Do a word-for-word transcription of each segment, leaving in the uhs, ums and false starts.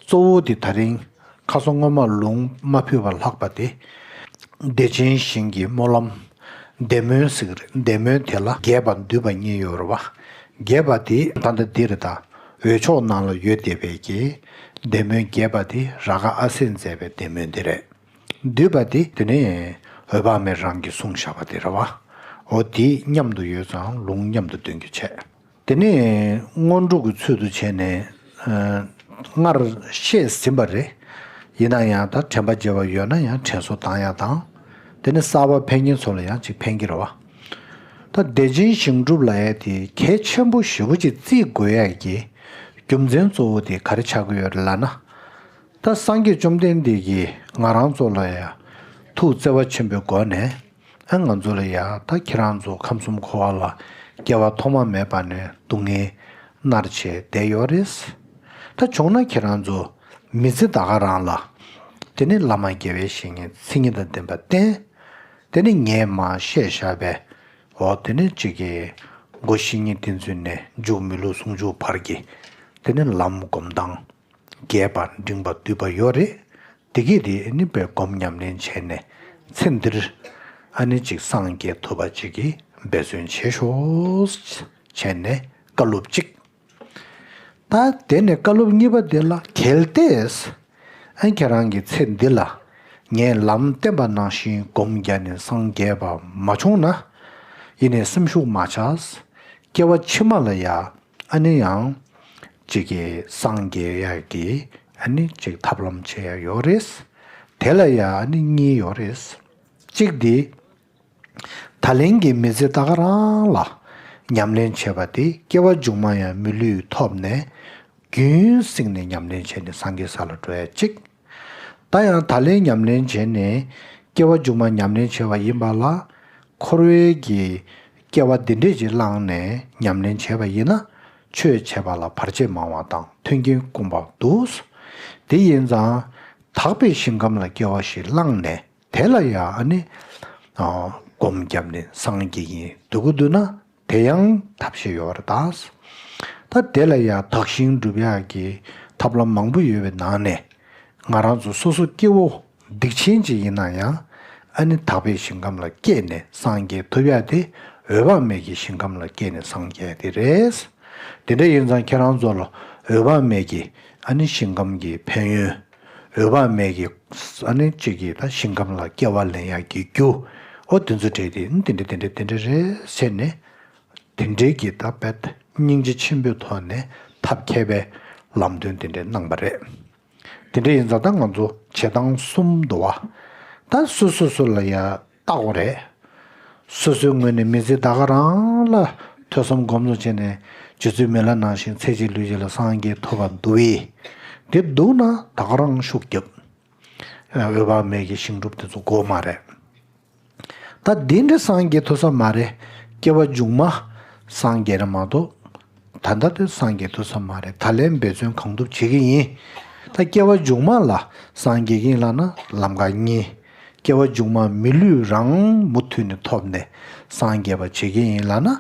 གཙོ་བོ་དེ་ད་རིང་ཁ་སང་སྔོན་མ་ལུང་མ་ཕུལ་བར་ལྷག་པ་དེ། བདེ་ཆེན་ཞིང་གི་སྨོན་ལམ། བདེ་སྨོན་ཟེར་གི་རེད། བདེ་སྨོན་དེ་ལ་རྒྱས་པ་བསྡུས་པ་གཉིས་ཡོད་རེད་བ། རྒྱས་པ་དེ་ད་ལྟ་འདི་རེད་ད། འོས་ཆོག་ནང་ལ་ཡོད་བསྡད་པའི་གི་བདེ་སྨོན་རྒྱས་པ་དེ་རཱ་ག་ཨ་སྲས་མཛད་པའི་བདེ་སྨོན་དེ་རེད། བསྡུས་པ་དེ་དེ་ནས་འོད་དཔག་མེད་རང་གིས་གསུངས་བཞག་པ་དེ་རེད་བ། འོ་དེ་མཉམ་དུ་ཡོད་ཙང་ལུང་མཉམ་དུ་འདོན་རྒྱུ་བྱས། དེ་ནས་སྔོན་འགྲོ་གི་ཚུལ་དུ་བྱས་ནས། ཨ། སྔར་བཤད་ཟིན་པ་རེད། ཡིན་ན་ཡང་ད་དྲན་པ་བརྗེད་པ་ཡོད་ན་ཡང་དྲན་གསོ་བཏང་ཡ་དང་། དེ་ནས་གསར་པ་ཕན་མཁན་ཚོ་ལ་ཡང་ཅིག་ཕན་གྱི་རེད་བ། ད་བདེ་ཆེན་ཞིང་སྒྲུབ་ལབ་ཡ་དེ་གལ་ཆེན་པོ་ཞེ་པོ་ཅིག་བརྩི་དགོས་ཡ་གི་རྒྱུ་མཚན་གཙོ་བོ་དེ་ག་རེ་ཆགས་ཀྱི་ཡོད་རེད་ལབ་ན། ད་སངས་རྒྱས་བཅོམ་ལྡན་འདས་ཀྱིས་ང་རང་ཚོ་ལ་ཡང་ཐུགས་བརྩེ་བ་ཆེན་པོའི་སྒོ་ནས། ཨ། ང་ཚོ་ལ་ཡང་ད་ཁྱེད་རང་ཚོ་ཁམས་གསུམ་འཁོར་བ་ལ་སྐྱེ་བ་ཐོག་མ་མེད་པ་ནས་སྡུག་བསྔལ་མནར་བྱས་བསྡད་ཡོད་རེད། ད་བྱུང་ན་ཁྱེད་རང་ཚོ་མི་ཚེ་ད་ག་རང་ལ། དེ་ནི་བླ་མ་དགེ་བའི་བཤེས་གཉེན་མཚན་ཉིད་དང་ལྡན་པ་བསྟེན། དེ་ནི་ངས་མར་བཤད་བཞག་པའི། འོ་དེ་ནི་གཅིག་གི་སྒོ་བཤེས་གཉེན་བསྟེན་ཚུལ་ནས་མཇུག་མི་ལུས་ཟུང་འཇུག་བར་གྱི་དེ་ནི་ལམ་སྒོམ་སྟངས། རྒྱས་པ་འབྲིང་བ་བསྡུས་པ་ཡོད་རེད། དེ་གས་དེ་ཨ་ནི་དཔེ་སྒོམ་ཉམས་ལེན་བྱས་ནས་ཚེ་འདིར་ཨ་ནི་ཅིག་སངས་རྒྱས་ཐུབ་པ་ཅིག་གི་འབད་བརྩོན་བྱེད་ཤོག་བྱས་ནས་བཀའ་སློབ་གཅིག་ད་དེ་ནས་བཀའ་སློབ་གཉིས་པ་དེ་ལ་གལ་ཏེ་ཨ་ཁྱེད་རང་གི་ཚེ་འདི་ལ་ངས་ལམ་བསྟན་པ་ནང་བཞིན་སྒོམ་རྒྱག་ནས་སངས་རྒྱས་པ་མ་བྱུང་ན། ཡིན་ནས་སེམས་ཤུགས་མ་ཆག་སྐྱེ་བ་ཕྱི་མ་ལ་ཡ། ཨ་ནི་ཡང་ཅིག་གི་སངས་རྒྱས་ཡ་གི་ཨ་ནི་ཅིག་ཐབས་ལམ་བྱེད་ཡ་ཡོད་རེད། དེ་ལ་ཡ་ཨ་ནི་གཉིས་ཡོད་རེད། གཅིག་དེ་ད་ལན་གྱི་མི་ཚེ་ད་ག་རང་ལ་ཉམས་ལེན་བྱེད་པ་དེ་སྐྱེ་བ་མཇུག་མ་ཡང་མི་ལུས་ཐོབ་ནས་རྒྱུན་བསྲིངས་ནས་ཉམས་ལེན་བྱས་ནས་སངས་རྒྱས་ས་ལ་འགྲོ་ཡ་གཅིག་ད་ཡང་ད་ལན་ཉམས་ལེན་བྱས་ནས་སྐྱེ་བ་མཇུག་མ་ཉམས་ལེན་བྱས་པ་ཡིན་པ་ལ། འཁོར་བའི་གི་སྐྱེ་བ་འདི་འདྲས་ཅིག་བླངས་ནས་ཉམས་ལེན་བྱས་པ་ཡིན་ན། ཆོས་བྱས་པ་ལ་བར་ཆད་མང་བ་དང་མཐུན་རྐྱེན་སྐོང་བ་འདུག་དེ་ཡིན་ཙང་། དག་པའི་ཞིང་ཁམས་ལ་སྐྱེ་བ་ཞིག་བླངས་ནས་དེ་ལ་ཡང་ཨ་ནི། ཨ། སྒོམ་བརྒྱབ་ནས་སངས་རྒྱས་ཀྱི་འདོད་དགུ་འདུག་ན། དེ་ཡང་ཐབས་ཤེས་ཡོད་རེད་ད། ད་དེ་ལ་ཡང་དག་ཞིང་སྒྲུབ་ཡག་གི་ཐབས་ལམ་མང་པོ་ཡོད་པའི་ནང་ནས། ང་རང་ཚོ་སོ་སོ་སྐྱེ་བོ་སྡིག་ཆེན་ཅིག་ཡིན་ན་ཡང་། ཨ་ནི་དག་པའི་ཞིང་ཁམས་ལ་སྐྱེས་ནས་སངས་རྒྱས་ཐུབ་ཡག་དེ་འོད་དཔག་མེད་ཀྱི་ཞིང་ཁམས་ལ་སྐྱེས་ནས་སངས་རྒྱས་དེ་རེད། དེ་འདྲ་ཡིན་ཙང་ཁྱེད་རང་ཚོ་ལ་འོད་དཔག་མེད་ཀྱི་ཨ་ནི་ཞིང་ཁམས་ཀྱི་ཕན་ཡོན། འོད་དཔག་མེད་ཀྱི་ཨ་ནི་གཅིག་གིས་ད་ཞིང་ཁམས་ལ་སྐྱེ་བ་ལེན་ཡག་གི་རྒྱུ། ཨོ་དེ་ཚོ་བྲིས་ཏེ་དེ་འདྲ་དེ་འདྲ་དེ་འདྲ་རེད་ཟེར་ནས། དེ་འདྲའི་གི་ད་དཔེ་སྙིང་རྗེ་ཆེན་པོའི་ཐོག་ནས་ཐབས་མཁས་པའི་ལམ་སྟོན་དེ་འདྲ་གནང་པ་རེད། དེ་འདྲ་ཡིན་ཙང་ད་ང་ཚོ་བྱེད་སྟངས་གསུམ་འདུག་བ། ད་སོ་སོ་སོ་ལ་ཡ་བལྟ་དགོས་རེད། སོ་སོའི་ངོས་ནས་མི་ཚེ་ད་ག་རང་ལ་ཐོས་བསམ་སྒོམ་གསུམ་བྱས་ནས་རྗེ་བཙུན་མི་ལ་ནང་བཞིན་ཚེ་གཅིག་ལུས་གཅིག་ལ་སངས་རྒྱས་ཐུབ་པ་འདུག་བས། དེ་འདུག་ན་ད་ག་རང་ཤུགས་རྒྱབ། འོད་དཔག་མེད་ཀྱི་ཞིང་སྒྲུབ་དེ་ཚོ་དགོས་མ་རེད། ད་འདི་འདྲ་སངས་རྒྱས་ཐུབ་ས་མ་རེད། སྐྱེ་བ་མཇུག་མ་སངས་རྒྱས་རེད་མ་གཏོགས། ད་ལྟ་དེ་སངས་རྒྱས་ཐུབ་ས་མ་རེད། ད་ལན་འབད་བརྩོན་གང་ཐུབ་བྱེད་ཀྱི་ཡིན། ད་སྐྱེ་བ་མཇུག་མ་ལ་སངས་རྒྱས་ཀྱི་ཡིན་ལབ་ན་ལམ་ཁ་གཉིས། སྐྱེ་བ་མཇུག་མ་མི་ལུས་རང་མུ་མཐུད་ནས་ཐོབ་ནས་སངས་རྒྱས་པ་བྱེད་ཀྱི་ཡིན་ལབ་ན།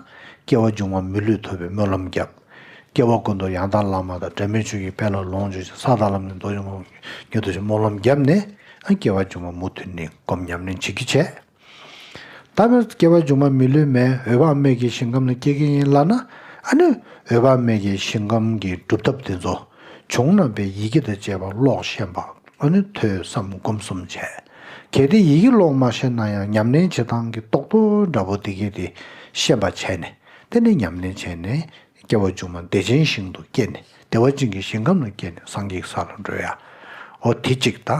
སྐྱེ་བ་མཇུག་མ་མི་ལུས་ཐོབ་པའི་སྨོན་ལམ་བརྒྱབ། སྐྱེ་བ་ཀུན་ཏུ་ཡང་དག་བླ་མ་དང་། སྒྲ་མེད་ཆོས་ཀྱི་དཔལ་ལ་ལོངས་སྤྱོད་ཅིང་། ས་དང་ལམ་གཉིས་རྡོ་རྗེ་ངོ་བོ་ཉིད་དུ་ཞེས་སྨོན་ལམ་བརྒྱབ་ནས། ཨ། སྐྱེ་བ་མཇུག་མ་མུ་མཐུད་ནས་སྒོམ་ཉམས་ལེན་བྱེད་ཀྱི་བྱས། ད་བས་སྐྱེ་བ་མཇུག་མ་མི་ལུས་མེད། འོད་དཔག་མེད་ཀྱི་ཞིང་ཁམས་ལ་སྐྱེ་གི་ཡིན་ལབ་ན། ཨ་ནི་འོད་དཔག་མེད་ཀྱི་ཞིང་ཁམས་ཀྱི་སྒྲུབ་ཐབས་དེ་ཚོ་བྱུང་རྣམ་པའི་ཡི་གེ་དང་བཅས་པ་ཀློག་ཤེས་པ། ཨ་ནི་ཐོས་བསམ་སྒོམ་གསུམ་བྱས། གལ་ཏེ་ཡི་གེ་ཀློག་མ་ཤེས་ན་ཡང་ཉམས་ལེན་བྱེད་སྟངས་ཀྱི་རྟོགས་པ་འདྲ་པོ་དེ་གས་དེ་ཤེས་པ་བྱས་ནས། དེ་ནས་ཉམས་ལེན་བྱས་ནས། སྐྱེ་བ་མཇུག་མ་བདེ་ཆེན་ཞིང་དུ་སྐྱེས་ནས། བདེ་བ་ཅན་གྱི་ཞིང་ཁམས་ལ་སྐྱེས་ནས་སངས་རྒྱས་ས་ལ་འགྲོ་ཡ། འོ་དེ་གཅིག་ད་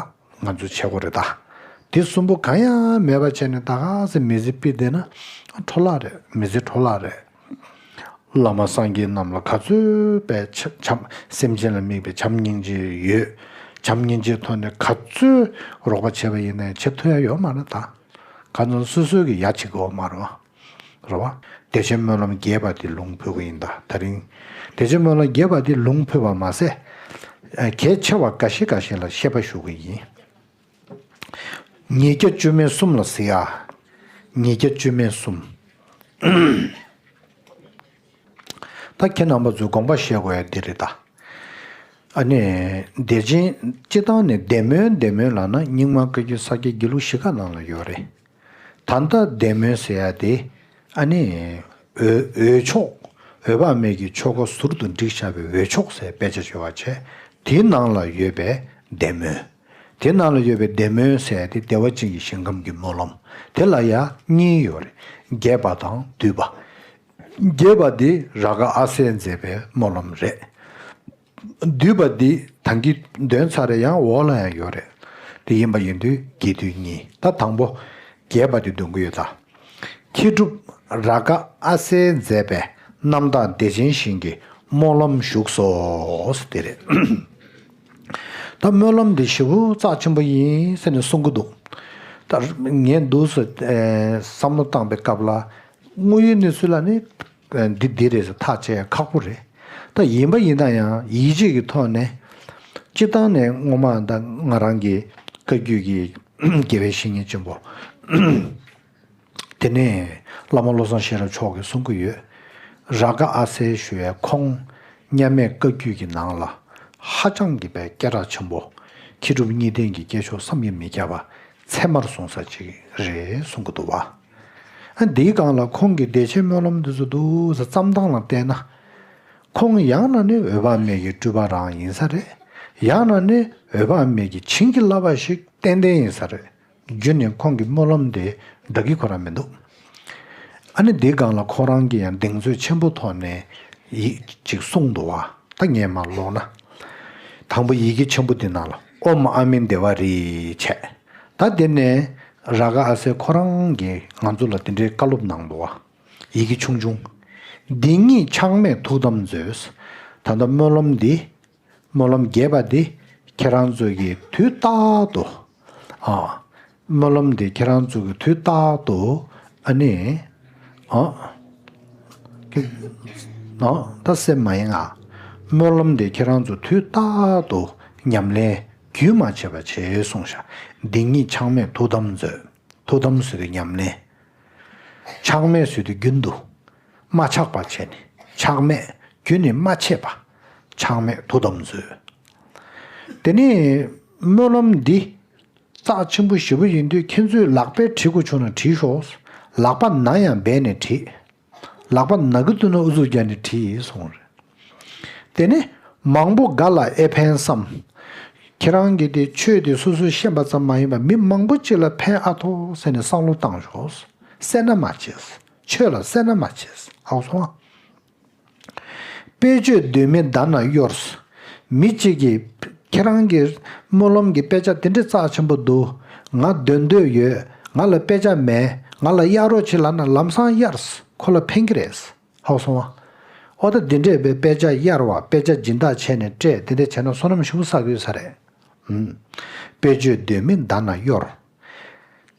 ང་ཚོས་བྱེད་དགོས་རེད་ད། དེ་གསུམ་པོ་གང་ཡང་མེད་པ་བྱས་ནས་ད་ག་སེ་མི་ཚེ་ཕྱིན་བསྡད་ན་འཕྲོ་བརླག་རེད། མི་ཚེ་འཕྲོ་བརླག་རེད། བླ་མ་སངས་རྒྱས་རྣམས་ལ་ག་ཚོད་པའི་བྱམས། སེམས་ཅན་ལ་དམིགས་པའི་བྱམས་སྙིང་རྗེ་ཡོད། བྱམས་སྙིང་རྗེའི་ཐོག་ནས་ག་ཚོད་རོགས་པ་བྱས་པ་ཡིན་ནའི་བྱེད་ཐུབ་ཡ་ཡོད་མ་རེད་ད། ག་ཚོད་སོ་སོའི་གི་ཡ་བྱེད་དགོས་མ་རེད་བ། རེད་བ། བདེ་ཆེན་སྨོན་ལམ་རྒྱས་པ་དེ་ལུང་ཕུལ་གི་ཡིན་ད། ད་རིང་། བདེ་ཆེན་སྨོན་ལམ་རྒྱས་པ་དེ་ལུང་ཕུལ་བ་མ་ཟད། ཨ། གལ་ཆེ་བ་འགའ་ཤས་འགའ་ཤས་ལ་བཤད་པ་ཞུ་གི་ཡིན། ཉིས་བརྒྱ་བཅུ་མེད་གསུམ་ལ་ཟེར་ཡ། ཉིས་བརྒྱ་བཅུ་མེད་གསུམ། ད་ཁྱེད་རྣམ་པ་ཚོས་དགོངས་པ་བཞེས་དགོས་ཡ་འདི་རེད་ད། ཨ་ནི་བདེ་ཆེན་སྤྱིར་བཏང་ནས་བདེ་སྨོན་བདེ་སྨོན་ལབ་ན་རྙིང་མ་བཀའ་བརྒྱུད་ས་སྐྱའི་དགེ་ལུགས་བཞི་ཀ་ནང་ལ་ཡོད་རེད། ད་ལྟ་བདེ་སྨོན་ཟེར་ཡ་དེ་ཨ་ནི་འོད་འོད་མཆོག་འོད་དཔག་མེད་ཀྱི་ཆོས་འཁོར་ཟུར་དུ་བསྒྲིགས་བཞག་པའི་འོད་མཆོག་ཟེར་དཔེ་ཆ་བྱས་པ་བྱས། དེའི་ནང་ལ་ཡོད་པའི་བདེ་སྨོན། དེ་ནང་ལ་ཡོད་པའི་བདེ་སྨོན་ཟེར་ཡ་དེ་བདེ་བ་ཅན་གྱི་ཞིང་ཁམས་ཀྱི་སྨོན་ལམ། དེ་ལ་ཡང་གཉིས་ཡོད་རེད། རྒྱས་པ་དང་བསྡུས་པ། རྒྱས་པ་འདི་རཱ་ག་ཨ་སེས་མཛད་པའི་སྨོན་ལམ་རེད། བསྡུས་པ་འདི་ད་གིན་འདོན་ཚར་རེད། ཡང་འོག་ལ་ཡང་ཡོད་རེད། དེ་ཡིན་པ་ཡིན་དུས་རྒྱས་བསྡུས་གཉིས། ད་དང་པོ་རྒྱས་པ་འདི་འདོན་གྱི་ཡོད་ད། མཁས་གྲུབ་རཱ་ག་ཨ་སེས་མཛད་པའི་རྣམ་དག་བདེ་ཆེན་ཞིང་གི་སྨོན་ལམ་བཞུགས་སོ་ཟེར་དེ་རེད། ད་སྨོན་ལམ་འདི་ཞེ་པོ་རྩ་ཆེན་པོ་ཡིན་ཟེར་ནས་གསུང་གི་འདུག་ད་ངས་འདུག་སེ་བསམ་བློ་བཏང་པའི་སྐབས་ལ། དངོས་ཡོད་གནས་ཚུལ་ལ་ནི་འདི་འདི་རེད་ཟེར་ཐག་བཅད་ཡ་ཁག་པོ་རེད། ད་ཡིན་པ་ཡིན་ན་ཡང་ཡིད་ཆེས་ཀྱི་ཐོག་ནས་སྤྱིར་བཏང་ནས་སྔོན་མ་ད་ང་རང་གི་བཀའ་བརྒྱུད་ཀྱི་དགེ་བའི་བཤེས་གཉེན་ཆེན་པོ། དེ་ནས་བླ་མ་བློ་བཟང་ཤེས་རབ་མཆོག་གིས་གསུང་གི་ཡོད། རཱ་ག་ཨ་སེ་ཞུ་བའི་ཁོང་མཉམ་མེད་བཀའ་བརྒྱུད་ཀྱི་ནང་ལ་ཧ་ཅང་གི་པའི་སྐད་གྲགས་ཆེན་པོ། མཁས་གྲུབ་གཉིས་ལྡན་གྱི་སྐྱེས་མཆོག་བསམ་གྱིས་མི་ཁྱབ་པ་ཚད་མར་སོང་ས་ཅིག་རེད་གསུང་གི་འདུག་བ། ཨ་འདིའི་སྒང་ལ་ཁོང་གི་བདེ་ཆེན་སྨོན་ལམ་འདི་ཚོ་འདུག་ཟེར་བརྩམས་སྟངས་ལ་བལྟས་ན། ཁོང་ཡང་ན་ནི་འོད་དཔག་མེད་ཀྱི་སྤྲུལ་པ་རང་ཡིན་ས་རེད། ཡང་ན་ནི་འོད་དཔག་མེད་ཀྱི་བྱིན་གྱིས་བརླབས་པ་ཞིག་ཏན་ཏན་ཡིན་ས་རེད། རྒྱུ་ནི་ཁོང་གི་སྨོན་ལམ་དེ་འདྲ་གི་ཁོ་རང་མི་འདུག་ཨ་ནི་དེའི་སྒང་ལ་ཁོ་རང་གིས་ཡང་གདེང་ཚོད་ཆེན་པོ་ཐོག་ནས་ཡིག་ཅིག་གསུངས་འདུག་བ། ད་ངས་མར་ཀློག་ན། དང་པོ་ཡི་གེ་ཆེན་པོ་འདི་ནང་ལ་ཨོཾ་ཨ་མི་དྷེ་ཝ་རེ་བྱས། ད་དེ་ནས་རཱ་ག་ཨ་སེ་ཁོ་རང་གིས་ང་ཚོ་ལ་དེ་འདྲའི་བཀའ་སློབ་གནང་འདུག་བ། ཡི་གེ་ཆུང་ཆུང་། འདི་ཉིད་ཆགས་མེད་ཐུགས་དམ་མཛོད། ད་ལྟ་སྨོན་ལམ་འདི། སྨོན་ལམ་རྒྱས་པ་འདི་ཁྱེད་རང་ཚོ་གིས་དུས་རྟག་ཏུ། ཨ། སྨོན་ལམ་འདི་ཁྱེད་རང་ཚོ་གིས་དུས་རྟག་ཏུ། ཨ་ནི། ཨ། ཨ། ད་སེམས་མ་ཡེངས་ཨ། སྨོན་ལམ་འདི་ཁྱེད་རང་ཚོ་དུས་རྟག་ཏུ་ཉམས་ལེན་རྒྱུན་མ་ཆད་པ་བྱེད་གསུངས་ཤག་འདི་ཉིད་ཆགས་མེད་ཐུགས་དམ་མཛོད། ཐུགས་དམ་ཟེར་དུས་ཉམས་ལེན། ཆགས་མེད་ཟེར་དུས་རྒྱུན་དུ། མ་ཆག་པ་བྱས་ནས་ཆགས་མེད། རྒྱུན་ནས་མ་ཆད་པ། ཆགས་མེད་ཐུགས་དམ་མཛོད། དེ་ནས་སྨོན་ལམ་འདི་རྩ་ཆེན་པོ་ཞེ་པོ་ཡིན་དུས་ཁྱེད་ཚོས་ལག་པས་བྲིས་དགོས་བྱུང་ན་བྲིས་ཤོག་ལག་པ་ན་ཡང་སྦས་ནས་བྲིས། ལག་པ་ན་གི་འདུག་ན་ཨུ་ཚུགས་རྒྱག་ནས་བྲིས་གསུངས་རེད། དེ་ནས་མང་པོ་འགའ་ལ་ཨེ་ཕན་བསམ། ཁྱེད་རང་གིས་དེ་ཆོས་དེ་སོ་སོས་ཤེས་པ་ཙམ་མ་ཡིན་པར་མི་མང་པོ་ཅིག་ལ་ཕན་ཨ་ཐོག་ཟེར་ནས་བསམ་བློ་བཏང་ཤོག་སེར་སྣ་མ་བྱེད། ཆོས་ལ་སེར་སྣ་མ་བྱེད། ཧ་གོ་སོང་ཨ། དཔེ་བརྗོད་འདོད་མི་མདའ་ན་གཡོར། མི་གཅིག་གིས་ཁྱེད་རང་གི་སྨོན་ལམ་གྱི་དཔེ་ཆ་དེ་འདྲའི་རྩ་ཆེན་པོ་འདུག་ང་འདོན་འདོད་ཡོད། ང་ལ་དཔེ་ཆ་མེད། ང་ལ་གཡར་རོགས་བྱེད་ལབ་ན་ལམ་སང་གཡར། ཁོ་ལ་ཕན་གྱི་རེད། ཧ་གོ་སོང་ཨ། ཨོ་ད་འདི་འདྲས་པའི་དཔེ་ཆ་གཡར་བ་དཔེ་ཆ་སྦྱིན་བདག་བྱས་ནས་སྤྲད་དེ་འདྲས་བྱས་ན་བསོད་ནམས་ཞེ་པོ་བསགས་ཀྱི་ཡོད་ས་རེད། ཨུམ། དཔེ་བརྗོད་འདོད་མི་མདའ་ན་གཡོར།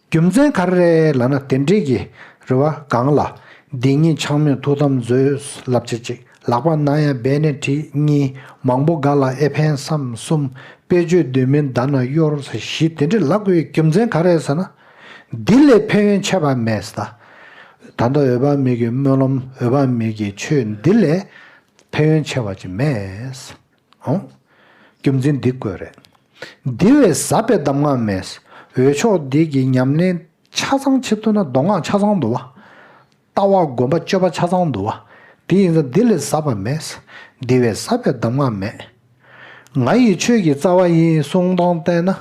རྒྱུ་མཚན་ག་རེ་རེད་ལབ་ན་དེ་འདྲས་ཀྱི་རེད་བ་གང་ལ། འདི་ཉིད་ཆགས་མེད་ཐུགས་དམ་མཛོད་ལབ་བྱ་གཅིག་ལག་པ་ན་ཡང་སྦས་ནས་བྲིས་གཉིས། མང་པོ་འགའ་ལ་ཨེ་ཕན་བསམ་གསུམ། དཔེ་བརྗོད་འདོད་མི་མདའ་ན་གཡོར་ཟེར་བཞི་དེ་འདྲས་ལབ་དགོས་ཡའི་རྒྱུ་མཚན་ག་རེ་རེད་ཟེར་ན། འདི་ལས་ཕན་ཡོན་ཆེ་བ་མེད་ཟེར་ད། ད་ལྟ་འོད་དཔག་མེད་ཀྱི་སྨོན་ལམ་འོད་དཔག་མེད་ཀྱི་ཆོས་འདི་ལས་ཕན་ཡོན་ཆེ་བ་ཅིག་མེད། ཨོ། རྒྱུ་མཚན་འདི་བཀོད་རེད། འདི་བས་ཟབ་པའི་གདམས་ངག་མེད། འོད་མཆོག་འདི་གི་ཉམས་ལེན་ཆ་ཚང་བྱེད་ཐུབ་ན་མདོ་སྔགས་ཆ་ཚང་འདུག་བ། ལྟ་བ་སྒོམ་པ་སྤྱོད་པ་ཆ་ཚང་འདུག་བ། དེ་ཡིན་ཙང་འདི་ལས་ཟབ་པ་མེད། འདི་བས་ཟབ་པའི་གདམས་ངག་མེད། ང་ཡི་ཆོས་ཀྱི་རྩ་བ་ཡིན་གསུང་སྟངས་བལྟས་ན།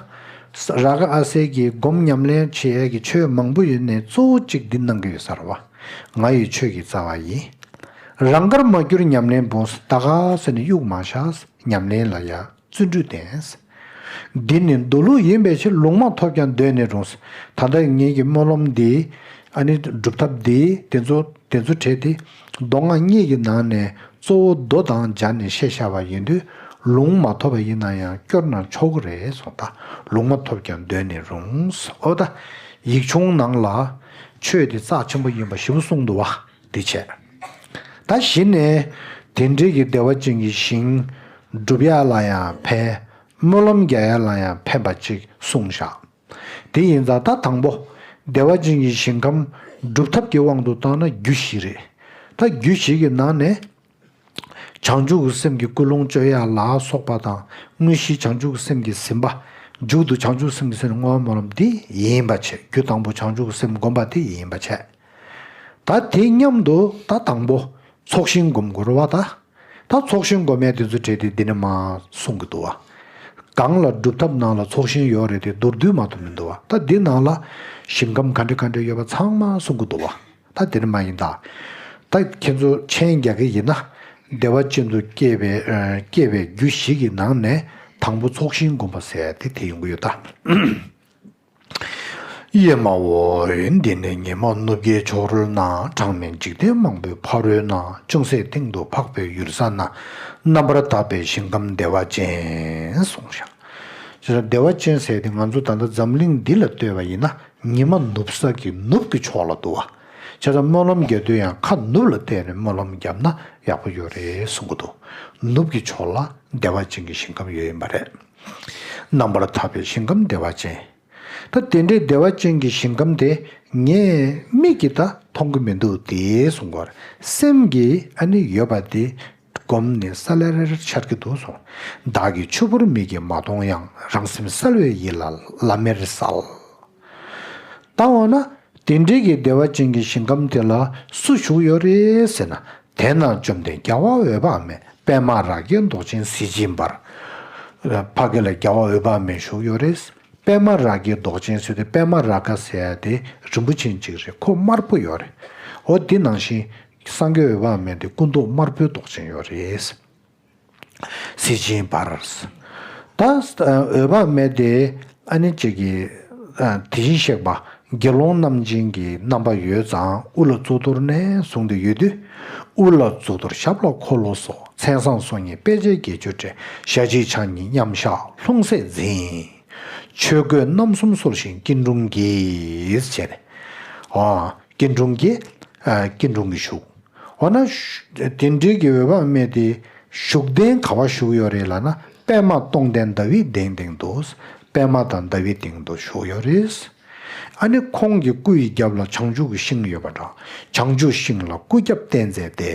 རཱ་ག་ཨ་སེ་གིས་སྒོམ་ཉམས་ལེན་བྱེད་ཡས་ཀྱི་ཆོས་མང་པོ་ཡོད་ནས་གཙོ་བོ་གཅིག་འདི་གནང་གི་ཡོད་ས་རེད་བ། ང་ཡི་ཆོས་ཀྱི་རྩ་བ་ཡིན། རང་དགར་མ་གྱུར་ཉམས་ལེན་འབུངས། ད་ག་ཟེར་ནས་གཡུག་མ་བཞག་ཉམས་ལེན་ལ་ཡ་བརྩོན་འགྲུས་བསྟེན། འདི་ནི་མདོ་ལུགས་ཡིན་པའི་ཕྱིར། ལུང་མ་ཐོབ་ཀྱང་འདོན་ནི་རུང་། ད་ལྟ་ངེད་ཀྱི་སྨོན་ལམ་འདི་ཨ་ནི་སྒྲུབ་ཐབས་འདི་དེ་ཚོ་དེ་ཚོ་གྲས་དེ་མདོ་སྔགས་གཉིས་ཀྱི་ནང་ནས་གཙོ་བོ་མདོ་དང་སྦྱར་ནས་བཤད་བཞག་པ་ཡིན་དུས་ལུང་མ་ཐོབ་པ་ཡིན་ན་ཡང་སྐྱོར་ན་ཆོག་གི་རེད་གསུངས། ད་ལུང་མ་ཐོབ་ཀྱང་འདོན་ནི་རུང་། ཨོ་ད་ཡིག་ཆུང་ནང་ལ་ཆོས་དེ་རྩ་ཆེན་པོ་ཡིན་པ་ཞིབ་པོ་གསུངས་འདུག་བ། དེ་བྱས། ད་གཞི་ནས་དེ་འདྲའི་གི་བདེ་བ་ཅན་གྱི་ཞིང་སྒྲུབ་ཡ་ལ་ཡང་ཕན། སྨོན་ལམ་རྒྱག་ཡ་ལ་ཡང་ཕན་པ་ཅིག་གསུངས་བཞག་དེ་ཡིན་ཙང་ད་དང་པོ་བདེ་བ་ཅན་གྱི་ཞིང་ཁམས་སྒྲུབ་ཐབས་ཀྱི་དབང་དུ་བཏང་ན་རྒྱུ་བཞི་རེད། ད་རྒྱུ་བཞི་གི་ནང་ནས་ བྱང་ཆུབ་ཀྱི་སེམས་ཀྱི་ཀུན་སློང་བཅོ་ཡ་ལ་སོགས་པ་དང་། དངོས་གཞི་བྱང་ཆུབ་ཀྱི་སེམས་ཀྱིས་ཟིན་པ། མཇུག་ཏུ་བྱང་ཆུབ་སེམས་ཀྱིས་ཟིན་ནས་བསྔོ་བ་སྨོན་ལམ་འདི་ཡིན་པ་བྱས། རྒྱུ་དང་པོ་བྱང་ཆུབ་ཀྱི་སེམས་བསྒོམ་པ་དེ་ཡིན་པ་བྱས། ད་དེ་མཉམ་དུ་ད་དང་པོ་ཚོགས་ཞིང་སྒོམ་དགོས་རེད་བ་ད། ད་ཚོགས་ཞིང་སྒོམ་ཡ་དེ་ཚོ་གྲས་དེ་འདི་ནས་མར་གསུང་གི་འདུག་བ། གང་ལ་སྒྲུབ་ཐབས་ནང་ལ་ཚོགས་ཞིང་ཡོད་རེད་དེ་མདོར་བསྡུས་མ་གཏོགས་མི་འདུག་བ། ད་འདི་ནང་ལ་ཞིང་ཁམས་ག་འདྲ་ག་འདྲ་ཡོད་པ་ཚང་མ་གསུང་གི་འདུག་བ། ད་དེ་ནས་མར་ཡིན་ད། ད་ཁྱེད་ཚོ་མཆན་རྒྱག་གི་ཡིན་ན། བདེ་བ་ཅན་དུ་སྐྱེ་བའི་ཨ་སྐྱེ་བའི་རྒྱུ་བཞི་གི་ནང་ནས་དང་པོ་ཚོགས་ཞིང་སྒོམ་པ་ཟེར་ཡ་དེ་དེ་ཡོང་གི་ཡོད་ད། ཡེ་མ་ཧོ། འདི་ནི་ཉི་མ་ནུབ་ཀྱི་ཕྱོགས་རོལ་ན། གྲངས་མེད་འཇིག་རྟེན་མང་པོའི་ཕ་རོལ་ན། ཅུང་ཟད་སྟེང་དུ་འཕགས་པའི་ཡུལ་ས་ན། རྣམ་པར་དག་པའི་ཞིང་ཁམས་བདེ་བ་ཅན་གསུངས་ཤག་བདེ་བ་ཅན་ཟེར་དེ་ང་ཚོ་ད་ལྟ་འཛམ་གླིང་འདི་ལ་ལྟོས་པ་ཡིན་ན་ཉི་མ་ནུབ་ས་གི་ནུབ་ཀྱི་ཕྱོགས་ལ་འདུག་བ། བྱས་ཙང་སྨོན་ལམ་རྒྱག་དུས་ཡང་ཁ་ནུབ་ལ་བལྟས་ནས་སྨོན་ལམ་བརྒྱབ་ན་ཡག་པོ་ཡོད་རེད་གསུང་གི་འདུག་ནུབ་ཀྱི་ཕྱོགས་ལ་བདེ་བ་ཅན་གྱི་ཞིང་ཁམས་ཡོད་ཡིན་པ་རེད། རྣམ་པར་དག་པའི་ཞིང་ཁམས་བདེ་བ་ཅན། ད་དེ་འདྲའི་བདེ་བ་ཅན་གྱི་ཞིང་ཁམས་དེ་ངས་མིག་གིས་ད་མཐོང་གི་མི་འདུག་དེ་གསུང་གི་ཡོད་རེད། སེམས་ཀྱིས་ཨ་ནི་ཡོད་པ་དེ་སྒོམ་ནས་ས་ལེར་འཆར་གྱི་འདུག་གསུངས། བདག་གིས་ཆུ་བུར་མིག་གིས་མ་མཐོང་ཡང་། རང་སེམས་གསལ་བས་ཡིད་ལ་ལམ་མེར་གསལ། ད་འོ་ན་དེ་འདྲའི་གི་བདེ་བ་ཅན་གྱི་ཞིང་ཁམས་དེ་ལ་སུ་བཞུགས་ཡོད་རེད་ཟེར་ན། དེ་ན་བཅོམ་ལྡན་རྒྱལ་བ་འོད་དཔག་མེད། པདྨ་རཱ་གའི་མདོག་ཅན་གཟི་བྱིན་འབར། ཕ་གི་ལ་རྒྱལ་བ་འོད་དཔག་མེད་བཞུགས་ཡོད་རེད། པདྨ་རཱ་གའི་མདོག་ཅན་ཟེར་དུས་པདྨ་རཱ་ག་ཟེར་ཡ་དེ་རིན་པོ་ཆེ་གཅིག་རེད། ཁོ་དམར་པོ་ཡོད་རེད། འོ་དེ་ནང་བཞིན་སངས་རྒྱས་འོད་དཔག་མེད་དེ་སྐུ་མདོག་དམར་པོའི་མདོག་ཅན་ཡོད་རེད། གཟི་བྱིན་འབར། ད་འོད་དཔག་མེད་དེ་ཨ་ནི་གཅིག་གི་དེ་བཞིན་གཤེགས་པ་དགེ་སློང་རྣམ་བསྒྱིངས་ཀྱི་རྣམ་པ་ཡོད་ཙང་། དབུ་ལ་གཙུག་ཏོར་ནས་བཟུང་སྟེ་ཡོད་དུས། དབུ་ལ་གཙུག་ཏོར་ཞབས་ལ་འཁོར་ལོ་སོགས། མཚན་བཟང་སོ་གཉིས་དཔེ་བྱད་བརྒྱད་ཅུ་སྤྲས། ཞལ་གཅིག་ཕྱག་གཉིས་མཉམ་བཞག་ལྷུང་བཟེད་འཛིན། ཆོས་གོས་རྣམ་གསུམ་གསོལ་ཞིང་སྐྱིལ་ཀྲུང་གིས་བྱས་ནས། ཨ་སྐྱིལ་ཀྲུང་གིས་ཨ་སྐྱིལ་ཀྲུང་གིས་བཞུགས། འོ་ན་དེ་འདྲའི་གི་འོད་དཔག་མེད་དེ་བཞུགས་གདན་ག་པར་བཞུགས་ཡོད་རེད་ལབ་ན། པདྨ་སྟོང་ལྡན་ཟླ་བའི་གདན་སྟེང་དུ། པདྨ་དང་ཟླ་བའི་སྟེང་དུ་བཞུགས་ཡོད་རེད། ཨ་ནི་ཁོང་གི་སྐུ་ཡི་རྒྱབ་ལ་བྱང་ཆུབ་ཀྱི་ཤིང་ཡོད་པ་འདྲ། བྱང་ཆུབ་ཤིང་ལ་སྐུ་རྒྱབ་བརྟེན་མཛད་དེ།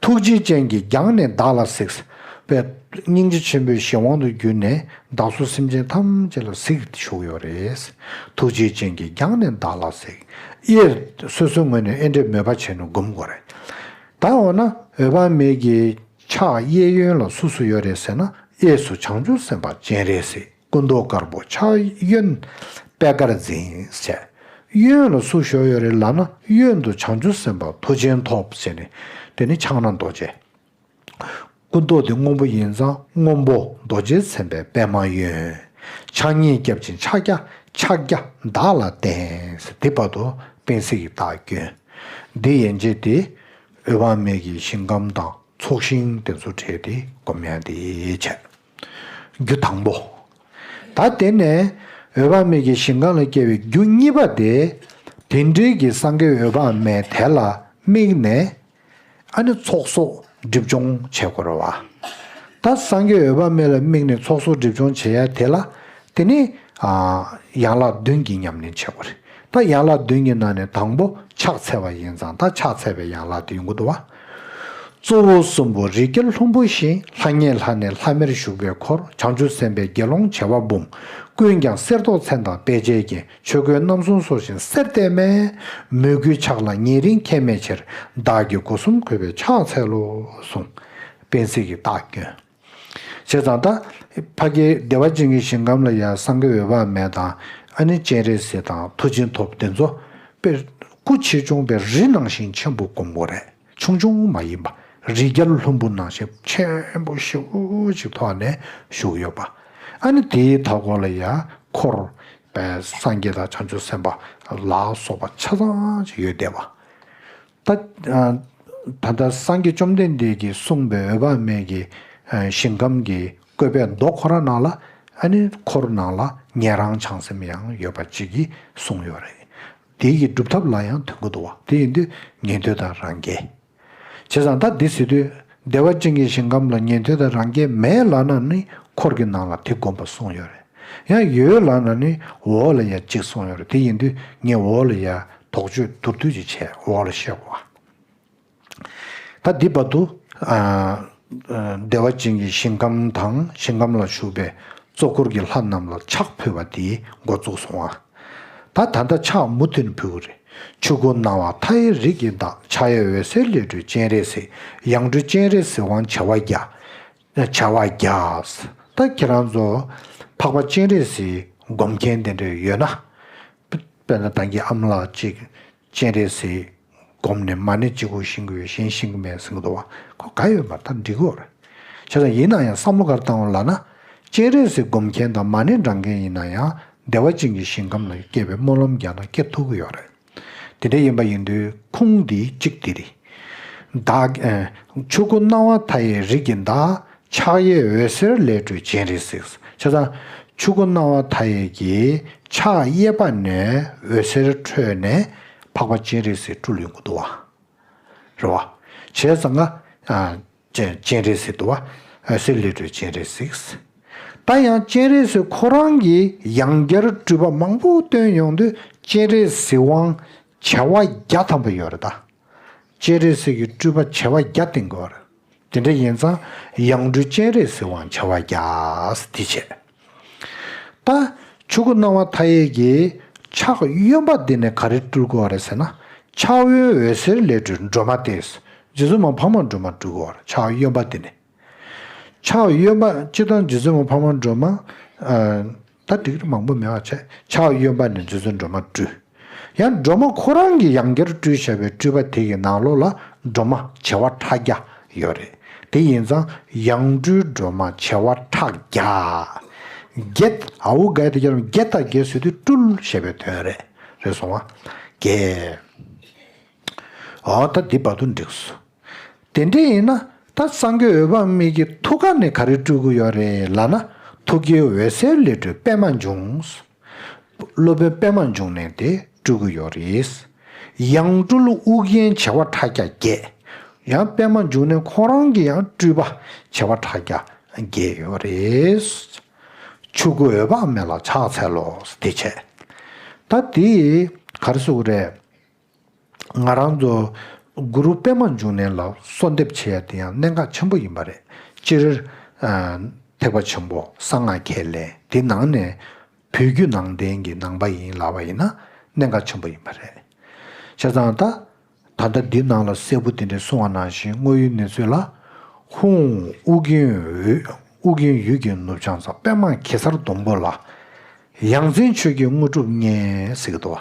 ཐུགས་རྗེ་ཅན་གྱིས་རྒྱང་ནས་བདག་ལ་གཟིགས། པས་སྙིང་རྗེ་ཆེན་པོའི་གཞན་དབང་དུ་གྱུར་ནས་བདག་སོགས་སེམས་ཅན་ཐམས་ཅད་ལ་གཟིགས་ཏེ་བཞུགས་ཡོད་རེད། ཐུགས་རྗེ་ཅན་གྱིས་རྒྱང་ནས་བདག་ལ་གཟིགས། གཡས་སོ་སོའི་ངོས་ནས་ཨེ་འདྲས་མོས་པ་བྱས་ནས་སྒོམ་དགོས་རེད། ད་འོ་ན་འོད་དཔག་མེད་ཀྱི་ཕྱག་གཡས་གཡོན་ལ་སུ་སུ་ཡོད་རེད་ཟེར་ན། གཡས་སུ་བྱང་ཆུབ་སེམས་དཔའ་སྤྱན་རས་གཟིགས། སྐུ་མདོག་དཀར་པོ། ཕྱག་གཡོན་པད་དཀར་འཛིན་བྱས། གཡོན་ལ་སུ་བཞུགས་ཡོད་རེད་ལབ་ན། གཡོན་དུ་བྱང་ཆུབ་སེམས་དཔའ་མཐུ་ཆེན་ཐོབ་ཟེར་ནས། དེ་ནི་ཕྱག་ན་རྡོ་རྗེ། སྐུ་མདོག་དེ་སྔོན་པོ་ཡིན་ཙང་སྔོན་པོ་རྡོ་རྗེ་སེམས་དཔའི་པདྨ་གཡོན། ཕྱག་གཉིས་སྐྱབས་ཅིང་ཕྱག་རྒྱ་ཕྱག་རྒྱ་བདག་ལ་བསྟན་ཟེར། དེ་བར་དུ་པད་ཚལ་གྱི་རྟགས་བསྐྱོན། འདི་ཡན་ཆད་དེ་འོད་དཔག་མེད་ཀྱི་ཞིང་ཁམས་དང་། ཚོགས་ཞིང་དེ་ཚོ་བྲལ་ཏེ་སྒོམ་ཡ་དེ་བྱས། རྒྱུ་དང་པོ། ད་དེ་ནས་འོད་དཔག་མེད་ཀྱི་ཞིང་ཁམས་ལ་སྐྱེ་བའི་རྒྱུ་གཉིས་པ་དེ། དེ་འདྲའི་གི་སངས་རྒྱས་འོད་དཔག་མེད་དེ་ལ་དམིགས་ནས་ཨ་ནི་ཚོགས་གསོག་སྒྲིབ་སྦྱོང་བྱེད་དགོས་རེད་བ། ད་སངས་རྒྱས་འོད་དཔག་མེད་ལ་དམིགས་ནས་ཚོགས་གསོག་སྒྲིབ་སྦྱོང་བྱེད་ཡ་དེ་ལ། དེ་ནི་ཨ་ཡན་ལག་བདུན་གྱི་ཉམས་ལེན་བྱེད་དགོས་རེད། ད་ཡན་ལག་བདུན་གྱི་ནང་ནས་དང་པོ་ཕྱག་འཚལ་བ་ཡིན་ཙང་། ད་ཕྱག་འཚལ་བའི་ཡན་ལག་དེ་ཡོང་གི་འདུག་བ། གཙོ་བོ་གསུམ་པོ་རིགས་བརྒྱ་ལྷུན་པོ་བཞིན། ལྷང་ངེ་ལྷ་ནས་ལྷམ་མེར་བཞུགས་པའི་འཁོར། བྱང་ཆུབ་སེམས་དཔའི་དགེ་སློང་བྱེ་བ་འབུམ། ཀུན་ཀྱང་གསེར་མདོག་མཚན་དང་དཔེ་བྱད་ཀྱི། ཆོས་གོས་རྣམ་གསུམ་གསོལ་ཞིང་གསེར་ལྟེམ་མེ། མོས་གུས་ཕྱག་ལ་ཉེ་རིང་ཁྱད་མེད་ཕྱིར། བདག་གི་སྒོ་གསུམ་གུས་པས་ཕྱག་འཚལ་ལོ་གསུངས། པད་ཚལ་གྱི་རྟགས་བསྐྱོན། བྱས་ཙང་ད་ཕ་གིའི་བདེ་བ་ཅན་གྱི་ཞིང་ཁམས་ལ་ཡ་སངས་རྒྱས་འོད་དཔག་མེད་དང་། ཨ་ནི་སྤྱན་རས་གཟིགས་དང་མཐུ་ཆེན་ཐོབ་དེ་ཚོ་དཔེ་སྐུ་ཆེ་ཆུང་དཔེ་རི་ནང་བཞིན་ཆེན་པོ་སྒོམ་དགོས་རེད། ཆུང་ཆུང་མ་ཡིན་པ། རི་རྒྱལ་ལྷུན་པོ་ནང་བཞིན་ཆེན་པོ་ཞེ་པོ་ཅིག་ཐོག་ནས་བཞུགས་ཡོད་པ། ཨ་ནི་དེའི་མཐའ་སྐོར་ལ་ཡ་འཁོར་དཔེ་སངས་རྒྱས་དང་བྱང་ཆུབ་སེམས་དཔའ་ལ་སོགས་པ་ཆ་ཚང་ཅིག་ཡོད་བསྡད་པ། ད་ད་ལྟ་སངས་རྒྱས་བཅོམ་ལྡན་འདས་ཀྱིས་གསུངས་པའི་འོད་དཔག་མེད་ཀྱི་ཞིང་ཁམས་ཀྱི་བཀོད་པའི་མདོ་ཁོ་ར་ནང་ལ། ཨ་ནི་འཁོར་ནང་ལ་ཉན་རང་བྱང་སེམས་ཡང་ཡོད་པ་ཅིག་གིས་གསུངས་ཡོད་རེད། དེ་ཡི་སྒྲུབ་ཐབས་ལ་ཡང་མཐུན་གྱི་འདུག་བ། དེ་ཡིན་དུས་ཉན་ཐོས་དང་རང་རྒྱལ། བྱས་ཙང་ད་འདི་ཟེར་དུས་བདེ་བ་ཅན་གྱི་ཞིང་ཁམས་ལ་ཉན་ཐོས་དང་རང་རྒྱལ་མེད་ལབ་ན་ནི་འཁོར་གྱི་ནང་ལ་དེ་བསྒོམ་པ་གསུངས་ཡོད་རེད། ཡང་ཡོད་ལབ་ན་ནི་འོག་ལ་ཡ་གཅིག་གསུངས་ཡོད་རེད། དེ་ཡིན་དུས་ངས་འོག་ལ་ཡ་དོགས་གཅོད་མདོར་བསྡུས་ཅིག་བྱས་འོག་ལ་བཤད་དགོས་བ། ད་འདི་བར་དུ་ ཨ་ཨ་བདེ་བ་ཅན་གྱི་ཞིང་ཁམས་དང་ཞིང་ཁམས་ལ་བཞུགས་པའི་གཙོ་འཁོར་གྱི་ལྷ་རྣམས་ལ་ཕྱག་ཕུལ་བ་དེ་འགོ་བཙུགས་སོང་བ། ད་ད་ལྟ་ཕྱག་མུ་མཐུད་ནས་ཕུལ་གྱི་རེད། ཆོས་སྐུ་སྣང་བ་མཐའ་ཡས་རིགས་ཀྱི་བདག་ཕྱག་གཡས་འོད་ཟེར་ལས་སྤྲུལ་སྤྱན་རས་གཟིགས། ཡང་སྤྲུལ་སྤྱན་རས་གཟིགས་དབང་བྱེ་བ་བརྒྱ། བྱེ་བ་བརྒྱ། ད་ཁྱེད་རང་ཚོ་འཕགས་པ་སྤྱན་རས་གཟིགས་སྒོམ་མཁན་དེ་འདྲ་ཡོད་ན། དཔེར་ན་ད་གིན་ཨ་མ་ལགས་གཅིག་སྤྱན་རས་གཟིགས་སྒོམ་ནས་མ་ཎི་གཅིག་པོ་ཤེས་ཀྱི་ཡོད། གཞན་ཤེས་ཀྱི་མེད་ཟེར་གྱི་འདུག་བ། ཁོ་དགའ་ཡོད་མ་རེད། ད་འགྲིག་གི་རེད། བྱས་ཙང་ཡིན་ན་ཡང་བསམ་བློ་ག་རེ་བཏང་བ་ལབ་ན། སྤྱན་རས་གཟིགས་སྒོམ་མཁན་དང་མ་ཎི་བགྲང་མཁན་ཡིན་ན་ཡང་བདེ་བ་ཅན་གྱི་ཞིང་ཁམས་ལ་སྐྱེ་བའི་སྨོན་ལམ་རྒྱག་ན་སྐྱེ་ཐུབ་ཀྱི་ཡོད་རེད། དེ་འདྲ་ཡིན་པ་ཡིན་དུས་ཁུངས་འདི་གཅིག་དེ་རེད། བདག་ཨེ། ཆོས་སྐུ་སྣང་བ་མཐའ་ཡས་རིགས་ཀྱི་བདག་ཕྱག་གཡས་འོད་ཟེར་ལས་སྤྲུལ་སྤྱན་རས་གཟིགས། བྱས་ཙང་ཆོས་སྐུ་སྣང་བ་མཐའ་ཡས་ཀྱི་ཕྱག་གཡས་པ་ནས་འོད་ཟེར་འཕྲོས་ནས་འཕགས་པ་སྤྱན་རས་གཟིགས་སྤྲུལ་ཡོང་གི་འདུག་བ། རེད་བ། བྱས་ཙང་ང་ཨ། སྤྱན་སྤྱན་རས་གཟིགས་འདུག་བ། འོད་ཟེར་ལས་སྤྲུལ་སྤྱན་རས་གཟིགས། ད་ཡང་སྤྱན་རས་གཟིགས་ཁོ་རང་གིས་ཡང་བསྐྱར་སྤྲུལ་པ་མང་པོ་སྟོན་ཡོང་དུས་སྤྱན་རས་གཟིགས་དབང་བྱེ་བ་བརྒྱ་ཐམ་པ་ཡོད་རེད་ད། སྤྱན་རས་གཟིགས་ཀྱི་སྤྲུལ་པ་བྱེ་བ་བརྒྱ་བསྟན་དགོས་རེད། དེ་འདྲ་ཡིན་ཙང་ཡང་སྤྲུལ་སྤྱན་རས་གཟིགས་དབང་བྱེ་བ་བརྒྱ་དེ་བྱས། ད་ཆོས་སྐུ་སྣང་བ་མཐའ་ཡས་ཀྱི་ཕྱག་གཡོན་པ་འདི་ནས་ག་རེ་སྤྲུལ་དགོས་རེད་ཟེར་ན། ཕྱག་གཡོན་འོད་ཟེར་ལས་སྤྲུལ་སྒྲོལ་མ་སྟེ། རྗེ་བཙུན་མ་འཕགས་མ་སྒྲོལ་མ་སྤྲུལ་དགོས་རེད། ཕྱག་གཡོན་པ་འདི་ནས། ཕྱག་གཡོན་པ་སྤྱིར་བཏང་རྗེ་བཙུན་མ་འཕགས་མ་སྒྲོལ་མ། ཨ། ད་ཌིག་རི་མང་པོ་མེད་པ་བྱས། ཕྱག་གཡོན་པ་ནས་རྗེ་བཙུན་སྒྲོལ་མ་སྤྲུལ། ཡང་སྒྲོལ་མ་ཁོ་རང་གིས་ཡང་བསྐྱར་སྤྲུལ་བཞག་པའི་སྤྲུལ་པ་དེ་གི་ནང་ལོགས་ལ་སྒྲོལ་མ་བྱེ་བ་ཕྲག་བརྒྱ་ཡོད་རེད། དེ་ཡིན་ཙང་ཡང་སྤྲུལ་སྒྲོལ་མ་བྱེ་བ་ཕྲག་བརྒྱ། བརྒྱད། འ་འོག་ག་དེ་བརྒྱད་དང་བརྒྱད་ཟེར་དུས་སྤྲུལ་ཞེས་པའི་དོན་རེད། རེད་སོང་བ། བརྒྱད། འོ་ད་འདི་བར་དུ་འགྲིགས་སོང་། དེ་འདྲ་ཡིན་ན་ད་སངས་རྒྱས་འོད་དཔག་མེད་ཀྱི་ཐུགས་ཀ་ནས་ག་རེ་སྤྲུལ་གྱི་ཡོད་རེད་ལབ་ན། ཐུགས་ཀའི་འོད་ཟེར་ལས་སྤྲུལ་པདྨ་འབྱུང་། སློབ་དཔོན་པདྨ་འབྱུང་གནས་དེ་སྤྲུལ་གྱི་ཡོད་རེད། ཡང་སྤྲུལ་ཨུ་རྒྱན་བྱེ་བ་ཕྲག་བརྒྱ་བརྒྱད། ཡང་པདྨ་འབྱུང་གནས་ཁོ་རང་གི་ཡང་སྤྲུལ་པ་བྱེ་བ་ཕྲག་བརྒྱ་བརྒྱད་ཡོད་རེད། ཆོས་སྐུ་འོད་དཔག་མེད་ལ་ཕྱག་འཚལ་ལོ། དེ་བྱས། ད་དེ་ག་རེ་ཟེར་དགོས་རེད། ང་རང་ཚོ་གུ་རུ་པདྨ་འབྱུང་གནས་ལ་གསོལ་འདེབས་བྱེད་ཡ་དེ་ཡང་གནད་འགག་ཆེན་པོ་ཡིན་པ་རེད། སྤྱིར། ཨ། ཐེག་པ་ཆེན་པོ་གསང་སྔགས་ཁས་ལེན་དེ་ནང་ནས་བོད་བརྒྱུད་ནང་བསྟན་གྱི་ནང་པ་ཡིན་ལབ་པ་ཡིན་ན་གནད་འགག་ཆེན་པོ་ཡིན་པ་རེད། བྱས་ཙང་ད། ད་ལྟ་འདི་ནང་ལ་གསལ་པོ་དེ་འདྲས་གསུངས་པ་ནང་བཞིན་དངོས་ཡོད་གནས་ཚུལ་ལ། ཧཱུྃ། ཨུ་རྒྱན་འོད། ཨུ་རྒྱན་ཡུལ་གྱི་ནུབ་བྱང་མཚམས། པདྨ་གེ་སར་སྡོང་པོ་ལ། ཡ་མཚན་ཆོས་ཀྱི་དངོས་གྲུབ་བརྙེས་ཟེར་གྱི་འདུག་བ།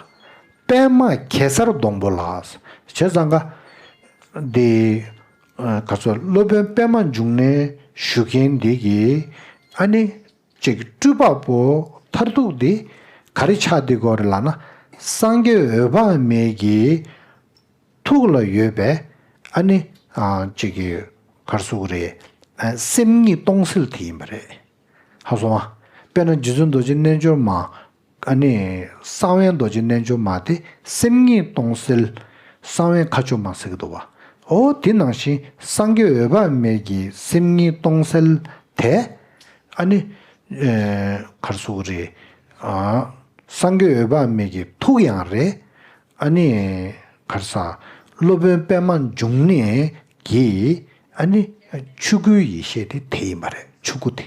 པདྨ་གེ་སར་སྡོང་པོ་ལ། བྱས་ཙང་ཀ། འདི། ཨ། ག་ཚོད་སློབ་དཔོན་པདྨ་འབྱུང་གནས་བཞུགས་མཁན་འདི་གི། ཨ་ནི། ཅིག་སྤྲུལ་པ་པོ་མཐར་ཐུག་འདི་ག་རེ་ཆགས་བསྡད་ཀྱི་ཡོད་རེད་ལབ་ན། སངས་རྒྱས་འོད་དཔག་མེད་ཀྱི་ཐུགས་ལ་ཡོད་པའི་ཨ་ནི། ཨ། ཅིག་གི་ག་རེ་ཟེར་དགོས་རེད། ཨ། སེམས་ཉིད་སྟོང་གསལ་དེ་ཡིན་པ་རེད། ཧ་སོང་ཨ། དཔེར་ན་རྗེ་བཙུན་རྡོ་རྗེ་རྣལ་འབྱོར་མ། ཨ་ནི། གསང་བའི་རྡོ་རྗེ་རྣལ་འབྱོར་མ་དེ་སེམས་ཉིད་སྟོང་གསལ། གསང་བའི་མཁའ་སྤྱོད་མ་ཟེར་གྱི་འདུག་བ། འོ་དེ་ནང་བཞིན་སངས་རྒྱས་འོད་དཔག་མེད་ཀྱི་སེམས་ཉིད་སྟོང་གསལ་དེ། ཨ་ནི། ཨེ། ག་རེ་ཟེར་དགོས་རེད། ཨ། སངས་རྒྱས་འོད་དཔག་མེད་ཀྱི་ཐུགས་ཡང་རེད། ཨ་ནི། ག་རེ་ཟ། སློབ་དཔོན་པདྨ་འབྱུང་གནས་ཀྱི། ཨ་ནི། ཆོས་སྐུའི་ཡེ་ཤེས་དེ་དེ་ཡིན་པ་རེད། ཆོས་སྐུ་དེ།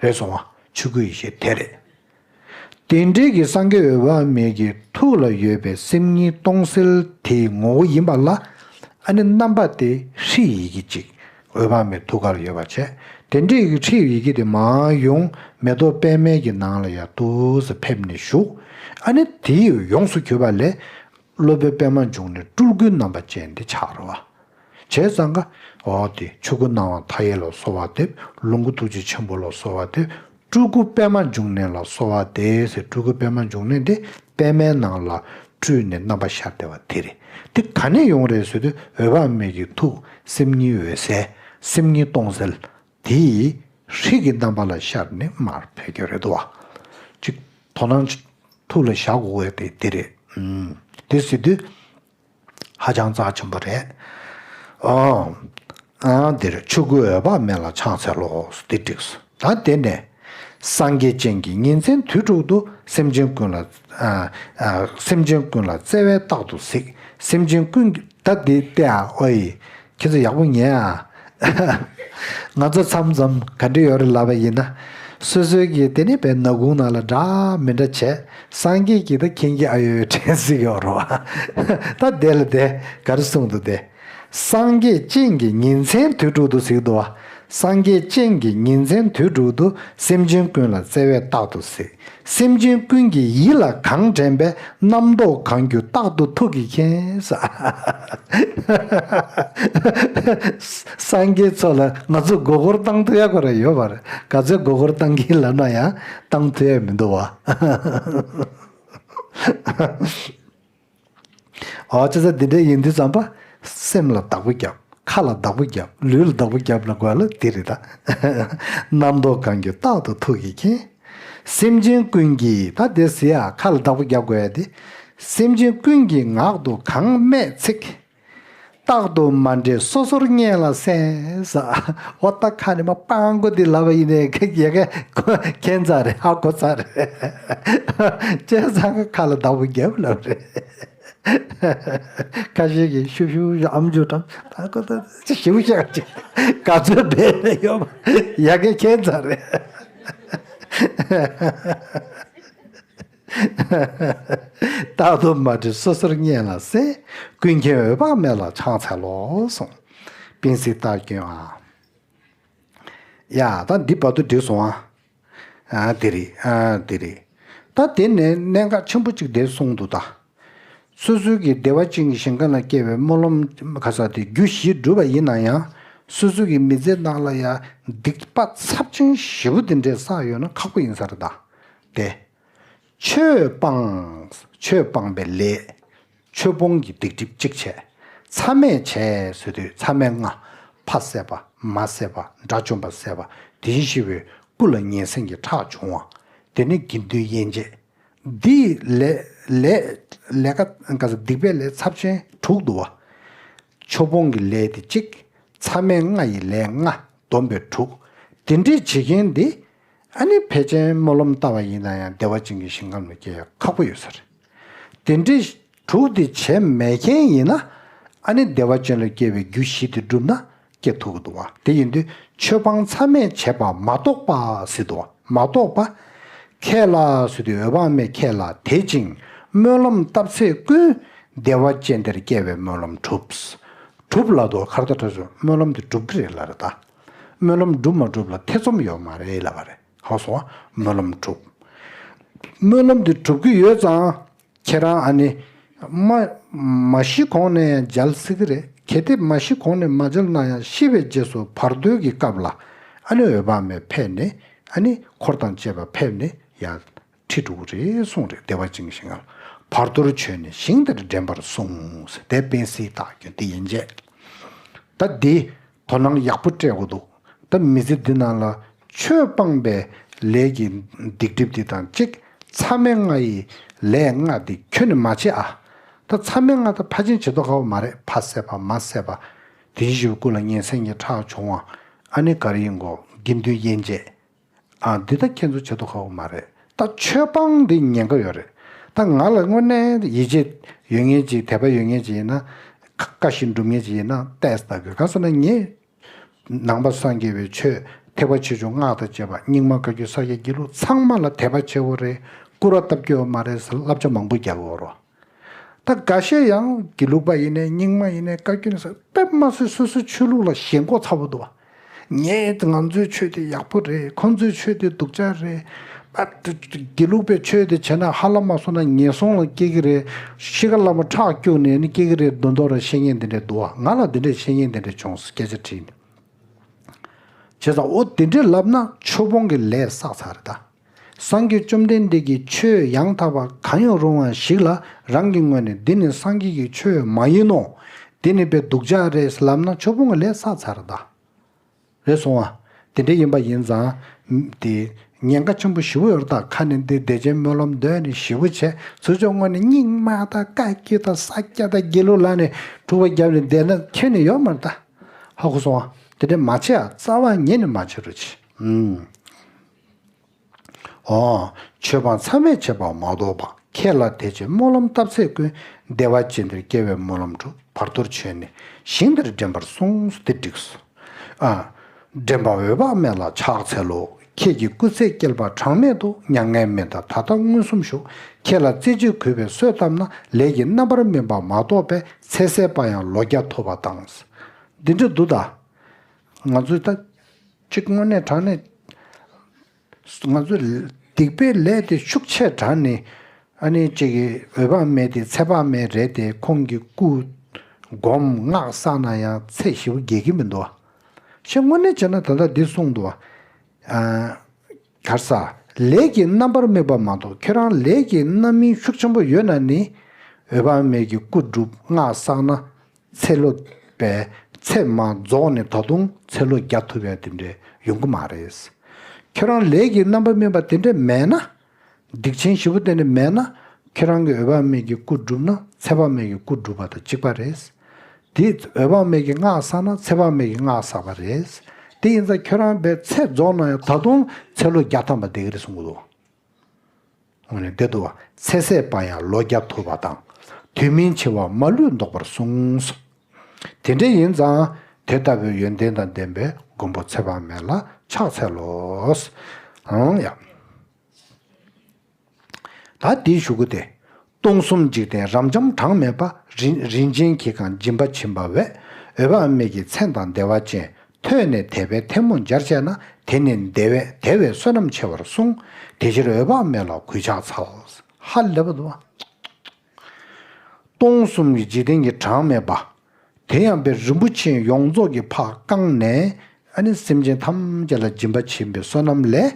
རེད་སོང་བ། ཆོས་སྐུའི་ཡེ་ཤེས་དེ་རེད། དེ་འདྲའི་གི་སངས་རྒྱས་འོད་དཔག་མེད་ཀྱི་ཐུགས་ལ་ཡོད་པའི་སེམས་ཉིད་སྟོང་གསལ་དེའི་ངོ་བོ་ཡིན་པ་ལ། ཨ་ནི་རྣམ་པ་དེ་ཧྲཱིཿཡི་གེ་གཅིག་འོད་དཔག་མེད་ཐུགས་ཀར་ཡོད་པ་བྱས། དེ་འདྲའི་གི་ཧྲཱིཿཡི་གེ་དེ་མར་ཡོང་མེ་ཏོག་པདྨའི་གི་ནང་ལ་ཡར་ཏོག་ཙམ་ཕེབས་ནས་བཞུགས། ཨ་ནི་དེ་ཡོངས་སུ་གྱུར་པ་ལས། སློབ་དཔོན་པདྨ་འབྱུང་གནས་སྤྲུལ་སྐུའི་རྣམ་པ་ཅན་དེ་ཆགས་རེད་བ། བྱས་ཙང་ཀ། འོ་དེ་ཆོས་སྐུ་སྣང་བ་མཐའ་ཡས་ལ་གསོལ་བ་འདེབས། ལོངས་སྐུ་ཐུགས་རྗེ་ཆེན་པོ་ལ་གསོལ་བ་འདེབས། སྤྲུལ་སྐུ་པདྨ་འབྱུང་གནས་ལ་གསོལ་བ་འདེབས་ཟེར། སྤྲུལ་སྐུ་པདྨ་འབྱུང་གནས་དེ་པདྨའི་ནང་ལ་སྤྲུལ་ནས་རྣམ་པ་ཤར་བསྡད་པ་དེ་རེད། དེ་ག་ནས་ཡོང་རེད་ཟེར་དུས་འོད་དཔག་མེད་ཀྱི་ཐུགས་སེམས་ཉིད་འོད་གསལ། སེམས་ཉིད་སྟོང་གསལ། དེ་ཧྲཱིཿཡི་རྣམ་པ་ལ་ཤར་ནས་མར་ཕེབས་ཀྱི་རེད་དོ། ཅིག་དོ་སྣང་ཐུགས་ལ་བཞག་དགོས་པ་དེ་དེ་རེད། ཨུམ། དེ་ཟེར་དུས་ཧ་ཅང་རྩ་ཆེན་པོ་རེད། ཨོ། ཨ། དེར་ཆོས་སྐུ་འོད་དཔག་མེད་ལ་ཕྱག་འཚལ་ལོ། དེ་འགྲིགས་སོ། ད་དེ་ནས་སངས་རྒྱས་སྤྱན་གྱིས་ཉིན་མཚན་དུས་དྲུག་ཏུ་སེམས་ཅན་ཀུན་ལ། ཨ། ཨ། སེམས་ཅན་ཀུན་ལ་བརྩེ་བས་རྟག་ཏུ་གཟིགས། སེམས་ཅན་ཀུན་གྱི། ད་འདི་ལྟ་ཨ། ཨོའི། ཁྱེད་ཚོ་ཡག་པོ་ཉན་ཨ། ང་ཚོ་མཚམས་མཚམས་ག་འདྲ་ཡོད་རེད་ལབ་པ་ཡིན་ན། སོ་སོའི་གི་དེ་ནི་བའི་ནག་ཁུང་ནང་ལ་འདྲ་མི་འདྲ་བྱས། སངས་རྒྱས་ཀྱིས་ད་མཁྱེན་གྱི་ཨ་ཡོད་དྲན་སྲིད་ཀྱི་ཡོད་རེད་བ། ད་དེ་ལ་དེ་ག་རེ་གསུངས་འདུག་དེ། སངས་རྒྱས་སྤྱན་གྱིས་ཉིན་མཚན་དུས་དྲུག་ཏུ་ཟེར་གྱི་འདུག་བ། སངས་རྒྱས་སྤྱན་གྱིས་ཉིན་མཚན་དུས་དྲུག་ཏུ་སེམས་ཅན་ཀུན་ལ་བརྩེ་བས་རྟག་ཏུ་གཟིགས། སེམས་ཅན་ཀུན་གྱི་ཡིད་ལ་གང་དྲན་པའི། རྣམ་རྟོག་གང་གྱུར་རྟག་ཏུ་ཐུགས་ཀྱིས་མཁྱེན། སངས་རྒྱས་ཚོ་ལ་ང་ཚོ་མགོ་སྐོར་བཏང་ཐུབ་ཡ་ཁོ་ར་ཡོད་པ་རེད། ག་ཚོད་མགོ་སྐོར་བཏང་གིན་ལབ་ན་ཡང་བཏང་ཐུབ་ཡ་མི་འདུག་བ། ཨོ་ཅི་ཙ་འདི་འདྲ་ཡིན་དུས་ཙམ་པ། སེམས་ལ་བདག་པོ་རྒྱབ། ཁ་ལ་བདག་པོ་རྒྱབ། ལུས་ལ་བདག་པོ་རྒྱབ་ལ་དགོས་ལ་འདི་རེད་ད། རྣམ་རྟོག་གང་གྱུར་རྟག་ཏུ་ཐུགས་ཀྱིས་མཁྱེན། སེམས་ཅན་ཀུན་གྱིས་ད་དེ་ཟེར་ཡ་ཁ་ལ་བདག་པོ་རྒྱབ་དགོས་ཡ་དེ། སེམས་ཅན་ཀུན་གྱིས་ངག་ཏུ་གང་སྨྲས་ཚིག་རྟག་ཏུ་མ་འདྲེས་སོ་སོར་སྙན་ལ་གསན། ས། འོ་ད་ཁ་ནས་མ་སྤང་གོ་འདི་ལབ་པ་ཡིན་ནའི་ཁ་ཡ་ག་མཁྱེན་ཚར་རེད། ཧ་གོ་ཚར་རེད། བྱས་ཙང་ཁ་ལ་བདག་པོ་རྒྱབ་ལབ་རེད། ཁ་ཤས་ཀྱིས་ཤུ་ཤུ་ཨམ་ཅོག་དྲངས། ད་ཁོ་ད་ཅི་ཞིབ་བཤད་ཅིག་ག་ཚོད་འབད་ནས་ཡོད་པ་ཡ་ག་མཁྱེན་ཚར་རེད། རྟག་ཏུ་མ་འདྲེས་སོ་སོར་སྙན་ལ་གསན། ཀུན་མཁྱེན་འོད་དཔག་མེད་ལ་ཕྱག་འཚལ་ལོ་གསུངས། པིན་སི་རྟགས་སྐྱོན་ཨ། ཡ་ད་འདི་བར་དུ་འགྲིག་སོང་ཨ། ཨ་དེ་རེད། ཨ་དེ་རེད། ད་དེ་ནས་གནད་འགག་ཆེན་པོ་གཅིག་དེ་གསུངས་འདུག་ད། སོ་སོའི་གི་བདེ་བ་ཅན་གྱི་ཞིང་ཁམས་ལ་སྐྱེ་བའི་སྨོན་ལམ་ག་ས་དེ་རྒྱུ་བཞི་བསྒྲུབས་པ་ཡིན་ན་ཡང་། སོ་སོའི་གི་མི་ཚེ་ནང་ལ་ཡང་སྡིག་པ་ཚབས་ཆེན་ཞེ་པོ་དེ་འདྲས་བསགས་ཡོད་ན་ཁག་པོ་ཡིན་ས་རེད་ད། དེ། ཆོས་སྤང་། ཆོས་སྤངས་པའི་ལས། ཆོས་སྤོང་གི་སྡིག་སྒྲིབ་གཅིག་བྱས། མཚམས་མེད་བྱས་ཟེར་དུས་མཚམས་མེད་ལྔ། ཕ་བསད་པ། མ་བསད་པ། དགྲ་བཅོམ་པ་བསད་པ། དེ་བཞིན་གཤེགས་པའི་སྐུ་ལ་ཉན་སེམས་ཀྱི་ཁྲག་བྱུང་བ། དེ་ནི་དགེ་འདུན་དབྱེ་འབྱེད། འདིའི་ལས་ལས་ལས་ཀ་ག་ས་སྡིག་པའི་ལས་ཚབས་ཆེན་དྲུག་འདུག་བ། ཆོས་སྤོང་གི་ལས་དེ་གཅིག་མཚམས་མེད་ལྔ་ཡི་ལས་ལྔ་བསྡོམས་པས་དྲུག་དེ་འདྲས་བྱེད་མཁན་འདི། ཨ་ནི་ཕལ་ཆེར་སྨོན་ལམ་བཏབ་པ་ཡིན་ན་ཡང་བདེ་བ་ཅན་གྱི་ཞིང་ཁམས་ལ་སྐྱེ་ཡ་ཁག་པོ་ཡོད་ས་རེད། དེ་འདྲའི་དྲུག་དེ་བྱས་མེད་མཁན་ཡིན་ན། ཨ་ནི་བདེ་བ་ཅན་ལ་སྐྱེ་བའི་རྒྱུ་བཞི་དེ་བསྒྲུབས་ན་སྐྱེ་ཐུབ་ཀྱི་འདུག་བ། དེ་ཡིན་དུས་ཆོས་སྤང་མཚམས་མེད་བྱས་པ་མ་གཏོགས་པ་ཟེར་འདུག་བ། མ་གཏོགས་པ། ཁས་བླངས་ཟེར་དུས་འོད་དཔག་མེད་ཁས་བླངས་དད་ཅིང་སྨོན་ལམ་བཏབ་ཚད་ཀུན་བདེ་བ་ཅན་དེར་སྐྱེ་བའི་སྨོན་ལམ་གྲུབ། གྲུབ་ལ་དོ་ཁར་ད་ཁྲ་ཆུ་སྨོན་ལམ་དེ་གྲུབ་ཀྱི་རེད་ལ་རེད་ད། སྨོན་ལམ་འགྲུབ་མ་འགྲུབ་ལ་ཐེ་ཚོམ་ཡོད་མ་རེད་ལབ་པ་རེད། ཧ་སོང་བ། སྨོན་ལམ་གྲུབ། སྨོན་ལམ་འདི་གྲུབ་ཀྱི་ཡོད་ཙང་། ཁྱེད་རང་ཨ་ནི། མ། མ་ཤི་གོང་ནས་ཡང་མཇལ་སྲིད་ཀྱི་རེད། གལ་ཏེ་མ་ཤི་གོང་ནས་མ་མཇལ་ན་ཡང་ཤི་བའི་རྗེས་སུ་བར་དོའི་གི་སྐབས་ལ། ཨ་ནི་འོད་དཔག་མེད་ཕེབས་ནས། ཨ་ནི་འཁོར་དང་བཅས་པ་ཕེབས་ནས་ཡར་ཁྲིད་འགྲོ་གི་རེད་གསུངས་རེད། བདེ་བ་ཅན་གྱི་ཞིང་ཁམས་བར་དོར་བྱོན་ནས་ཞིང་དེར་འདྲེན་པར་གསུངས། དེ་པིན་སི་རྟགས་སྐྱོན་དེ་ཡན་ཆད། ད་འདི། དོ་སྣང་ཡག་པོ་སྤྲད་དགོས་འདུག་ད་མི་ཚེ་འདི་ནང་ལ་ཆོས་སྤངས་པའི་ལས་ཀྱི་སྡིག་སྒྲིབ་འདི་དང་གཅིག་མཚམས་མེད་ལྔ་ཡི་ལས་ལྔ་འདི་ཁྱོན་ནས་མ་བྱེད་ཨ། ད་མཚམས་མེད་ལྔ་ད་ཕལ་ཆེར་བྱེད་མདོག་ཁ་པོ་མ་རེད། ཕ་བསད་པ་མ་བསད་པ། དེ་བཞིན་གཤེགས་པའི་སྐུ་ལ་ཉན་སེམས་ཀྱི་ཁྲག་བྱུང་བ། ཨ་ནི་ག་རེ་ཡིན་གོ་དགེ་འདུན་དབྱེ་འབྱེད། ཨ་འདི་ད་ཁྱེད་ཚོ་བྱེད་མདོག་ཁ་པོ་མ་རེད། ད་ཆོས་སྤང་འདི་ཉེན་ཁ་ཡོད་རེད། ད་ང་ལ་དངོས་གནས་ཡིད་ཆེས་ཡོད་མཁན་ཅིག་དད་པ་ཡོད་མཁན་ཅིག་ཡིན་ན། བཀའ་བཞིན་སྒྲུབ་མཁན་ཅིག་ཡིན་ན་ཏོག་ཙམ་ལྟ་དགོས། གང་ཟེར་ན་ངས་ནང་པ་སངས་རྒྱས་པའི་ཆོས་ཐེག་པ་ཆེ་ཆུང་སྔགས་དང་བཅས་པ་རྙིང་མ་བཀའ་བརྒྱུད་ས་སྐྱ་དགེ་ལུགས་ཚང་མ་ལ་དད་པ་ཆེ་བོ་རེད། སྐུར་བ་བཏབ་རྒྱུ་ཡོད་མ་རེད་ཟེར་བསླབ་བྱ་མང་པོ་རྒྱག་གི་ཡོད་རེད། ད་འགའ་ཤས་ཡང་དགེ་ལུགས་པ་ཡིན་ནའི་རྙིང་མ་ཡིན་ནའི་བཀའ་བརྒྱུད་ནས་ཟེར་དཔེ་མ་སྲིད་སོ་སོའི་ཆོས་ལུགས་ལ་ཞེན་ཁོག་ཚ་བོ་འདུག་བ། ངས་ང་ཚོའི་ཆོས་དེ་ཡག་པོ་རེད། ཁོང་ཚོའི་ཆོས་དེ་སྡུག་ཅག་རེད། ཨ་དགེ་ལུགས་པའི་ཆོས་དེ་བྱས་ན་ཧ་ལམ་མ་སོང་ན་ངན་སོང་ལ་སྐྱེ་གི་རེད། ཤི་ཁ་ལ་མ་ཁྲག་སྐྱུག་ནས་ནི་སྐྱེ་གི་རེད་མདོག་མདོག་ར་བཤད་མཁན་དེ་འདྲས་འདུག་བ། ང་ལ་དེ་འདྲས་བཤད་མཁན་དེ་འདྲས་བྱུང་སྐད་ཆ་དྲིས་ནས། བྱས་ཙང་འོ་དེ་འདྲས་ལབ་ན་ཆོས་སྤོང་གི་ལས་བསགས་ཚར་རེད་ད། སངས་རྒྱས་བཅོམ་ལྡན་འདས་ཀྱི་ཆོས་ཡང་དག་པ་གང་ཡང་རུང་བ་ཞིག་ལ་རང་གི་ངོས་ནས་འདི་ནི་སངས་རྒྱས་ཀྱི་ཆོས་མ་ཡིན་ནོ། འདི་ནི་དཔེ་སྡུག་ཅག་རེད་ལབ་ན་ཆོས་སྤོང་གི་ལས་བསགས་ཚར་ད། རེད་སོང་བ། དེ་འདྲ་ཡིན་པ་ཡིན་ཙང་། དེ་ཉེན་ཁ་ཆེན་པོ་ཞེ་པོ་ཡོད་རེད་ད། ཁ་ནས་འདི་བདེ་ཆེན་སྨོན་ལམ་འདོན་ནས་ཞེ་པོ་བྱས་ཚུར་ཕྱོགས་ངོས་ནས་རྙིང་མ་དང་བཀའ་བརྒྱུད་དང་ས་སྐྱ་དང་དགེ་ལུགས་ལ་ནས་འཁྲུག་པ་བརྒྱབ་ནས་བསྡད་ན་ཁྱོན་ནས་ཡོད་མ་རེད་ད། ཧ་གོ་སོང་བ། དེ་འདྲ་མ་བྱེད་ཨ། རྩ་བ་ཉིད་ནས་མ་བྱེད་རོགས་བྱེད། ཨུམ། འོ། ཆོས་སྤང་མཚམས་མེད་བྱེད་པ་མ་གཏོགས་པ། ཁས་བླངས་དད་ཅིང་སྨོན་ལམ་བཏབ་ཚད་ཀུན། བདེ་བ་ཅན་དེར་སྐྱེ་བའི་སྨོན་ལམ་གྲུབ། བར་དོར་བྱོན་ནས་ཞིང་དེར་འདྲེན་པར་གསུངས། དེ་འགྲིགས་སོ། ཨ། འདྲེན་པ་འོད་དཔག་མེད་ལ་ཕྱག་འཚལ་ལོ། ཁྱེད་ཀྱི་སྐུ་ཚེ་བསྐལ་པ་གྲངས་མེད་དུ། མྱ་ངན་མི་འདའ་ད་ལྟ་མངོན་སུམ་བཞུགས། ཁྱེད་ལ་རྩེ་གཅིག་གུས་པས་གསོལ་བཏབ་ན། ལས་ཀྱི་རྣམ་པར་སྨིན་པ་མ་གཏོགས་པའི། ཚེ་ཟད་པ་ཡང་ལོ་བརྒྱ་ཐུབ་པ་དང་། འདི་འདྲ་འདུག་ད། ང་ཚོས་ད་གཅིག་དངོས་གནས་དྲང་གནས། ང་ཚོས་སྡིག་པའི་ལས་དེ་ཤུགས་ཆེ་དྲགས་ནས། ཨ་ནི་གཅིག་གི་འོད་དཔག་མེད་དེ་ཚེ་དཔག་མེད་རེད་དེ། ཁོང་གི་སྐུ་སྒོམ་སྔགས་བསགས་ན་ཡང་ཚེ་ཞེ་པོ་རྒྱས་ཀྱི་མི་འདུག་བ། ཞེས་དངོས་གནས་བྱས་ན་ད་ལྟ་འདི་གསུངས་འདུག་བ། ཨ། ག་རེ་ཟ། ལས་ཀྱི་རྣམ་པར་སྨིན་པ་མ་གཏོགས། ཁྱོད་རང་ལས་ཀྱི་རྣམ་སྨིན་ཤུགས་ཆེན་པོ་ཡོད་ན་ནི། འོད་དཔག་མེད་ཀྱི་སྐུ་སྒྲུབ་སྔགས་བསགས་ན། ཚེ་ལོ་པའི་ཚེ་མ་རྫོགས་ནས་ད་དུང་ཚེ་ལོ་བརྒྱ་ཐུབ་ཡ་དེ་འདྲས་ཡོང་གི་མ་རེད། ཁྱོད་རང་ལས་ཀྱི་རྣམ་པར་སྨིན་པ་དེ་འདྲས་མེད་ན། སྡིག་ཆེན་ཞེ་པོ་དེ་འདྲས་མེད་ན། ཁྱོད་རང་གི་འོད་དཔག་མེད་ཀྱི་སྐུ་སྒྲུབ་ན་ཚེ་དཔག་མེད་ཀྱི་སྐུ་སྒྲུབ་པ་དང་གཅིག་པ་རེད། དེ་འོད་དཔག་མེད་ཀྱི་སྔགས་བསགས་ན་ཚེ་དཔག་མེད་ཀྱི་སྔགས་བསགས་པ་རེད། དེ་ཡིན་ཙང་ཁྱོད་རང་པའི་ཚེ་རྫོགས་ན་ཡང་ད་དུང་ཚེ་ལོ་བརྒྱ་ཐམ་པ་བསྡད་ཀྱི་རེད་གསུང་གི་འདུག་འོ་ནས་བསྡད་འདུག་བ། ཚེ་ཟད་པ་ཡང་ལོ་བརྒྱ་ཐུབ་པ་དང་། དུས་མིན་འཆི་བ་མ་ལུས་བཟློག་པར་གསུངས། དེ་འདྲ་ཡིན་ཙང་དེ་ལྟ་བུའི་ཡོན་ཏན་དང་ལྡན་པའི་མགོན་པོ་ཚེ་དཔག་མེད་ལ་ཕྱག་འཚལ་ལོ། ཨང་ཡ། ད་འདིའི་གཞུག་གུ་དེ། སྟོང་གསུམ་འཇིག་རྟེན་རབ་འབྱམས་གྲངས་མེད་པ། རིན་རིན་ཆེན་གྱིས་གང་སྦྱིན་པ་བྱིན་པ་བས། འོད་དཔག་མེད་ཀྱི་མཚན་དང་བདེ་བ་ཅན། ཐོས་ནས་དད་པས་ཐལ་མོ་སྦྱར་བྱས་ན། དེ་ནི་དེ་བས་དེ་བས་བསོད་ནམས་ཆེ་བར་གསུངས། དེ་ཕྱིར་འོད་དཔག་མེད་ལ་གུས་ཕྱག་འཚལ། ཧ་ལས་པ་འདུག་བ། སྟོང་གསུམ་གྱི་འཇིག་རྟེན་གྱི་གྲངས་མེད་པ། དེ་ཡང་པའི་རིན་པོ་ཆེ་ཡོངས་རྫོགས་ཀྱིས་ཕར་བཀང་ནས། ཨ་ནི་སེམས་ཅན་ཐམས་ཅད་ལ་སྦྱིན་པ་བྱིན་པའི་བསོད་ནམས་ལས།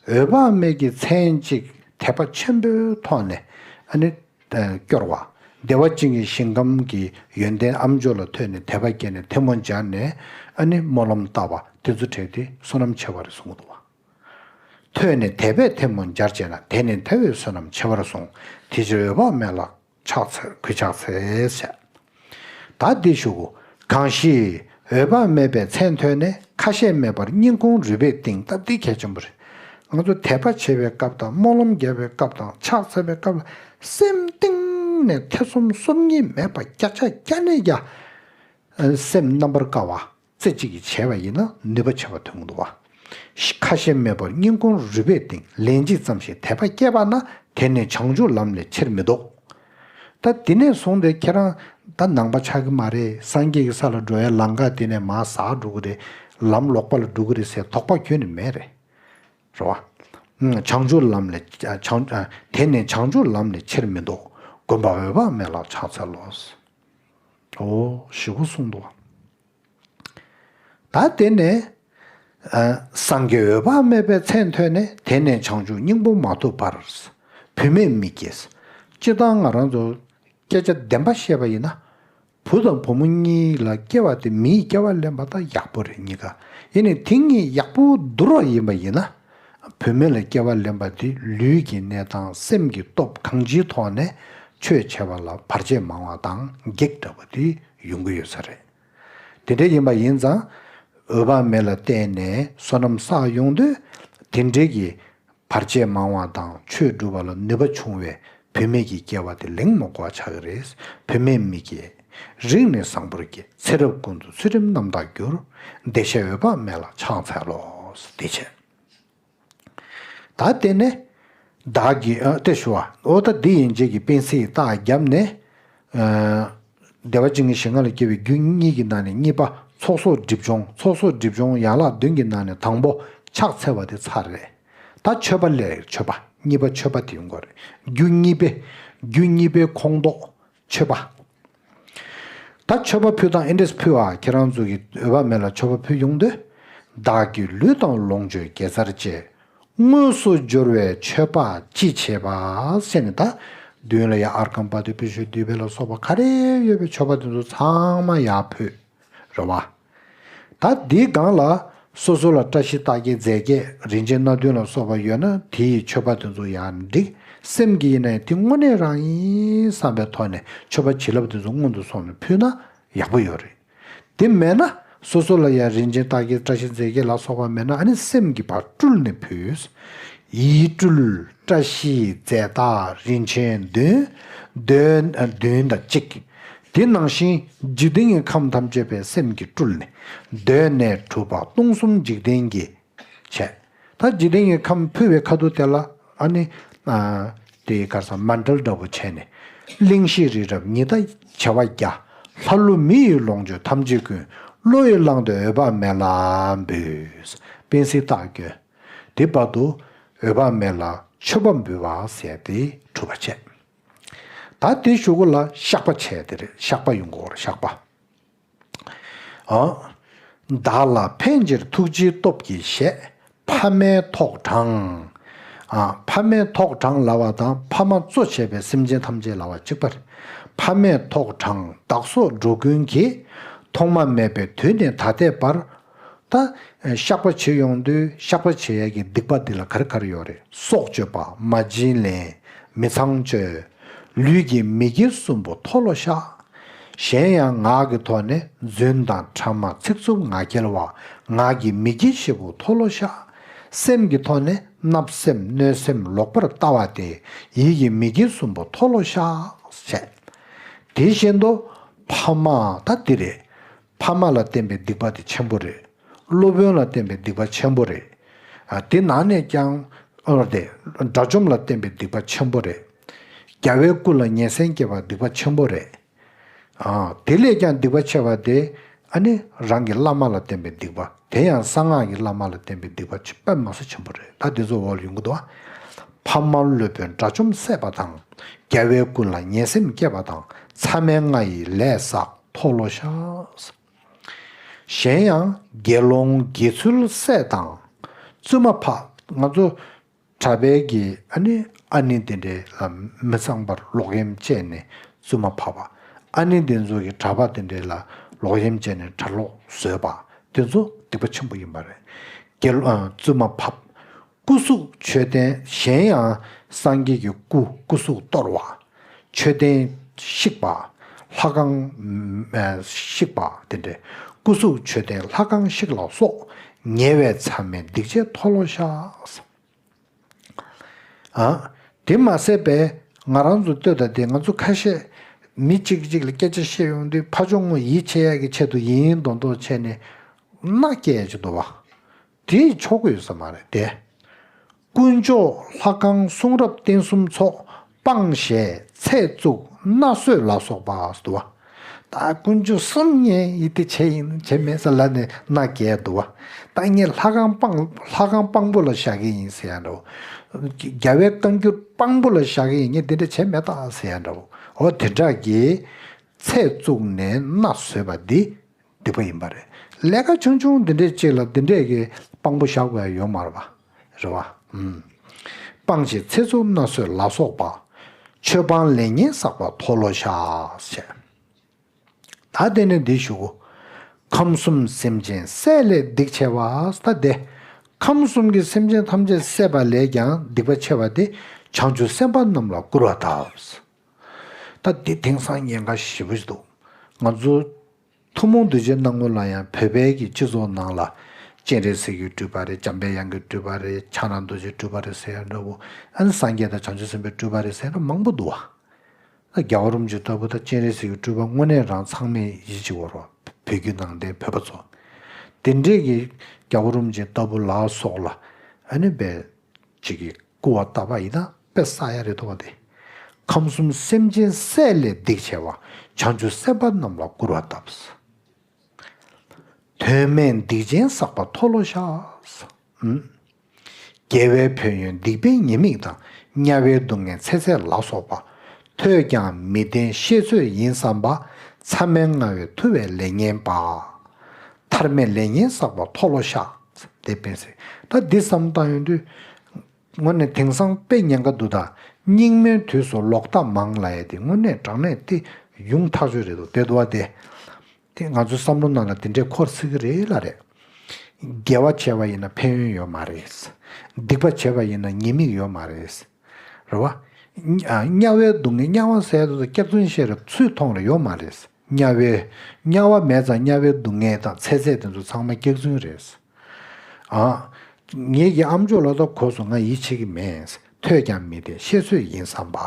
འོད་དཔག་མེད་ཀྱི་མཚན་གཅིག་དད་པ་ཆེན་པོའི་ཐོག་ནས་ཨ་ནི་སྐྱོར་བ། བདེ་བ་ཅན་གྱི་ཞིང་ཁམས་ཀྱི་ཡོན་ཏན་ཨ་མཆོག་ལ་ཐོས་ནས་དད་པ་སྐྱེས་ནས་ཐལ་མོ་སྦྱར་ནས་ཨ་ནི་སྨོན་ལམ་བཏབ་པ་དེ་ཚོ་བྲལ་ཏེ་བསོད་ནམས་ཆེ་བ་རེད་གསུངས་འདུག་བ། ཐོས་ནས་དད་པས་ཐལ་མོ་སྦྱར་བྱས་ན། དེ་ནི་དེ་བས་བསོད་ནམས་ཆེ་བར་གསུངས། དེ་ཕྱིར་འོད་དཔག་མེད་ལ་ཕྱག་འཚལ་གུས་ཕྱག་འཚལ་ཟེར། ད་འདི་ཞུ་གོ། གང་ཞིག་འོད་དཔག་མེད་པའི་མཚན་ཐོས་ནས། ཁ་ཞེ་མེད་པར་སྙིང་ཁོང་རུས་པའི་གཏིང་། སྟབས་བདེ་གལ་ཆེན་པོ་རེད། ང་ཚོ་དད་པ་བྱེད་པའི་སྐབས་དང་སྨོན་ལམ་རྒྱག་པའི་སྐབས་དང་ཕྱག་འཚལ་བའི་སྐབས་ལ་སེམས་གཏིང་ནས་ཐེ་ཚོམ་སོམ་ཉི་མེད་པ་བརྒྱ་ཆ་བརྒྱ་ནས་བརྒྱ། སེམས་རྣམ་པར་དཀར་བ། རྩེ་གཅིག་གིས་བྱས་པ་ཡིན་ན་ནུས་པ་ཆེ་བ་ཐོན་གྱི་འདུག་བ། ཁ་ཞེ་མེད་པར་སྙིང་ཁོང་རུས་པའི་གཏིང་། ལན་གཅིག་ཙམ་ཞིག་དད་པ་སྐྱེས་པ་ན། དེ་ནི་བྱང་ཆུབ་ལམ་ལས་ཕྱིར་མི་ལྡོག་ད་དེ་ནས་བཟུང་སྟེ་ཁྱེད་རང་ད་ནང་པ་ཆགས་ཀྱི་མ་རེད། སངས་རྒྱས་ཀྱི་ས་ལ་འགྲོ་བའི་ལམ་ཁ་དེ་ནས་མར་ཟག་འགྲོ་གི་རེད། ལམ་ལོག་པ་ལ་འགྲོ་གི་རེད་ཟེར་དོགས་པ་ཁྱོན་ནས་མེད་རེད། རེད་བ། བྱང་ཆུབ་ལམ་ལས་བྱང་། དེ་ནི་བྱང་ཆུབ་ལམ་ལས་ཕྱིར་མི་ལྡོག་མགོན་པོ་འོད་དཔག་མེད་ལ་ཕྱག་འཚལ་ལོ། འོ་ཞེ་པོ་གསུངས་འདུག་བ། ད་དེ་ནས་ཨ་སངས་རྒྱས་འོད་དཔག་མེད་པའི་མཚན་ཐོས་ནས། དེ་ནས་བྱང་ཆུབ་སྙིང་པོ་མ་ཐོབ་བར། བུད་མེད་མི་སྐྱེ། སྤྱིར་བཏང་ང་རང་ཚོ་སྐད་ཆ་བདེན་པ་བཤད་པ་ཡིན་ན། བུ་དང་བུ་མོ་གཉིས་ལ་སྐྱེ་བ་དེ་མིའི་སྐྱེ་བ་ལེན་པ་དང་ཡག་པོ་རེད་གཉིས་ཀ། ཡིན་ནའི་དེ་གཉིས་ཡག་པོ་བསྡུར་བ་ཡིན་པ་ཡིན་ན། བུད་མེད་ལ་སྐྱེ་བ་ལེན་པ་དེ་ལུས་ཀྱི་གནས་སྟངས་སེམས་ཀྱི་སྟོབས་གང་ཅིའི་ཐོག་ནས་ཆོས་བྱེད་པ་ལ་བར་ཆད་མང་བ་དང་བགེགས་འདྲ་བ་དེ་ཡོང་གི་ཡོད་ས་རེད། དེ་འདྲ་ཡིན་པ་ཡིན་ཙང་། འོད་དཔག་མེད་ལ་བརྟེན་ནས་བསོད་ནམས་བསགས་ཡོང་དུས། དེ་འདྲའི་གི་བར་ཆད་མང་བ་དང་ཆོས་སྒྲུབ་པ་ལ་ནུས་པ་ཆུང་བའི་བུད་མེད་ཀྱི་སྐྱེ་བ་དེ་ལེན་མི་དགོས་པ་ཆགས་ཀྱི་རེད། བུད་མེད་མི་སྐྱེ། རིགས་ནི་བཟང་པོར་སྐྱེ། ཚེ་རབས་ཀུན་ཏུ་ཚུལ་ཁྲིམས་རྣམ་དག་འགྱུར། བདེ་གཤེགས་འོད་དཔག་མེད་ལ་ཕྱག་འཚལ་ལོ། བདེ་གཤེགས། ད་དེ་ནས་བདག་གིས་ཨ་དེ་ཞུ་བ། འོ་ད་འདི་ཡན་ཆད་ཀྱི་པཎ་ཚེའི་རྟགས་བརྒྱབ་ནས། ཨ་བདེ་བ་ཅན་གྱི་ཞིང་ཁམས་ལ་སྐྱེ་བའི་རྒྱུ་གཉིས་ཀྱི་ནང་ནས་གཉིས་པ་ཚོགས་གསོག་སྒྲིབ་སྦྱོང་། ཚོགས་གསོག་སྒྲིབ་སྦྱོང་ཡན་ལག་བདུན་གྱི་ནང་ནས་དང་པོ་ཕྱག་འཚལ་བ་དེ་ཚར་རེད། ད་མཆོད་པ་སླེབས། མཆོད་པ་གཉིས་པ་མཆོད་པ་དེ་ཡོང་གི་རེད། རྒྱུ་གཉིས་པའི་རྒྱུ་གཉིས་པའི་ཁོངས་གཏོགས་མཆོད་པ། ད་མཆོད་པ་ཕུལ་སྟངས་ཨེ་འདྲས་ཕུལ་བ། ཁྱེད་རང་ཚོ་གིས་འོད་དཔག་མེད་ལ་མཆོད་པ་ཕུལ་ཡོང་དུས། བདག་གི་ལུས་དང་ལོངས་སྤྱོད་དགེ་རྩར་བཅས། དངོས་སུ་འབྱོར་བའི་མཆོད་པ་ཅི་བྱེད་པ། ཟེར་ནས་ད་མདུན་ལ་ཡ་ཨརྒྷཾ་པ་ཏི་པུཥྤ་དྷཱུ་པེ་ལ་སོགས་པ་ག་རེ་ཡོད་པའི་མཆོད་པ་དེ་ཚོ་ཚང་མ་ཡར་ཕུལ། རེད་བ། ད་འདིའི་སྒང་ལ་སོ་སོ་ལ་བཀྲ་ཤིས་རྟགས་བརྒྱད་རྫས་བརྒྱད་རིན་ཆེན་སྣ་བདུན་ལ་སོགས་པ་ཡོད་ན་དེ་ཡི་མཆོད་པ་དེ་ཚོ་ཡང་འགྲིག་སེམས་ཀྱི་ཡིན་ན་ཡང་དེ་དངོས་གནས་རང་ཡིན་བསམ་པའི་ཐོག་ནས་མཆོད་པ་བྱིན་རླབས་དེ་ཚོ་སྔོན་དུ་སོང་ནས་ཕུལ་ན་ཡག་པོ་ཡོད་རེད། དེ་མེད་ན་སོ་སོ་ལ་ཡང་རིན་ཆེན་རྟགས་བརྒྱད་བཀྲ་ཤིས་རྫས་བརྒྱད་ལ་སོགས་པ་མེད་ན་ཨ་ནི་སེམས་ཀྱི་བར་སྤྲུལ་ནས་ཕུལ། ཡིད་སྤྲུལ་བཀྲ་ཤིས་རྫས་རྟགས་རིན་ཆེན་བདུན། བདུན་བདུན་དང་གཅིག་དེ་ནང་བཞིན་འཇིག་རྟེན་གྱི་ཁམས་ཐམས་ཅད་པའི་སེམས་ཀྱིས་སྤྲུལ་ནས་གདོད་ནས་གྲུབ་པ་སྟོང་གསུམ་འཇིག་རྟེན་གྱི་བྱས། ད་འཇིག་རྟེན་གྱི་ཁམས་ཕུལ་བའི་ཁ་ཐུག་དེ་ལ་ཨ་ནི་ཨ་དེའི་གར་སོང་མཎྜལ་འདྲ་པོ་བྱས་ནས། གླིང་བཞི་རི་རབ་ཉི་ཟླ་བྱེ་བ་བརྒྱ། ལྷ་ཀླུ་མི་ཡི་ལོངས་སྤྱོད་ཐམས་ཅད་ཀུན། བློ་ཡིས་བླངས་ཏེ་འོད་དཔག་མེད་ལ་འབུལ། དཔལ་སྲིད་རྟགས་བསྐྱོན། དེ་བར་དུ་འོད་དཔག་མེད་ལ་མཆོད་པ་འབུལ་བ་ཟེར་ཏེ་གྲུབ་པ་བྱས། ད་དེའི་གཞུག་གུ་ལ་བཤགས་པ་བྱས་ཏེ་རེད། བཤགས་པ་ཡོང་གི་ཡོད་རེད། བཤགས་པ། ཨ། བདག་ལ་ཕན་ཕྱིར་ཐུགས་རྗེའི་སྟོབས་ཀྱིས་བཞེས། ཕ་མའི་ཐོག་དྲངས། ཨ། ཕ་མའི་ཐོག་དྲངས་ལབ་པ་དང་ཕ་མ་གཙོ་བྱས་པའི་སེམས་ཅན་ཐམས་ཅད་ལབ་པ་གཅིག་པ་རེད། ཕ་མའི་ཐོག་དྲངས་བདག་སོགས་འགྲོ་ཀུན་གྱི། ཐོག་མ་མེད་པའི་དུས་ནས་ད་ལྟའི་བར། ད་བཤགས་པ་བྱེད་ཡོང་དུས་བཤགས་པ་བྱེད་ཡས་ཀྱི་སྡིག་པ་འདི་ལ་ག་རེ་ག་རེ་ཡོད་རེད། སྲོག་གཅོད་པ། མ་བྱིན་ལེན། མི་ཚངས་སྤྱོད། ལུས་ཀྱི་མི་དགེ་གསུམ་པོ་མཐོལ་ལོ་བཤགས། གཞན་ཡང་ངག་གི་ཐོག་ནས་རྫུན་དང་ཕྲ་མ་ཚིག་རྩུབ་ངག་འཁྱལ་བ། ངག་གི་མི་དགེ་བཞི་པོ་མཐོལ་ལོ་བཤགས། སེམས་ཀྱི་ཐོག་ནས་བརྣབ་སེམས་གནོད་སེམས་ལོག་པར་ལྟ་བ་སྟེ། ཡིད་ཀྱི་མི་དགེ་གསུམ་པོ་མཐོལ་ལོ་བཤགས་བྱས། དེ་བཞིན་དུ་ཕ་མ་ད་འདི་རེད། ཕ་མ་ལ་བརྟེན་པའི་སྡིག་པ་དེ་ཆེན་པོ་རེད། སློབ་དཔོན་ལ་བརྟེན་པའི་སྡིག་པ་ཆེན་པོ་རེད། ཨ། དེ་ནང་ནས་ཀྱང་ཨོ་དེ་དགྲ་བཅོམ་ལ་བརྟེན་པའི་སྡིག་པ་ཆེན་པོ་རེད། རྒྱལ་བའི་སྐུ་ལ་ཉན་སེམས་སྐྱེས་པ་སྡིག་པ་ཆེན་པོ་རེད། ཨ། དེ་ལས་ཀྱང་སྡིག་པ་ཆེ་བ་དེ་ཨ་ནི་རང་གི་བླ་མ་ལ་བརྟེན་པའི་སྡིག་པ། དེ་ཡང་གསང་སྔགས་ཀྱི་བླ་མ་ལ་བརྟེན་པའི་སྡིག་པ་དཔེ་མི་སྲིད་ཆེན་པོ་རེད། ད་དེ་ཚོ་འོག་ལ་ཡོང་གི་འདུག་བ། ཕ་མ་སློབ་དཔོན་དགྲ་བཅོམ་བསད་པ་དང་། རྒྱལ་བའི་སྐུ་ལ་ཉན་སེམས་སྐྱེས་པ་དང་། མཚམས་མེད་ལྔ་ཡི་ལས་བསགས་མཐོལ་ལོ་བཤགས། གཞན་ཡང་དགེ་སློང་དགེ་ཚུལ་བསད་དང་། བཙུན་མ་ཕ། ང་ཚོ་གྲྭ་པའི་གི་ཨ་ནི་ཨ་ནི་དེ་འདྲའི་ལ་མི་ཚངས་པར་ལོག་གཡེམ་སྤྱད་ནས་བཙུན་མ་ཕབ་པ། ཨ་ནི་དེ་ཚོ་གི་གྲྭ་པ་དེ་འདྲའི་ལ་ལོག་གཡེམ་སྤྱད་ནས་གྲྭ་ལོག་བཟོས་པ། དེ་ཚོ་སྡིག་པ་ཆེན་པོ་ཡིན་པ་རེད། དགེ་སློང་བཙུན་མ་ཕབ། སྐུ་གཟུགས་མཆོད་རྟེན། གཞན་ཡང་སངས་རྒྱས་ཀྱི་སྐུ་སྐུ་གཟུགས་གཏོར་བ། མཆོད་རྟེན་བཤིག་པ། ལྷ་ཁང་ཨ་བཤིག་པ་དེ་འདྲའི། སྐུ་གཟུགས་མཆོད་རྟེན་ལྷ་ཁང་བཤིག་ལ་སོགས། ཉེ་བའི་མཚམས་མེད་སྡིག་བྱས་མཐོལ་ལོ་བཤགས། ཨ། དེ་མ་ཟད་པས་ང་རང་ཚོ་ལྟོས་དང་དེ་ང་ཚོ་ཁ་ཤས་མི་གཅིག་གཅིག་ལ་སྐད་ཆ་བཤད་ཡོང་དུས་ཕར་ཕྱོགས་ངོ་ཡིད་ཆེས་ཡག་གི་ཆེད་དུ་ཡིན་མདོག་མདོག་བྱས་ནས་མནའ་སྐྱེལ་ཡག་ཅིག་འདུག་བ། དེ་ཆོག་གི་ཡོད་ས་མ་རེད་དེ། དཀོན་མཆོག་ལྷ་ཁང་གསུང་རབ་རྟེན་གསུམ་ཚོགས། སྤང་ཞེས་ཚེ་བཙུགས་མནའ་ཟོས་ལ་སོགས་པ་འདུག་བ། ད་དཀོན་མཆོག་གསུམ་ངས་ཡིད་བདེ་བྱས་ཡིན་བྱས་མེད་ཟེར་ལབ་ནས་མནའ་སྐྱེལ་འདུག་བ། ད་ངས་ལྷ་ཁང་སྤང་ལྷ་ཁང་སྤང་པོ་ལ་བཞག་གི་ཡིན་ཟེར་ཡ་འདྲ་བོ། རྒྱལ་བའི་བཀའ་འགྱུར་སྤང་པོ་ལ་བཞག་གི་ཡིན། ངས་འདི་འདྲ་བྱས་མེད་ད་ཟེར་ཡ་འདྲ་བོ། འོ་དེ་འདྲ་གི་ཚེ་བཙུགས་ནས་མནའ་ཟོས་པ་འདི་སྡིག་པ་ཡིན་པ་རེད། ལས་ཀ་ཆུང་ཆུང་འདི་འདྲའི་ཅིག་ལ་འདི་འདྲས་ཀྱི་དཔང་པོ་བཞག་དགོས་ཡ་ཡོད་མ་རེད་པ། རེད་པ། ཨུམ། སྤང་ཞེས་ཚེ་བཙུགས་མནའ་ཟོས་ལ་སོགས་པ། ཆོས་སྤང་ལས་ངན་བསགས་པ་མཐོལ་ལོ་བཤགས་ཞེས། ད་དེ་ནས་འདི་ཞུ་གོ། ཁམས་གསུམ་སེམས་ཅན་བསད་ལས་སྡིག་ཆེ་བ་ད་དེ། ཁམས་གསུམ་གྱི་སེམས་ཅན་ཐམས་ཅད་བསད་པ་ལས་ཀྱང་སྡིག་པ་ཆེ་བ་དེ་བྱང་ཆུབ་སེམས་དཔའ་རྣམས་ལ་སྐུར་བ་བཏབ། ད་འདི་དེང་སང་ཉེན་ཁ་ཞེ་པོ་ཞིག་འདུག་ང་ཚོ་ཐུན་མོང་གདུལ་བྱའི་སྣང་ངོ་ལ་ཡང་བོད་པའི་གི་སྤྱི་ཚོགས་ནང་ལ་སྤྱན་རས་གཟིགས་ཀྱི་སྤྲུལ་པ་རེད། འཇམ་དཔལ་དབྱངས་ཀྱི་སྤྲུལ་པ་རེད། ཕྱག་ན་རྡོ་རྗེའི་སྤྲུལ་པ་རེད་ཟེར་ཡ་འདྲ་བོ། ཨ་ནི་སངས་རྒྱས་དང་བྱང་ཆུབ་སེམས་དཔའི་སྤྲུལ་པ་རེད་ཟེར་ཡ་འདྲ་མང་པོ་འདུག་བ། ད་རྒྱལ་བ་རིན་པོ་ཆེ་ལྟ་བུ་དང་སྤྱན་རས་གཟིགས་ཀྱི་སྤྲུལ་པ་དངོས་གནས་རང་ཚང་མས་ཡིད་ཆེས་དགོས་རེད་བ། བོད་བརྒྱུད་ནང་བསྟན་བོད་པ་ཚོ། དེ་འདྲས་ཀྱི་རྒྱལ་བ་རིན་པོ་ཆེ་ལྟ་བུ་ལ་སོགས་ལ་ཨ་ནི་བས། ཅིག་གིས་སྐུར་བ་བཏབ་པ་ཡིན་ན་དཔེ་བསགས་ཡ་རེད་འདུག་བ་དེ། ཁམས་གསུམ་སེམས་ཅན་བསད་ལས་སྡིག་ཆེ་བ། བྱང་ཆུབ་སེམས་དཔའ་རྣམས་ལ་སྐུར་བ་བཏབ། དོན་མེད་སྡིག་ཅན་བསགས་པ་མཐོལ་ལོ་བཤགས། ཨུམ། དགེ་བའི་ཕན་ཡོན་སྡིག་པའི་ཉེས་དམིགས་དང་། དམྱལ་བའི་སྡུག་བསྔལ་ཚེ་ཚད་ལ་སོགས་པ། ཐོས་ཀྱང་མི་བདེན་ཤེས་ཚོད་ཡིན་བསམ་པ། མཚམས་མེད་ལྔ་བའི་ཐུ་བའི་ལས་ངན་པ། ཐར་མེད་ལས་ངན་བསགས་པ་མཐོལ་ལོ་བཤགས། དེ་དཔེ་ཟེར། ད་འདི་བསམ་བཏང་ཡོང་དུས། དངོས་གནས་དེང་སང་དཔེ་ཉེན་ཁ་འདུག་ད། སྙིགས་མའི་དུས་སུ་ལོག་ལྟ་མང་ལབ་ཡ་དེ་དངོས་གནས་དྲང་གནས་དེ་ཡོང་ཐག་ཆོད་རེད་འདུག་དེ་འདུག་བ་དེ། དེ་ང་ཚོའི་བསམ་བློ་ནང་ལ་དེ་འདྲས་འཁོར་སྲིད་ཀྱི་རེད་ལ་རེད། དགེ་བ་བྱས་པ་ཡིན་ན་ཕན་ཡོན་ཡོད་མ་རེད། སྡིག་པ་བྱས་པ་ཡིན་ན་ཉེས་དམིགས་ཡོད་མ་རེད། རེད་བ། དམྱལ་བའི་སྡུག་བསྔལ་དམྱལ་བ་ཟེར་དུས་སྐྱག་རྫུན་བཤད་རེད་ཚུལ་མཐོང་རེད་ཡོད་མ་རེད། དམྱལ་བའི། དམྱལ་བ་མེད་ཙང་དམྱལ་བའི་སྡུག་བསྔལ་དང་ཚེ་ཚད་དེ་ཚོ་ཚང་མ་སྐྱག་རྫུན་རེད། ཨ། ངེད་ཀྱི་ཨམ་ཅོག་ལ་ད་གོ་སོང་ང་ཡིད་ཆེས་ཀྱི་མེད། ཐོས་ཀྱང་མི་བདེན་ཤེས་ཚོད་ཡིན་བསམ་པ།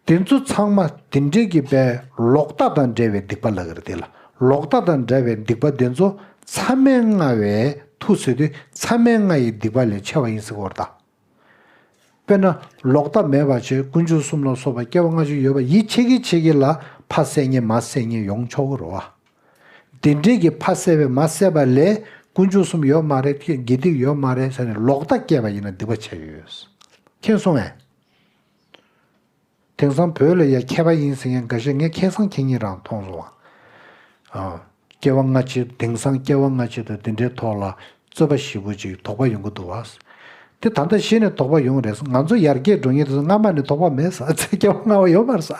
དེ་ཚོ་ཚང་མ་དེ་འདྲའི་གི་པའི་ལོག་ལྟ་དང་འབྲེལ་བའི་སྡིག་པ་ལབ་ཀྱི་རེད་དེ་ལ། ལོག་ལྟ་དང་འབྲེལ་བའི་སྡིག་པ་དེ་ཚོ་མཚམས་མེད་ལྔ་བའི་མཐུ་ཟེར་དུས་མཚམས་མེད་ལྔ་ཡི་སྡིག་པ་ལས་ཆེ་བ་ཡིན་ཟེར་གྱི་ཡོད་རེད་ད། དཔེར་ན་ལོག་ལྟ་མེད་པ་བྱས་དཀོན་མཆོག་གསུམ་ལ་སོགས་པ་སྐྱེ་བ་སྔ་ཕྱི་ཡོད་པ་ཡིད་ཆེས་ཀྱི་ཆེས་ཀྱི་ལ་ཕ་བསད་མཁན་མ་བསད་མཁན་ཡོང་ཆོག་གི་རེད་བ། དེ་འདྲའི་གི་ཕ་བསད་པའི་མ་བསད་པ་ལས་དཀོན་མཆོག་གསུམ་ཡོད་མ་རེད། དགེ་སྡིག་ཡོད་མ་རེད་ཟེར་ནས་ལོག་ལྟ་སྐྱེས་པ་ཡིན་ན་སྡིག་པ་ཆེ་ཡོད། མཁྱེན་སོང་ངས། དེང་སང་བོད་ལ་ཡ་མཁས་པ་ཡིན་ཟེར་མཁན་འགའ་ཤས་ངས་ཁ་སང་ཁེ་ཉིན་རང་མཐོང་སོང་བ། ཨ། སྐྱེ་བ་སྔ་ཕྱི་དེང་སང་སྐྱེ་བ་སྔ་ཕྱི་དང་དེ་འདྲའི་ཐོག་ལ་རྩོད་པ་ཞེ་པོ་ཅིག་དོགས་པ་ཡོང་གི་འདུག་བ། དེ་ད་ལྟ་གཞི་ནས་དོགས་པ་ཡོང་རེད། ང་ཚོ་ཡར་རྒྱས་འགྲོ་མཁན་དེ་ཚོ་སྔ་མ་ནས་དོགས་པ་མེད་ས། ཚེ་སྐྱེ་བ་སྔ་བ་ཡོད་མ་རེད་ས།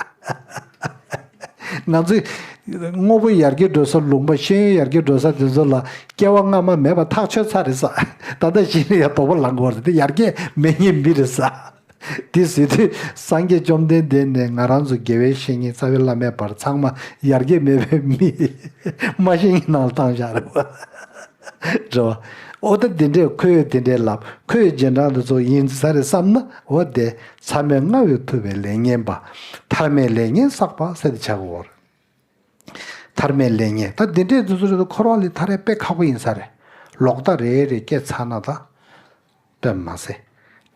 ང་ཚོས་དངོས་པོ་ཡར་རྒྱས་འགྲོ་ས། ལུང་པ་ཤེས་ཡོན་ཡར་རྒྱས་འགྲོ་ས་དེ་ཚོ་ལ་སྐྱེ་བ་སྔ་མ་མེད་པ་ཐག་ཆོད་ཚར་རེད་ས། ད་ལྟ་གཞི་ནས་ཡང་དོགས་པ་ལངས་དགོས་རེད། དེ་ཡར་རྒྱས་མེད་མཁན་མི་རེད་ས། དེ་ཟེར་དུས་སངས་རྒྱས་བཅོམ་ལྡན་འདས་ནས་ང་རང་ཚོ་དགེ་བའི་བཤེས་གཉེན་རྩ་བའི་བླ་མའི་བར་ཚང་མ་ཡར་རྒྱས་མེད་པའི་མི་མ་ཤེས་མཁན་ནང་ལ་བཏང་བཞག་རེད་བ། རེད་བ། ཨོ་ད་དེ་འདྲས་ཁོས་དེ་འདྲས་ལབ། ཁོས་རྗེས་འབྲང་དེ་ཚོ་ཡིན་ས་རེད་བསམ་ན། འོ་དེ་མཚམས་མེད་ལྔ་བའི་མཐུ་བས་ལས་ངན་པ། ཐར་མེད་ལས་ངན་བསགས་པ་ཟེར་དེ་ཆགས་ཀྱི་ཡོད་རེད། ཐར་མེད་ལས་ངན་ད་འདི་འདྲས་འདི་ཚོ་རེད་དོ། འཁོར་བ་ལས་ཐར་ཡ་དཔེ་ཁག་པོ་ཡིན་ས་རེད། ལོག་ལྟ་རེ་རེ་སྐྱེས་ཚར་ན་ད། དཔེ་མ་ཟད།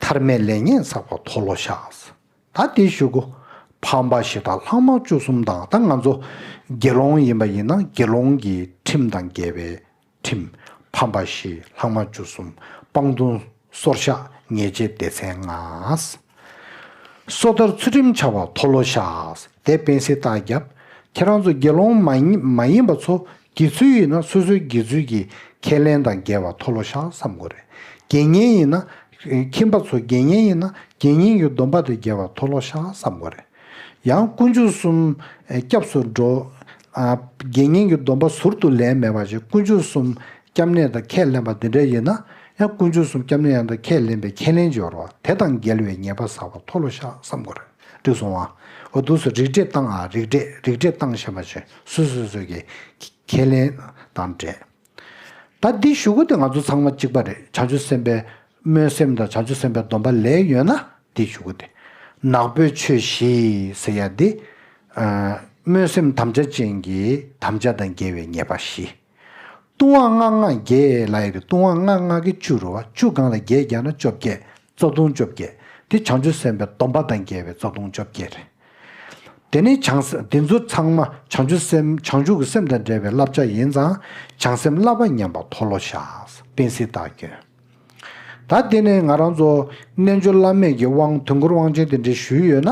ཐར་མེད་ལས་ངན་བསགས་པ་མཐོལ་ལོ་བཤགས། ད་དེ་ཞུ་གོ། ཕམ་པ་བཞི་དང་ལྷག་མ་བཅུ་གསུམ་དང་། ད་ང་ཚོ་དགེ་སློང་ཡིན་པ་ཡིན་ན་དགེ་སློང་གི་ཁྲིམས་དང་འགལ་བའི་ཁྲིམས། ཕམ་པ་བཞི་ལྷག་མ་བཅུ་གསུམ། སྤང་ལྟུང་སོར་བཤགས་ཉེས་བྱས་སྡེ་ཚན་ལྔ། སོ་ཐར་ཚུལ་ཁྲིམས་འཆལ་བ་མཐོལ་ལོ་བཤགས། དེ་སྤེན་སྲིད་རྟགས་བརྒྱབ། ཁྱེད་རང་ཚོ་དགེ་སློང་མ་ཡིན་མ་ཡིན་པ་ཚོ་དགེ་ཚུལ་ཡིན་ན་སོ་སོའི་དགེ་ཚུལ་གྱི་ཁས་ལེན་དང་འགལ་བ་མཐོལ་ལོ་བཤགས་བསམ་དགོས་རེད། དགེ་བསྙེན་ཡིན་ན། ཁྱིམ་པ་ཚོ་དགེ་བསྙེན་ཡིན་ན་དགེ་བསྙེན་གྱི་སྡོམ་པ་དང་འགལ་བ་མཐོལ་ལོ་བཤགས་བསམ་དགོས་རེད། ཡང་དཀོན་མཆོག་གསུམ་སྐྱབས་སུ་འགྲོ། ཨ། དགེ་བསྙེན་གྱི་སྡོམ་པ་ཟུར་དུ་ལེན་མེད་པ་ཞིག་དཀོན་མཆོག་གསུམ་སྐྱབས་གནས་དང་ཁས་ལེན་པ་འདི་འདྲ་ཡིན་ན། ཡང་དཀོན་མཆོག་གསུམ་སྐྱབས་གནས་ཡང་དག་ཁས་ལེན་པའི་ཁས་ལེན་སྦྱོར་བ་དེ་དང་འགལ་བའི་ཉེས་པ་བསགས་པ་མཐོལ་ལོ་བཤགས་བསམ་དགོས་རེད། འགྲིག་སོང་ཨ། འོ་འདུག་སེ་རིགས་འགྲེ་བཏང་ཨ། རིགས་འགྲེ་རིགས་འགྲེ་བཏང་བཞིན་པ་བྱས་སོ་སོ་སོ་གི་ཁས་ལེན་དང་འབྲེལ། ད་འདི་ཞུ་གི་དེ་ང་ཚོ་ཚང་མ་གཅིག་པ་རེད། བྱང་ཆུབ་སེམས་དཔའི་སྨོན་སེམས་དང་བྱང་ཆུབ་སེམས་དཔའི་སྡོམ་པ་ལེན་ཡོད་ན་འདི་ཞུ་གི་དེ། ནག་པོའི་ཆོས་བཞི་ཟེར་ཡ་འདི། ཨ། སྨོན་སེམས་དམ་བཅའ་ཅན་གྱི་དམ་བཅའ་དང་འགལ་བའི་ཉེས་པ་བཞི། ལྟུང་བ་ལྔ་ལྔ་བརྒྱད་ལབ་ཡ་དེ་ལྟུང་བ་ལྔ་ལྔ་གི་བཅུ་རེད་བ། བཅུ་སྒང་ལ་བརྒྱད་བརྒྱབ་ན་བཅོ་བརྒྱད། རྩ་ལྟུང་བཅོ་བརྒྱད། དེ་བྱང་ཆུབ་སེམས་དཔའི་སྡོམ་པ་དང་འགལ་བའི་རྩ་ལྟུང་བཅོ་བརྒྱད་རེད། དེ་ནི་བྱང་སེམས་འདི་ཚོ་ཚང་མ་བྱང་ཆུབ་སེམས་བྱང་ཆུབ་ཀྱི་སེམས་དང་འབྲེལ་བའི་བསླབ་བྱ་ཡིན་ཙང་། བྱང་སེམས་བསླབ་པ་ཉམས་པ་མཐོལ་ལོ་བཤགས། དཔེ་སྲིད་རྟགས་སྐྱོན། ད་དེ་ནས་ང་རང་ཚོ་རྣལ་འབྱོར་བླ་མེད་ཀྱི་དབང་དོན་འཁོར་དབང་ཆེན་དེ་འདྲ་ཞུས་ཡོད་ན།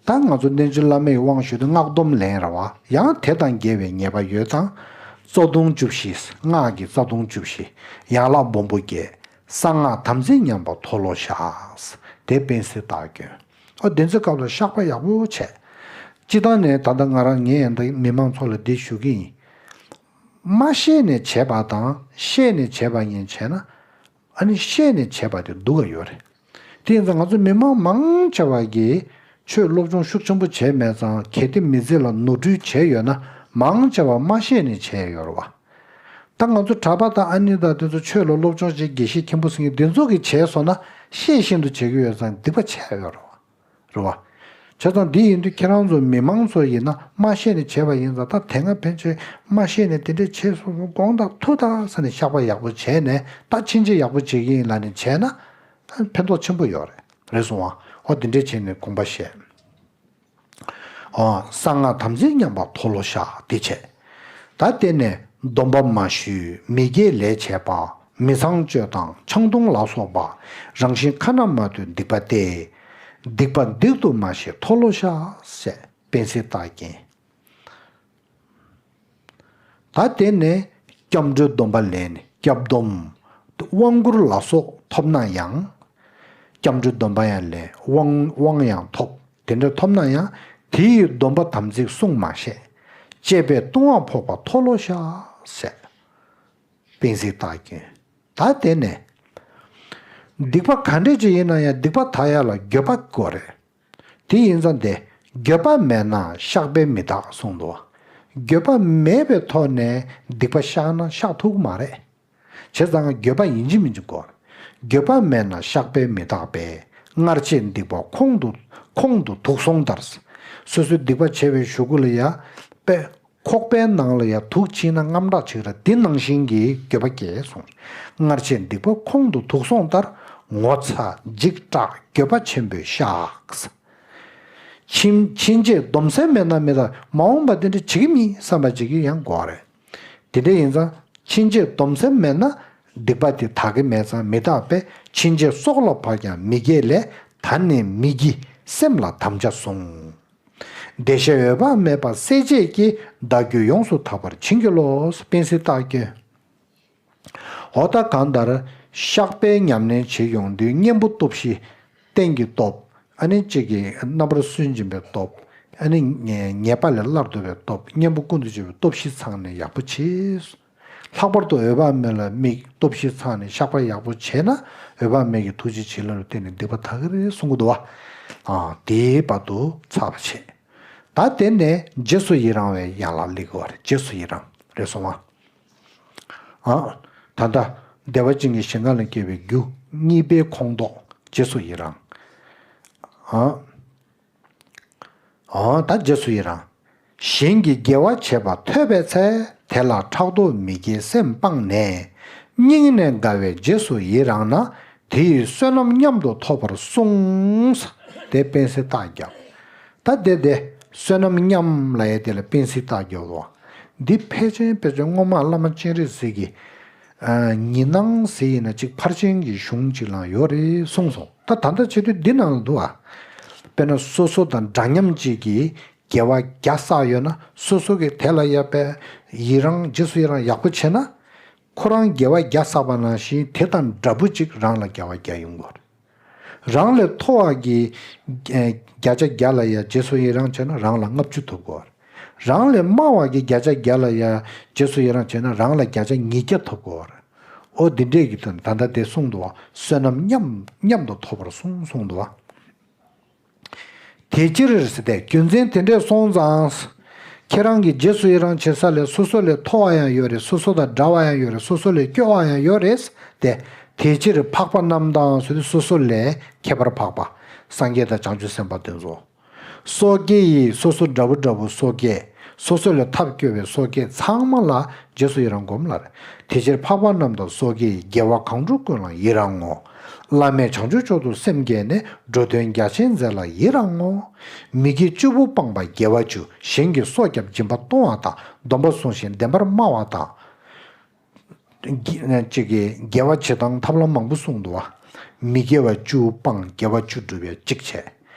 ད་ང་ཚོ་རྣལ་འབྱོར་བླ་མེད་ཀྱི་དབང་ཞུས་ཏེ་སྔགས་སྡོམ་ལེན་ར་བ། ཡང་དེ་དང་འགལ་བའི་ཉེས་པ་ཡོད་ཙང་། རྩ་ལྟུང་བཅུ་བཞི། སྔགས་ཀྱི་རྩ་ལྟུང་བཅུ་བཞི། ཡན་ལག་སྦོམ་པོ་བརྒྱད། གསང་སྔགས་དམ་ཚིག་ཉམས་པ་མཐོལ་ལོ་བཤགས། དེ་དཔེ་སྲིད་རྟགས་སྐྱོན། ཨོ་དེ་ཚོའི་སྐབས་ལ་བཤགས་པ་ཡག་པོ་བྱས། སྤྱི་བཏང་ནས་ད་ལྟ་ང་རང་ངས་ཡང་ད་མི་མང་ཚོ་ལ་འདི་ཞུ་གི་ཡིན། མ་ཤེས་ནས་བྱས་པ་དང་ཤེས་ནས་བྱས་པ་གཉིས་བྱས་ན། ཨ་ནི་ཤེས་ནས་བྱས་པ་དེ་སྡུག་ག་ཡོད་རེད། དེ་ཡིན་ཙང་ང་ཚོ་མི་མང་མང་ཆེ་བ་གིས་ཆོས་སློབ་སྦྱོང་ཤུགས་ཆེན་པོ་བྱས་མེད་ཙང་གལ་ཏེ་མི་ཚེ་ལ་ནོར་འཁྲུལ་བྱས་ཡོད་ན་མང་ཆེ་བ་མ་ཤེས་ནས་བྱས་ཡོད་རེད་བ། ད་ང་ཚོ་གྲྭ་པ་དང་ཨ་ནེ་དང་དེ་ཚོ་ཆོས་ལ་སློབ་སྦྱོང་བྱེད་དགེ་བཤེས་མཁན་པོ་ཟེར་མཁན་དེ་ཚོ་གིས་བྱས་སོང་ན་ཤེས་བཞིན་དུ་བྱེད་ཀྱི་ཡོད་ཙང་སྡིག་པ་ཆེ་ཡོད་རེད་བ། རེད་བ། བྱས་ཙང་འདི་ཡིན་དུས་ཁྱེད་རང་ཚོ་མི་མང་ཚོ་ཡིན་ན་མ་ཤེས་ནས་བྱས་པ་ཡིན་ཙང་ད་དེ་སྔ་ཕན་ཆད་མ་ཤེས་ནས་དེ་འདྲས་བྱས་སོང་དགོངས་དག་ཐུགས་དག་ཟེར་ནས་བཤགས་པ་ཡག་པོ་བྱས་ནས་ད་ཕྱིན་ཆད་ཡག་པོ་བྱེད་ཀྱི་ཡིན་ལབ་ནས་བྱས་ན་ཕན་ཐོགས་ཆེན་པོ་ཡོད་རེད། རེད་སོང་བ། ཨོ་དེ་འདྲས་བྱས་ནས་དགོངས་པ་བཞེས། ཨོ། གསང་སྔགས་དམ་ཚིག་ཉམས་པ་མཐོལ་ལོ་བཤགས་དེ་བྱས། ད་དེ་ནས་སྡོམ་པ་མ་ཞུས་མི་དགེ་ལས་བྱས་པ་མི་ཚངས་སྤྱོད་དང་ཆང་འཐུང་ལ་སོགས་པ་རང་བཞིན་ཁ་ན་མ་ཐོའི་སྡིག་པ་སྟེ། སྡིག་པ་སྡིག་ཏུ་མ་ཤེས་མཐོལ་ལོ་བཤགས་ཟེར་དཔེ་སྲིད་རྟགས་སྐྱོན། ད་དེ་ནས་སྐྱབས་འགྲོའི་སྡོམ་པ་ལེན་ནས་སྐྱབས་སྡོམ། དབང་བསྐུར་ལ་སོགས་ཐོབ་ན་ཡང་། སྐྱབས་འགྲོའི་སྡོམ་པ་ཡང་ལེན་དབང་དབང་ཡང་ཐོབ། དེ་འདྲ་ཐོབ་ན་ཡང་དེ་ཡི་སྡོམ་པ་དམ་ཚིག་བསྲུང་མ་ཤེས། བཅས་པའི་ལྟུང་བ་ཕོག་པ་མཐོལ་ལོ་བཤགས་ཟེར། དཔེ་སྲིད་རྟགས་སྐྱོན། ད་དེ་ནས་སྡིག་པ་ག་འདྲས་ཅིག་ཡིན་ན་ཡང་སྡིག་པ་དག་ཡ་ལ་འགྱོད་པ་དགོས་རེད། དེ་ཡིན་ཙང་དེ་འགྱོད་པ་མེད་ན་བཤགས་པས་མི་དག་གསུངས་འདུག་འགྱོད་པ་མེད་པའི་ཐོག་ནས་སྡིག་པ་བཤགས་ན་བཤགས་ཐུབ་ཀྱི་མ་རེད། བྱས་ཙང་འགྱོད་པ་ཡིན་གཅིག་མིན་གཅིག་དགོས། འགྱོད་པ་མེད་ན་བཤགས་པས་མི་དག་པས། སྔར་བྱས་སྡིག་པ་ཁོང་དུ་ཁོང་དུ་དུག་སོང་ལྟར། སོ་སོའི་སྡིག་པ་བྱས་པའི་གཞུག་གུ་ལ་ཡ་དཔེ་ཁོག་པའི་ནང་ལ་ཡ་དུག་ཕྱིན་ན་རྔམ་དྲག་ཆེ་གི་ར། འདི་ནང་བཞིན་གྱི་འགྱོད་པ་སྐྱེས་གསུངས། སྔར་བྱས་སྡིག་པ་ཁོང་དུ་དུག་སོང་ལྟར། ངོ་ཚ་འཇིགས་སྐྲག་འགྱོད་པ་ཆེན་པོས་བཤགས། ཕྱིན་ཕྱིན་ཆད་སྡོམ་སེམས་མེད་ན་མི་དག། མ་འོངས་པ་འདི་འདྲ་བྱེད་ཀྱི་མིན་བསམ་པ་ཅིག་གིས་ཡང་དགོས་རེད། དེ་འདྲ་ཡིན་ཙང་ཕྱིན་ཆད་སྡོམ་སེམས་མེད་ན་སྡིག་པ་དེ་དག་གི་མེད་ཙང་མི་དག་པས། ཕྱིན་ཆད་སྲོག་ལ་བབ་ཀྱང་མི་དགྱེས་ལས། ད་ནི་མི་བགྱི་སེམས་ལ་དམ་བཅའ་བཟུང་། བདེ་གཤེགས་འོད་དཔག་མེད་པ་སྲས་བཅས་ཀྱིས། བདག་རྒྱུད་ཡོངས་སུ་དག་པར་བྱིན་གྱིས་རློབས། པཎ་ཟེར་རྟགས་བསྐྱོན། འོ་ད་གང་ལྟར་བཤགས་པའི་ཉམས་ལེན་བྱེད་ཡོང་དུས་གཉེན་པོ་སྟོབས་བཞི། རྟེན་གྱི་སྟོབས། ཨ་ནི་གཅིག་གིས་རྣམ་པར་སུན་འབྱིན་པའི་སྟོབས། ཨ་ནི་ཉེས་ཉེས་པ་ལས་སླར་ལྡོག་པའི་སྟོབས། གཉེན་པོ་ཀུན་ཏུ་སྤྱོད་པའི་སྟོབས་བཞི་ཚང་ནས་ཡག་པོ་བྱས། ལྷག་པར་དུ་འོད་དཔག་མེད་ལ་དམིགས། སྟོབས་བཞི་ཚང་ནས་བཤགས་པ་ཡག་པོ་བྱས་ན། འོད་དཔག་མེད་ཀྱི་ཐུགས་རྗེ་བྱིན་རླབས་ལ་བརྟེན་ནས་སྡིག་པ་དག་གི་རེད་གསུང་གི་འདུག་བ། ཨ། དེའི་བར་དུ་ཚར་བ་བྱས། ད་དེ་ནས་རྗེས་སུ་ཡི་རང་བའི་ཡན་ལག་སླེབས་ཀྱི་ཡོད་རེད། རྗེས་སུ་ཡི་རང་། རེད་སོང་ང་། ཨ། ད་ལྟ་བདེ་བ་ཅན་གྱི་ཞིང་ཁམས་ལ་སྐྱེ་བའི་རྒྱུ་གཉིས་པའི་ཁོངས་གཏོགས་རྗེས་སུ་ཡི་རང་། ཨ། ཨ། ད་རྗེས་སུ་ཡི་རང་། གཞན་གྱིས་དགེ་བ་བྱེད་པ་ཐོས་པའི་ཚེ། དེ་ལ་ཕྲག་དོག་མི་དགེའི་སེམས་སྤངས་ནས། སྙིང་ནས་དགའ་བའི་རྗེས་སུ་ཡི་རང་ན། དེ་ཡི་བསོད་ནམས་མཉམ་དུ་ཐོབ་པར་གསུངས། དེ་པཎ་ཟེར་རྟགས་བརྒྱབ། ད་དེ་དེ་བསོད་ནམས་མཉམ་ལབ་ཡས་དེ་ལ་པཎ་ཟེར་རྟགས་བརྒྱབ་པ། འདི་ཕལ་ཆེར་ཕལ་ཆེར་སྔོན་མ་བླ་མ་སྤྱན་རས་གཟིགས་ཀྱིས། ཨ། ཉི་སྣང་ཟེར་ཡིན་ན་གཅིག་ཕར་ཕྱིན་གྱི་གཞུང་གཅིག་ལ་ཡོད་རེད་གསུངས་སོང་། ད་ད་ལྟ་བྱེད་དུས་འདི་ནང་ལ་འདུག་ཨ། དཔེར་ན་སོ་སོ་དང་འདྲ་མཉམ་གཅིག་གིས་དགེ་བ་བརྒྱ་བསགས་ཡོད་ན། སོ་སོ་གིས་དེ་ལ་ཡ་དཔེ་ཡི་རང་། རྗེས་སུ་ཡི་རང་ཡག་པོ་བྱས་ན། ཁོ་རང་དགེ་བ་བརྒྱ་བསགས་པ་ནང་བཞིན་དེ་དང་འདྲ་པོ་གཅིག་རང་ལ་དགེ་བ་བརྒྱ་ཡོང་གི་ཡོད་རེད། རང་ལས་མཐོ་བ་གི་ཨེ་བརྒྱ་ཆ་བརྒྱ་ལ་ཡ་རྗེས་སུ་ཡི་རང་བྱས་ན་རང་ལ་ལྔ་བཅུ་ཐོབ་ཀྱི་ཡོད་རེད། རང་ལས་དམའ་བ་གི་བརྒྱ་ཆ་བརྒྱ་ལ་ཡ་རྗེས་སུ་ཡི་རང་བྱས་ན་རང་ལ་བརྒྱ་ཆ་ཉིས་བརྒྱ་ཐོབ་ཀྱི་ཡོད་རེད། ཨོ་འདི་འདྲས་ཀྱི་དོན་ད་ལྟ་དེ་གསུངས་འདུག་བ། བསོད་ནམས་མཉམ་མཉམ་དུ་ཐོབ་པར་གསུངས་གསུངས་འདུག་བ། དེ་ཕྱིར་ཟེར་ཏེ་རྒྱུ་མཚན་དེ་འདྲས་སོང་ཙང་། ཁྱེད་རང་གི་རྗེས་སུ་ཡི་རང་བྱེད་ས་ལས་སོ་སོ་ལས་མཐོ་བ་ཡང་ཡོད་རེད། སོ་སོ་དང་འདྲ་བ་ཡང་ཡོད་རེད། སོ་སོ་ལས་སྐྱོ་བ་ཡང་ཡོད་རེད་དེ། དེ་ཕྱིར་འཕགས་པ་རྣམས་དང་ཟེར་དུས་སོ་སོ་ལས་ཁྱད་པར་འཕགས་པ། སངས་རྒྱས་དང་བྱང་ཆུབ་སེམས་དཔའ་དེ་ཚོ། སོ་སྐྱེ་ཡི་སོ་སོ་འདྲ་བོ་འདྲ་བོ་སོ་སྐྱེ། སོ་སོ་ལས་ཐབས་སྐྱོ་བའི་སོ་སྐྱེ་ཚང་མ་ལ་རྗེས་སུ་ཡི་རང་སྒོམ་ལ་རེད། དེ་ཕྱིར་འཕགས་པ་རྣམས་དང་སོ་སྐྱེ་ཡི། དགེ་བ་གང་བསྒྲུབས་ཀུན་ལ་ཡི་རང་ངོ་། བླ་མེད་བྱང་ཆུབ་མཆོག་ཏུ་སེམས་བསྐྱེད་ནས། འགྲོ་དོན་རྒྱ་ཆེན་མཛད་ལ་ཡི་རང་ངོ་། མི་དགེ་བཅུ་པོ་སྤངས་པ་དགེ་བ་བཅུ། གཞན་གྱི་སྲོག་བསྐྱབ་སྦྱིན་པ་གཏོང་བ་དང་། སྡོམ་པ་བསྲུང་ཞིང་བདེན་པར་སྨྲ་བ་དང་། གཅིག་གིས་དགེ་བ་བྱེད་སྟངས་ཐབས་ལམ་མང་པོ་གསུངས་འདུག་བ། མི་དགེ་བ་བཅུ་སྤངས། དགེ་བ་བཅུ་སྒྲུབ་ཡ་གཅིག་བྱས།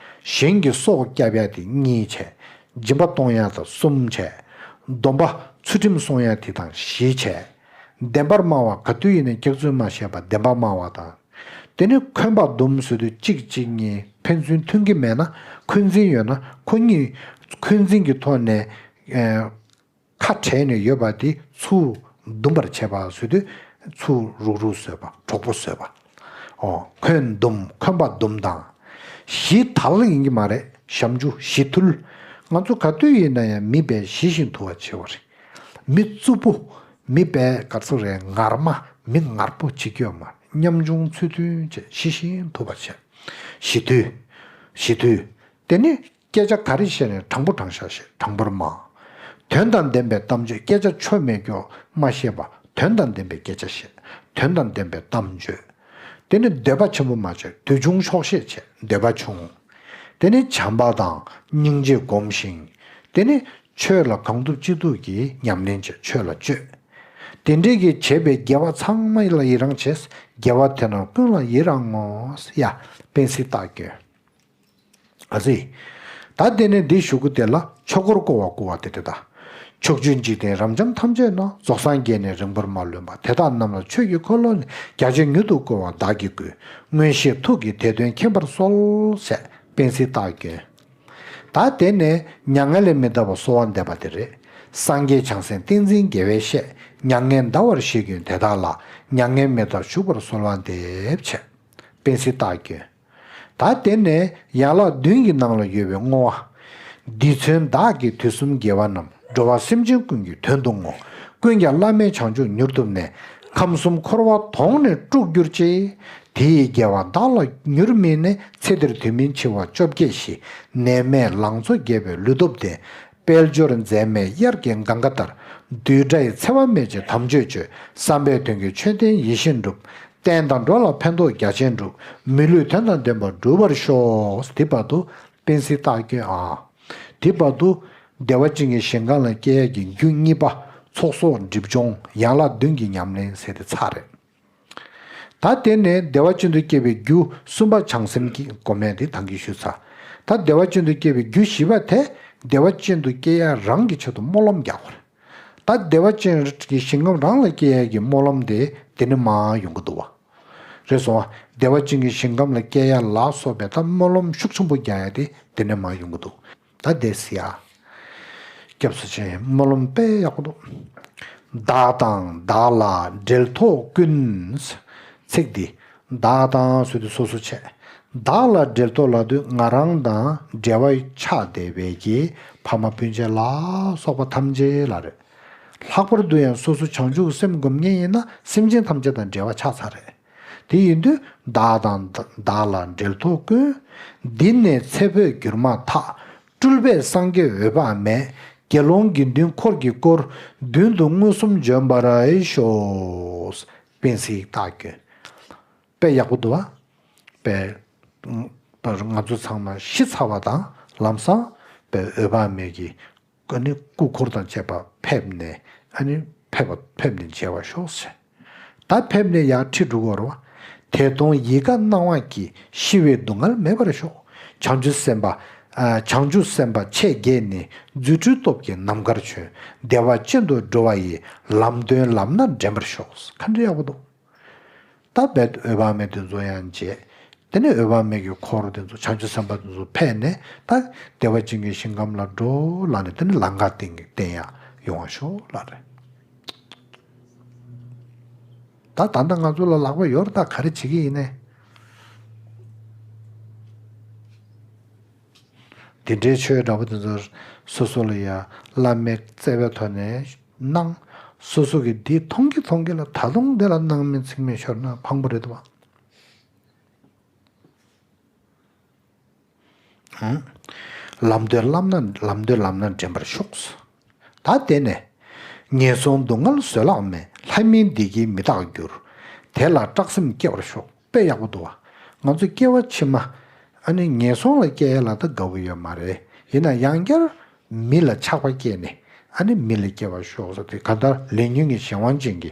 གཞན་གྱི་སྲོག་བསྐྱབ་ཡ་དེ་གཉིས་བྱས། སྦྱིན་པ་གཏོང་ཡ་དང་གསུམ་བྱས། སྡོམ་པ་ཚུལ་ཁྲིམས་སྲུང་ཡ་དེ་དང་བཞི་བྱས། བདེན་པར་སྨྲ་བ་ག་དུས་ཡིན་ནའི་སྐྱག་རྫུན་མ་བཤད་པ་བདེན་པར་སྨྲ་བ་དང་། དེ་ནས་འཁོན་པ་འདུམ་ཟེར་དུས་གཅིག་གཅིག་གཉིས་ཕན་ཚུན་མཐུན་གྱི་མེད་ན། འཁོན་འཛིན་ཡོད་ན་ཁོ་གཉིས་འཁོན་འཛིན་གྱི་ཐོག་ནས། ཁ་བྲལ་ནས་ཡོད་པ་དེ་ཚུར་འདུམ་པར་བྱེད་པ་ཟེར་དུས་ཚུར་རུག་རུག་བཟོས་པ། གྲོགས་པོ་བཟོས་པ། ཨོ། འཁོན་འདུམ། འཁོན་པ་འདུམ་དང་། ཞི་དལ་ཡིན་གྱི་མ་རེད། ཞབས་འཇུག་ཞི་ཐུལ། ང་ཚོ་ག་དུས་ཡིན་ན་ཡང་མི་དཔེ་ཞི་ཞིང་དུལ་བ་བྱེད་པ་རེད། མི་རྩུབ་པོ། མི་དཔེ་ག་ཚོད་རེད། ངར་མ། མི་ངར་པོ་བྱེད་རྒྱུ་ཡོད་མ་རེད། ཉམ་ཆུང་ཚུལ་མཐུན་བྱས་ཞི་ཞིང་དུལ་བ་བྱས། ཞི་དུལ། ཞི་དུལ། དེ་ནི། སྐད་ཆ་ག་རེ་བཤད་ནས་དྲང་པོ་དྲང་བཞག་བཤད། དྲང་པོར་སྨྲ། དོན་དང་ལྡན་པའི་གཏམ་བརྗོད། སྐད་ཆ་ཆོ་མེད་སྐྱོ་མ་བཤད་པ། དོན་དང་ལྡན་པའི་སྐད་ཆ་བཤད། དོན་དང་ལྡན་པའི་གཏམ་བརྗོད། དེ་ནི་འདོད་པ་ཆེན་པོ་མ་བྱས། འདོད་ཆུང་ཆོག་ཤེས་བྱས། འདོད་པ་ཆུང་། དེ་ནི་བྱམས་པ་དང་སྙིང་རྗེ་སྒོམ་ཞིང་། དེ་ནི་ཆོས་ལ་གང་ཐུབ་ཅི་ཐུབ་ཀྱིས་ཉམས་ལེན་བྱས། ཆོས་ལ་སྤྱོད། དེ་འདྲའི་གིས་བྱས་པའི་དགེ་བ་ཚང་མ་ལ་ཡི་རང་བྱས། དགེ་བ་དེ་རྣམས་ཀུན་ལ་ཡི་རང་ངོ་། ཡ། པཎ་ཟེར་རྟགས་བསྐྱོན། ཨ་ཙི། ད་དེ་ནས་འདི་གཞུག་གུ་དེ་ལ་ཆོས་འཁོར་བསྐོར་བ་བསྐུལ་བ་དེ་འདྲ་དང་། ཕྱོགས་བཅུའི་འཇིག་རྟེན་རབ་འབྱམས་ཐམས་ཅད་ན། རྫོགས་སངས་རྒྱས་ནས་རིང་པོར་མ་ལོན་པ། དེ་དག་རྣམས་ལ་ཆོས་ཀྱི་འཁོར་ལོ་ནི། རྒྱ་ཆེར་མྱུར་དུ་བསྐོར་བ་བདག་གིས་བསྐུལ། མངོན་ཤེས་ཐུགས་ཀྱིས་དེ་དོན་མཁྱེན་པར་གསོལ། ཞེས་པཎ་ཟེར་རྟགས་བསྐྱོན། ད་དེ་ནས་མྱ་ངན་ལས་མི་འདའ་བར་གསོལ་བ་འདེབས་པ་དེ་རེད། སངས་རྒྱས་བྱང་སེམས་ཏིང་འཛིན་རྒྱལ་བས་བཤད། མྱ་ངན་འདའ་བར་བཞེད་ཀྱིན་དེ་དག་ལ། མྱ་ངན་མི་འདའ་བར་བཞུགས་པར་གསོལ་བ་འདེབས། ཞེས་པཎ་ཟེར་རྟགས་བསྐྱོན། ད་དེ་ནས་ཡན་ལག་བདུན་གྱི་ནང་ལ་ཡོད་པའི་བསྔོ་བ། འདིས་མཚོན་བདག་གིས་དུས་གསུམ་དགེ་བ་རྣམས། འགྲོ་བ་སེམས་ཅན་ཀུན་གྱི་དོན་དུ་བསྔོ། ཀུན་ཀྱང་བླ་མེད་བྱང་ཆུབ་མྱུར་ཐོབ་ནས། ཁམས་གསུམ་འཁོར་བ་དོང་ནས་དཀྲུགས་གྱུར་ཅིག། དེ་ཡི་དགེ་བ་བདག་ལ་མྱུར་སྨིན་ནས། ཚེ་འདིར་དུས་མིན་འཆི་བ་བཅོ་བརྒྱད་ཞི། ནད་མེད་ལང་ཚོ་རྒྱས་པའི་ལུས་སྟོབས་ལྡན། དཔལ་འབྱོར་འཛད་མེད་དབྱར་གྱི་གངྒཱ་ལྟར། བདུད་དགྲ་ཡི་འཚེ་བ་མེད་ཅིང་དམ་ཆོས་སྤྱོད། བསམ་པའི་དོན་གྱི་མཆོད་རྟེན་ཡིད་བཞིན་འགྲུབ། བསྟན་དང་འགྲོ་ལ་ཕན་ཐོགས་རྒྱ་ཆེན་འགྲུབ། མི་ལུས་དོན་དང་ལྡན་པ་འགྲུབ་པར་ཤོག། དེ་བར་དུ་པིན་སི་རྟགས་བསྐྱོན་ཨ། དེ་བར་དུ་བདེ་བ་ཅན་གྱི་ཞིང་ཁམས་ལ་སྐྱེ་ཡས་ཀྱི་རྒྱུ་གཉིས་པ། ཚོགས་གསོག་སྒྲིབ་སྦྱོང་ཡན་ལག་བདུན་གྱི་ཉམས་ལེན་ཟེར་དེ་ཚར་རེད། ད་དེ་ནས་བདེ་བ་ཅན་དུ་སྐྱེ་བའི་རྒྱུ་གསུམ་པ་བྱང་སེམས་ཀྱི་སྒོམ་ཡས་དེ་ད་གིན་ཞུས་ཚར། ད་བདེ་བ་ཅན་དུ་སྐྱེ་བའི་རྒྱུ་བཞི་པ་དེ་བདེ་བ་ཅན་དུ་སྐྱེ་ཡས་རང་གི་ཆེད་དུ་སྨོན་ལམ་རྒྱག་དགོས་རེད། ད་བདེ་བ་ཅན་གྱི་ཞིང་ཁམས་རང་ལ་སྐྱེ་ཡས་ཀྱི་སྨོན་ལམ་དེ་དེ་ནས་མར་ཡོང་གི་འདུག་བ། རེད་སོང་བ། བདེ་བ་ཅན་གྱི་ཞིང་ཁམས་ལ་སྐྱེ་ཡ་ལ་སོགས་པའི་ད་སྨོན་ལམ་ཤུགས་ཆེན་པོ་རྒྱག་ཡ་དེ་དེ་ནས་མར་ཡོང་གི་འདུག་ད་དེ་སི་ཡ། སྐྱབས་སུ་མཆི། སྨོན་ལམ་དཔེ་ཡག་པོ་འདུག་བདག་དང་བདག་ལ་འབྲེལ་ཐོགས་ཀུན། ཚིག་འདི། བདག་དང་ཟེར་དུས་སོ་སོ་བྱས། བདག་ལ་འབྲེལ་ཐོགས་ལབ་དུས་ང་རང་དང་འབྲེལ་བ་ཆགས་བསྡད་པའི་གི་ཕ་མ་སྤུན་མཆེད་ལ་སོགས་པ་ཐམས་ཅད་ལ་རེད། ལྷག་པར་དུ་ཡང་སོ་སོ་བྱང་ཆུབ་སེམས་སྒོམ་མཁན་ཡིན་ན་སེམས་ཅན་ཐམས་ཅད་དང་འབྲེལ་བ་ཆགས་ཚར་རེད། དེ་ཡིན་དུས་བདག་དང་བདག་ལ་འབྲེལ་ཐོགས་ཀུན། འདི་ནས་ཚེ་འཕོས་གྱུར་མ་ཐག། སྤྲུལ་པས་སངས་རྒྱས་འོད་དཔག་མེད། དགེ་སློང་དགེ་འདུན་འཁོར་གྱིས་བསྐོར། མདུན་དུ་མངོན་སུམ་བྱོན་པར་ཤོག། པིན་སི་རྟགས་བསྐྱོན། དཔེ་ཡག་པོ་འདུག་བ། དཔེ་ང་ཚོ་ཚང་མ་ཤི་ཚར་བ་དང་ལམ་སང་དཔེ་འོད་དཔག་མེད་ཀྱི་ཨ་ནི་སྐུ་འཁོར་དང་བཅས་པ་ཕེབས་ནས་ཨ་ནི་ཕེབས་པ་ཕེབས་ནས་མཇལ་བར་ཤོག་ཟེར། ད་ཕེབས་ནས་ཡར་ཁྲིད་འགྲོ་གི་ཡོད་རེད་བ། དེ་མཐོང་ཡིད་དགའ་སྣང་བ་སྐྱིད། ཤི་བའི་སྡུག་བསྔལ་མེད་པར་ཤོག། བྱང་ཆུབ་སེམས་དཔའ་ཨ་བྱང་ཆུབ་སེམས་དཔའ་མཆེད་བརྒྱད་ནི། རྫུ་འཕྲུལ་སྟོབས་ཀྱིས་ནམ་མཁར་བྱོན། བདེ་བ་ཅན་དུ་འགྲོ་བ་ཡི། ལམ་སྟོན་ལམ་སྣ་འདྲེན་པར་ཤོག། ག་འདྲ་ཡག་པོ་འདུག་ད་རྦད་འོད་དཔག་མེད་དེ་ཚོ་ཡང་མཇལ། དེ་ནས་འོད་དཔག་མེད་ཀྱི་འཁོར་དེ་ཚོ་བྱང་ཆུབ་སེམས་དཔའ་དེ་ཚོ་ཕེབས་ནས་ད་བདེ་བ་ཅན་གྱི་ཞིང་ཁམས་ལ་འགྲོ་ལབ་ནས་དེ་ནས་ལམ་ཁ་བསྟན་གྱི་བསྟན་ཡག་ཡོང་བ་ཤོག་ལབ་རེད། ད་ད་ལྟ་ང་ཚོ་ལ་ལག་པ་ཡོད་རེད། ད་ག་རེ་བྱེད་ཀྱི་ཡིན་ནས། དེ་འདྲའི་ཆོས་འདྲ་པོ་དེ་ཚོ་སོ་སོ་ལ་ཡ་བླ་མའི་བརྩེ་བའི་ཐོག་ནས་གནང་། སོ་སོ་གིས་འདི་མཐོང་གི་མཐོང་གི་ལ་ད་དུང་འདི་ལ་སྣང་མེད་ཚིག་མེད་ཤོར་ན་ཕངས་པོ་རེད་དོ། ལམ་སྟོན་ལམ་སྣ་ལམ་སྟོན་ལམ་སྣ་འདྲེན་པར་ཤོག། ད་དེ་ནས། ངན་སོང་སྡུག་བསྔལ་བཟོད་གླགས་མེད། ལྷ་མིན་བདེ་སྐྱིད་མི་རྟག་འགྱུར། དེ་ལ་སྐྲག་སེམས་སྐྱེ་བར་ཤོག། དཔེ་ཡག་པོ་འདུག་བ། ང་ཚོ་སྐྱེ་བ་ཕྱི་མ་ཨ་ནི་ངན་སོང་ལ་སྐྱེ་ཡ་ལ་ད་དགའ་བོ་ཡོད་མ་རེད། ཡིན་ན་ཡང་བསྐྱར་མི་ལ་ཆགས་པ་སྐྱེས་ནས་ཨ་ནི་མི་ལ་སྐྱེ་བར་ཤོག་ཟེར་དུས་གང་ལྟར་ལས་ཉོན་གྱི་གཞན་དབང་ཅན་གྱི་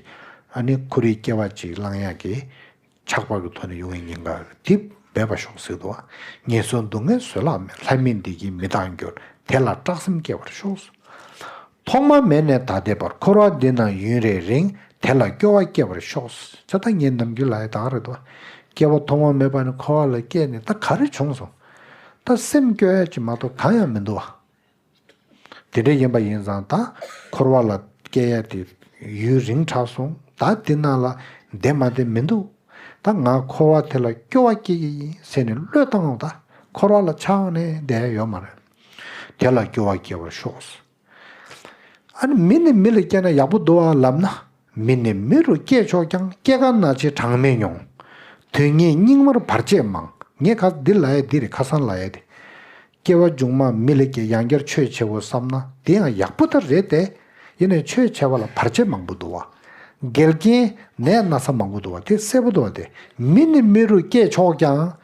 ཨ་ནི་ཁོ་རའི་སྐྱེ་བ་ཅིག་བླང་ཡག་གི་ཆགས་པ་གི་ཐོག་ནས་ཡོང་བའི་ཉེན་ཁ་དེ་མེད་པར་ཤོག་ཟེར་འདུག་བ། ངན་སོང་སྡུག་བསྔལ་བཟོད་གླགས་མེད། ལྷ་མིན་བདེ་སྐྱིད་མི་རྟག་འགྱུར། དེ་ལ་སྐྲག་སེམས་སྐྱེ་བར་ཤོག། ཐོག་མ་མེད་ནས་ད་ལྟའི་བར། འཁོར་བ་འདི་ན་ཡུན་རེ་རིང་། དེ་ལ་སྐྱོ་བ་སྐྱེ་བར་ཤོག། ད་ལྟ་ངས་ནམ་རྒྱུན་ལབ་ཡ་ད་ག་རེད་དོ། སྐྱེ་བ་ཐོག་མ་མེད་པ་ནས་འཁོར་བ་ལ་སྐྱེས་ནས་ད་ག་རེ་བྱུང་སོང་། ད་སེམས་སྐྱོ་ཡ་ཅིག་མ་གཏོགས་གང་ཡང་མི་འདུག་བ། དེ་འདྲ་ཡིན་པ་ཡིན་ཙང་ད་འཁོར་བ་ལ་སྐྱེ་ཡ་དེ་ཡུན་རིང་དྲགས་སོང་། ད་འདི་ནང་ལ་བསྡད་མ་བསྡད་མི་འདུག། ད་ང་འཁོར་བ་དེ་ལ་སྐྱོ་བ་སྐྱེ་གི་ཡིན་ཟེར་ནས་བློས་བཏང་ངོ་། ད་འཁོར་བ་ལ་ཆགས་ནས་བསྡད་ཡ་ཡོད་མ་རེད། དེ་ལ་སྐྱོ་བ་སྐྱེ་བར་ཤོག། ཨ་ནི་མི་ནས་མི་ལ་སྐྱེས་ན་ཡག་པོ་འདུག་ཨ་ལབ་ན། མི་ནས་མི་རུ་སྐྱེས་ཆོག་ཀྱང་། སྐྱེ་རྒ་ན་འཆི་གྲངས་མེད་མྱོང་། དུས་ངན་སྙིགས་མར་བར་ཆད་མང་། ངས་ཁ་འདི་ལབ་ཡ་འདི་རེད། ཁ་སང་ལབ་ཡ་དེ། སྐྱེ་བ་མཇུག་མ་མི་ལ་སྐྱེས་ཡང་བསྐྱར་ཆོས་བྱེད་དགོས་བསམ་ན་དེ་ཡང་ཡག་པོ་ད་རེད་དེ། ཡིན་ནའི་ཆོས་བྱེད་པ་ལ་བར་ཆད་མང་པོ་འདུག་བ། འགལ་རྐྱེན་ནད་ན་ཚ་མང་པོ་འདུག་བ། དེ་གསལ་པོ་འདུག་བ། དེ་མི་ནས་མི་རུ་སྐྱེས་ཆོག་ཀྱང་།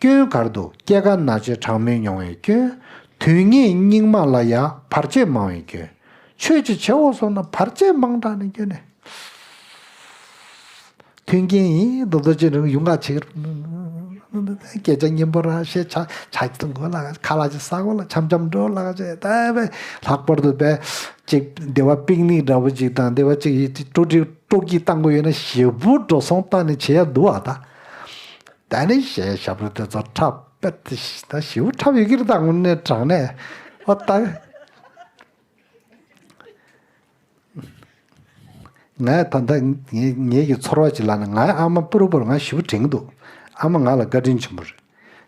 སྐྱོན་ག་རེ་འདུག། སྐྱེ་རྒ་ན་འཆི་གྲངས་མེད་མྱོང་བའི་སྐྱོན། དུས་ངན་སྙིགས་མ་ལ་ཡ་བར་ཆད་མང་བའི་སྐྱོན། ཆོས་ཅིག་བྱེད་འོ་སོང་ན་བར་ཆད་མང་དྲགས་ནས་སྐྱོན་ནས། མཐུན་རྐྱེན་ཡིན་མདོག་མདོག་ཅིག་རིང་ཡོང་ག་ཆེ་གི། སྐད་ཆ་སྙན་པོ་རང་བཤད། ཆ་ཆ་ཅིག་འཐུང་དགོས་ལ། ཁ་ལག་ཅིག་ཟ་དགོས་ལ། འཆམ་འཆམ་འགྲོ་ལ་ཅེས། ད་བས་ལྷག་པར་དུ་བས་ཅིག་སྡེ་བ་པིག་ནིག་འདྲ་པོ་ཅིག་དང་སྡེ་བ་ཅིག་ཡིད་སྤྲོ་སྐྱིད་སྤྲོ་སྐྱིད་བཏང་དགོས་ཡོད་ན་ཞེ་པོ་འགྲོ་སོང་བཏང་ནས་བྱེད་ཡ་འདུག་ཨ། ད་ད་ནི་གཞས་ཞབས་བྲོ་དེ་ཚོ་འཁྲབ་པས་ད་ཞེ་པོ་འཁྲབ་ཡོད་ཀྱི་རེད། ད་དངོས་གནས་དྲང་གནས་ཨོ་ད། ངས་ད་ལྟ་ངའི་ངའི་གི་ཚོར་བ་ཅིག་ལབ་ན། ངའི་ཨ་མ་པུ་རུ་པུ་རུ་ང་ཞེ་པོ་དྲན་གྱི་འདུག། ཨ་མ་ང་ལ་བཀའ་དྲིན་ཆེན་པོ་རེད།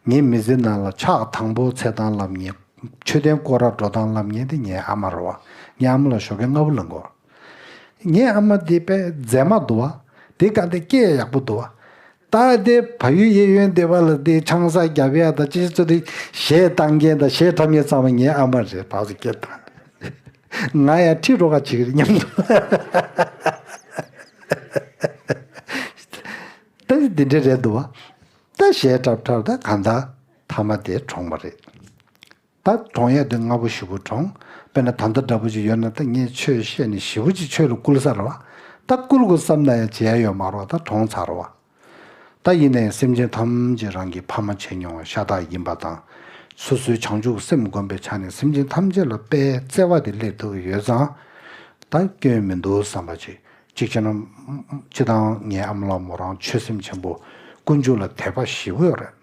ངའི་མི་ཚེ་ནང་ལ་ཕྱག་དང་པོ་འཚལ་སྟངས་ལབ་མཁན། མཆོད་རྟེན་སྐོར་ར་འགྲོ་སྟངས་ལབ་མཁན་དེ་ངའི་ཨ་མ་རེད་བ། ངའི་ཨ་མ་ལ་ཞོགས་ཀས་སྔ་པོ་ལངས་དགོས། ངའི་ཨ་མ་དེ་དཔེ་མཛེས་མ་འདུག་བ། དེ་ག་དེ་སྐད་ཡག་པོ་འདུག་བ། ད་དེ་བལ་ཡུལ་གཡས་གཡོན་སྡེ་བ་ལ་དེ་ཆང་ས་རྒྱབ་ཡ་ད་ཅི་ཚོ་དེ་གཞས་བཏང་མཁན་དང་གཞས་འཁྲབ་མཁན་ཚང་མ་ངའི་ཨ་མ་རེད། བག་ཚོ་སྐད་བཏང་། ང་ཡང་ཁྲིད་རོགས་ཁ་བྱེད་ཀྱི་རེད་སྙམ་འདུག་ད་འདི་འདྲ་རེད་འདུག་བ། ད་གཞས་འཁྲབ་འཁྲབ་ད་གང་ལྟར་མཐའ་མ་དེ་གྲོངས་པ་རེད། ད་གྲོངས་ཡས་དེ་སྔ་པོ་ཞེ་པོ་གྲོངས། དཔེར་ན་ད་ལྟ་འདྲ་པོ་ཅིག་ཡོད་ན་ད་ངས་ཆོས་བཤད་ནས་ཞེ་པོ་ཅིག་ཆོས་ལ་བསྐུལ་ས་རེད་བ། ད་བསྐུལ་དགོས་བསམ་ན་ཡང་བྱེད་ཡ་ཡོད་མ་རེད་བ། ད་གྲོངས་ཚར་རེད་བ། ད་ཡིན་ནའི་སེམས་ཅན་ཐམས་ཅད་རང་གི་ཕ་མ་བྱས་མྱོང་བ་ཤ་སྟག་ཡིན་པ་དང་། སོ་སོའི་བྱང་ཆུབ་སེམས་བསྒོམ་པའི་ཆ་ནས་སེམས་ཅན་ཐམས་ཅད་ལ་དཔེ་བརྩེ་བ་དེ་སླེབས་ཐུབ་ཀྱི་ཡོད་ཙང་། ད་སྐྱོན་མི་འདུག་བསམ་པ་ཅིག་གཅིག་བྱས་ན། སྤྱི་བཏང་ངའི་ཨ་མ་ལགས་མོ་རང་ཆོས་སེམས་ཆེན་པོ། ཀུན་སྤྱོད་ལ་དད་པ་ཞེ་པོ་ཡོད་རེད།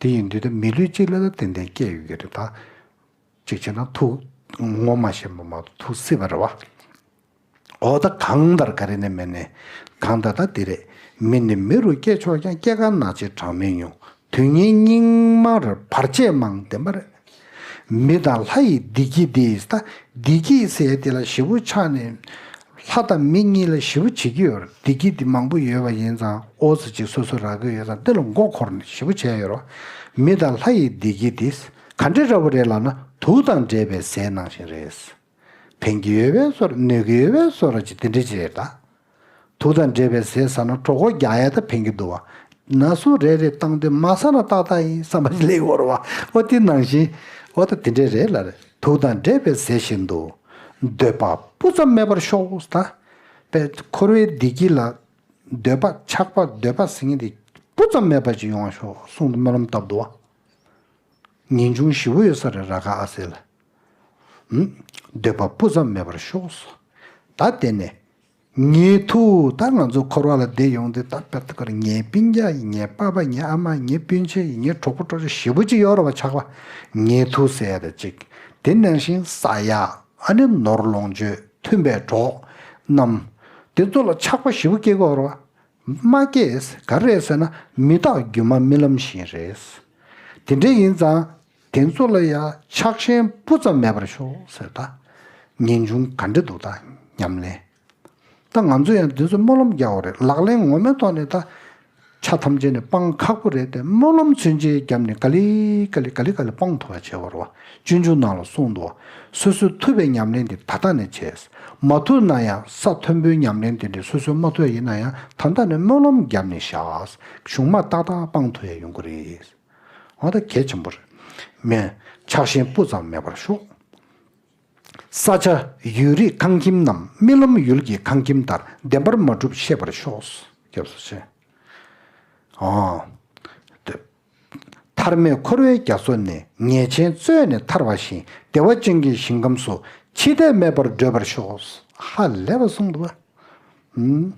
དེ་ཡིན་དུས་ད་མི་ལུས་གཅིག་ལ་ད་ཏན་ཏན་སྐྱེ་ཡོད་ཀྱི་རེད་ད། གཅིག་བྱས་ན་ཐུགས་ངོ་མ་ཤེས་པ་མ་གཏོགས་ཐུགས་སྲིད་པ་རེད་བ། འོ་ད་གང་ལྟར་ག་རེ་ནས་མེད་ནས། གང་ལྟར་ད་འདི་རེད། མི་ནི་མི་རུ་སྐྱེས་ཆོག་ཀྱང་། སྐྱེ་རྒ་ན་འཆི་གྲངས་མེད་མྱོང་། དུས་ངན་སྙིགས་མར་བར་ཆད་མང་། བདེན་པ་རེད། མི་དང་ལྷ་ཡི་བདེ་སྐྱིད་འདི་ད་བདེ་སྐྱིད་ཟེར་དེ་ལ་ཞེ་པོ་ཆགས་ནས། ལྷ་དང་མི་གཉིས་ལ་ཞེ་པོ་བྱེད་ཀྱི་ཡོད་རེད། བདེ་སྐྱིད་འདི་མང་པོ་ཡོད་པ་ཡིན་ཙང་ཨོ་ཙི་ཅིག་སོ་སོ་རག་གི་ཡོད་ཙང་དེ་ལ་མགོ་འཁོར་ནས་ཞེ་པོ་བྱས་ཡོད་རེད། མི་དང་ལྷ་ཡི་བདེ་སྐྱིད་འདི་ག་འདྲ་འདྲ་པོ་རེད་ལབ་ན། དུག་དང་འདྲེས་པའི་ཟས་ནང་བཞིན་རེད། ཕན་གྱི་ཡོད་པའི་བཟོ་འདྲ་གནོད་ཀྱི་ཡོད་པའི་བཟོ་འདྲ་ཅིག་དེ་འདྲ་ཅིག་རེད་ད། དུག་དང་འདྲེས་པའི་ཟས་ཟ་ན་གྲོད་ཁོག་རྒྱགས་ཡས་ད་ཕན་གྱི་འདུག་བ། ན་ཟུག་རེ་རེ་བཏང་དུས་མ་ཟ་ན་ཏག་ཏག་ཡིན་བསམ་པ་ཞིག་སླེབས་ཡོད་རེད་བ། ཨོ་དེ་ནང་བཞིན། ཨོ་ད་དེ་འདྲས་རེད་ལ་རེད། དུག་དང་འདྲེས་པའི་ཟས་བཞིན་དུ། འདོད་པ་སྤུ་ཙམ་མེད་པར་ཤོག་ད། པའི་འཁོར་བའི་བདེ་སྐྱིད་ལ། འདོད་པ་ཆགས་པ་འདོད་པ་ཟེར་མཁན་དེ་སྤུ་ཙམ་མེད་པ་ཅིག་ཡོང་བ་ཤོག་གསུངས་ཏེ་སྨོན་ལམ་བཏབ་འདུག་བ། ངེས་འབྱུང་ཞེ་པོ་ཡོད་ས་རེད་ར་ཁ་ཨ་སེ་ལ། ཧུམ། འདོད་པ་སྤུ་ཙམ་མེད་པར་ཤོག་ད་དེ་ནས། ངའི་ཐུགས་ད་ང་ཚོ་འཁོར་བ་ལ་བསྡད་ཡོང་དུས་ད་པད་ཀར་ངའི་སྤུན་ཀྱག་ཡིན། ངའི་པ་ཕ་ངའི་ཨ་མ་ངའི་སྤུན་མཆེད་ཡིན། ངའི་གྲོགས་པོ་གྲོགས་མཆེད་ཞེ་པོ་ཅིག་ཡོད་རེད་བ། ཆགས་པ་ངའི་ཐུགས་ཟེར་ཡ་དེ་གཅིག་དེ་ནང་བཞིན་ས་ཡ། ཨ་ནི་ནོར་ལོངས་སྤྱོད་མཐུན་པའི་གྲོགས་རྣམས། དེ་ཚོ་ལ་ཆགས་པ་ཞེ་པོ་སྐྱེ་གི་ཡོད་རེད་བ། མ་སྐྱེས། ག་རེ་རེད་ཟེར་ན་མི་རྟག་སྒྱུ་མ་རྨི་ལམ་བཞིན་རེད། དེ་འདྲ་ཡིན་ཙང་དེ་ཚོ་ལ་ཡང་ཆགས་ཞེན་སྤུ་ཙམ་མེད་པར་ཤོག་ཟེར་ད། ངེས་འབྱུང་ག་འདྲ་འདུག་ད་ཉམས་ལེན། ད་ང་ཚོ་ཡང་དེ་ཚོ་སྨོན་ལམ་རྒྱག་དགོས་རེད། ལག་ལེན་ངོ་མའི་ཐོག་ནས་ད། ཆ་ཐམས་ཅད་ནས་སྤང་ཁག་པོ་རེད་དེ། སྨོན་ལམ་ཚུན་ཆད་བརྒྱབ་ནས་ག་ལེ་ག་ལེ་ག་ལེ་ག་ལེ་སྤང་ཐུབ་པ་བྱེད་དགོས་རེད་བ། སྤྱོད་འཇུག་ནང་ལ་གསུངས་འདུག་སོ་སོས་ཐུབ་པའི་ཉམས་ལེན་དེ་ད་ལྟ་ནས་བྱས། མ་ཐུབ་ན་ཡང་ས་མཐོན་པོའི་ཉམས་ལེན་དེ་འདྲ་སོ་སོས་མ་ཐུབ་ཡིན་ན་ཡང་ད་ལྟ་ནས་སྨོན་ལམ་བརྒྱབ་ནས་བཞག་གཞུང་མ་ཏག་ཏག་སྤང་ཐུབ་ཡ་ཡོང་གི་རེད། འོ་ད་གལ་ཆེན་པོ་རེད། མེད། ཆགས་ཞེན་སྤུ་ཙམ་མེད་པར་ཤོག་ས་ཆ་ཡུལ་རིས་ཁང་ཁྱིམ་རྣམས། རྨི་ལམ་ཡུལ་གྱི་ཁང་ཁྱིམ་ལྟར། བདེན་པར་མ་གྲུབ་ཤེས་པར་ཤོག་སྐྱབས་སུ་མཆི། ཨོ། དེ། ཐར་མེད་འཁོར་བའི་རྒྱ་མཚོ་ནས། ཉེས་ཆེན་རྩོད་ནས་ཐར་བ་བཞིན། བདེ་བ་ཅན་གྱི་ཞིང་ཁམས་སུ། འཆི་ལྟས་མེད་པར་བགྲོད་པར་ཤོག་ཧ་ལས་པ་གསུངས་འདུག་བ། ཨུམ།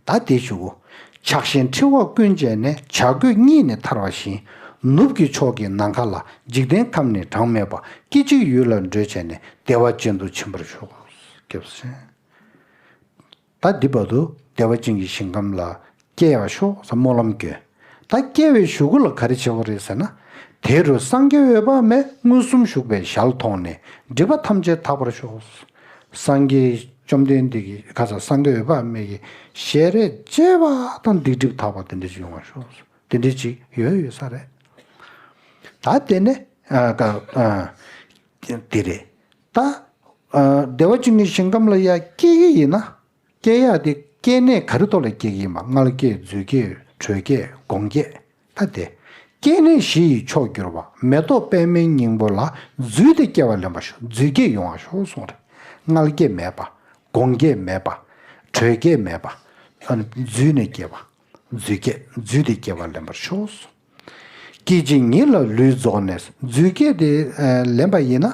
ད་དེ་ཞུ། ཆགས་ཞེན་འཁྲི་བ་ཀུན་བཅད་ནས། བྱ་རྒོད་རྙེད་ནས་ཐར་བ་བཞིན། ནུབ་ཀྱི་ཕྱོགས་ཀྱི་ནམ་མཁའ་ལ། འཇིག་རྟེན་ཁམས་ནི་གྲངས་མེད་པ། སྐད་ཅིག་ཡུད་ལ་བགྲོད་བྱས་ནས། བདེ་བ་ཅན་དུ་ཕྱིན་པར་ཤོག་སྐྱབས་སུ་མཆི། ད་འདི་བར་དུ་བདེ་བ་ཅན་གྱི་ཞིང་ཁམས་ལ་སྐྱེ་བར་ཤོག་ཟེར་སྨོན་ལམ་བསྐྱོན། ད་སྐྱེ་བའི་གཞུག་གུ་ལ་ག་རེ་བྱེད་དགོས་རེད་ཟེར་ན། དེ་རུ་སངས་རྒྱས་འོད་དཔག་མེད། མངོན་སུམ་བཞུགས་པའི་ཞལ་མཐོང་ནས། སྒྲིབ་པ་ཐམས་ཅད་དག་པར་ཤོག་སངས་རྒྱས་བཅོམ་ལྡན་འདས་ཀྱི་ཁ་ས་སངས་རྒྱས་འོད་དཔག་མེད་ཀྱི་ཞལ་རས་མཇལ་བ་དང་སྡིག་སྒྲིབ་དག་པ་དེ་འདྲ་ཅིག་ཡོང་བར་ཤོག་དེ་འདྲ་ཅིག་ཡོད་ཡོད་ས་རེད། ད་དེ་ནས་ཨ་ཀ་ཨ་དེ་རེད། ད་ཨ་བདེ་བ་ཅན་གྱི་ཞིང་ཁམས་ལ་ཡ་སྐྱེ་གི་ཡིན་ན། སྐྱེ་ཡག་དེ་སྐྱེ་གནས་ག་རེ་ཐོག་ལ་སྐྱེ་གི་ཡིན་པ། མངལ་སྐྱེས། རྫུས་སྐྱེས། དྲོད་སྐྱེས། སྒོང་སྐྱེས། ད་དེ། སྐྱེ་གནས་བཞི་ཡི་མཆོག་གྱུར་པ། མེ་ཏོག་པདྨའི་སྙིང་པོ་ལ། རྫུས་ཏེ་སྐྱེ་བ་ལེན་པར་ཤོག་རྫུས་སྐྱེས་ཡོང་བར་ཤོག་གསུངས་རེད། མངལ་སྐྱེས་མེད་པ། སྒོང་སྐྱེས་མེད་པ། དྲོད་སྐྱེས་མེད་པ། ཨ་ནི་རྫུས་ནས་སྐྱེ་བ། རྫུས་སྐྱེས། རྫུས་ཏེ་སྐྱེ་བ་ལེན་པར་ཤོག་སྐད་ཅིག་ཉིད་ལ་ལུས་རྫོགས་ནས། རྫུས་སྐྱེས་དེ་ཨ་ལེན་པ་ཡིན་ན།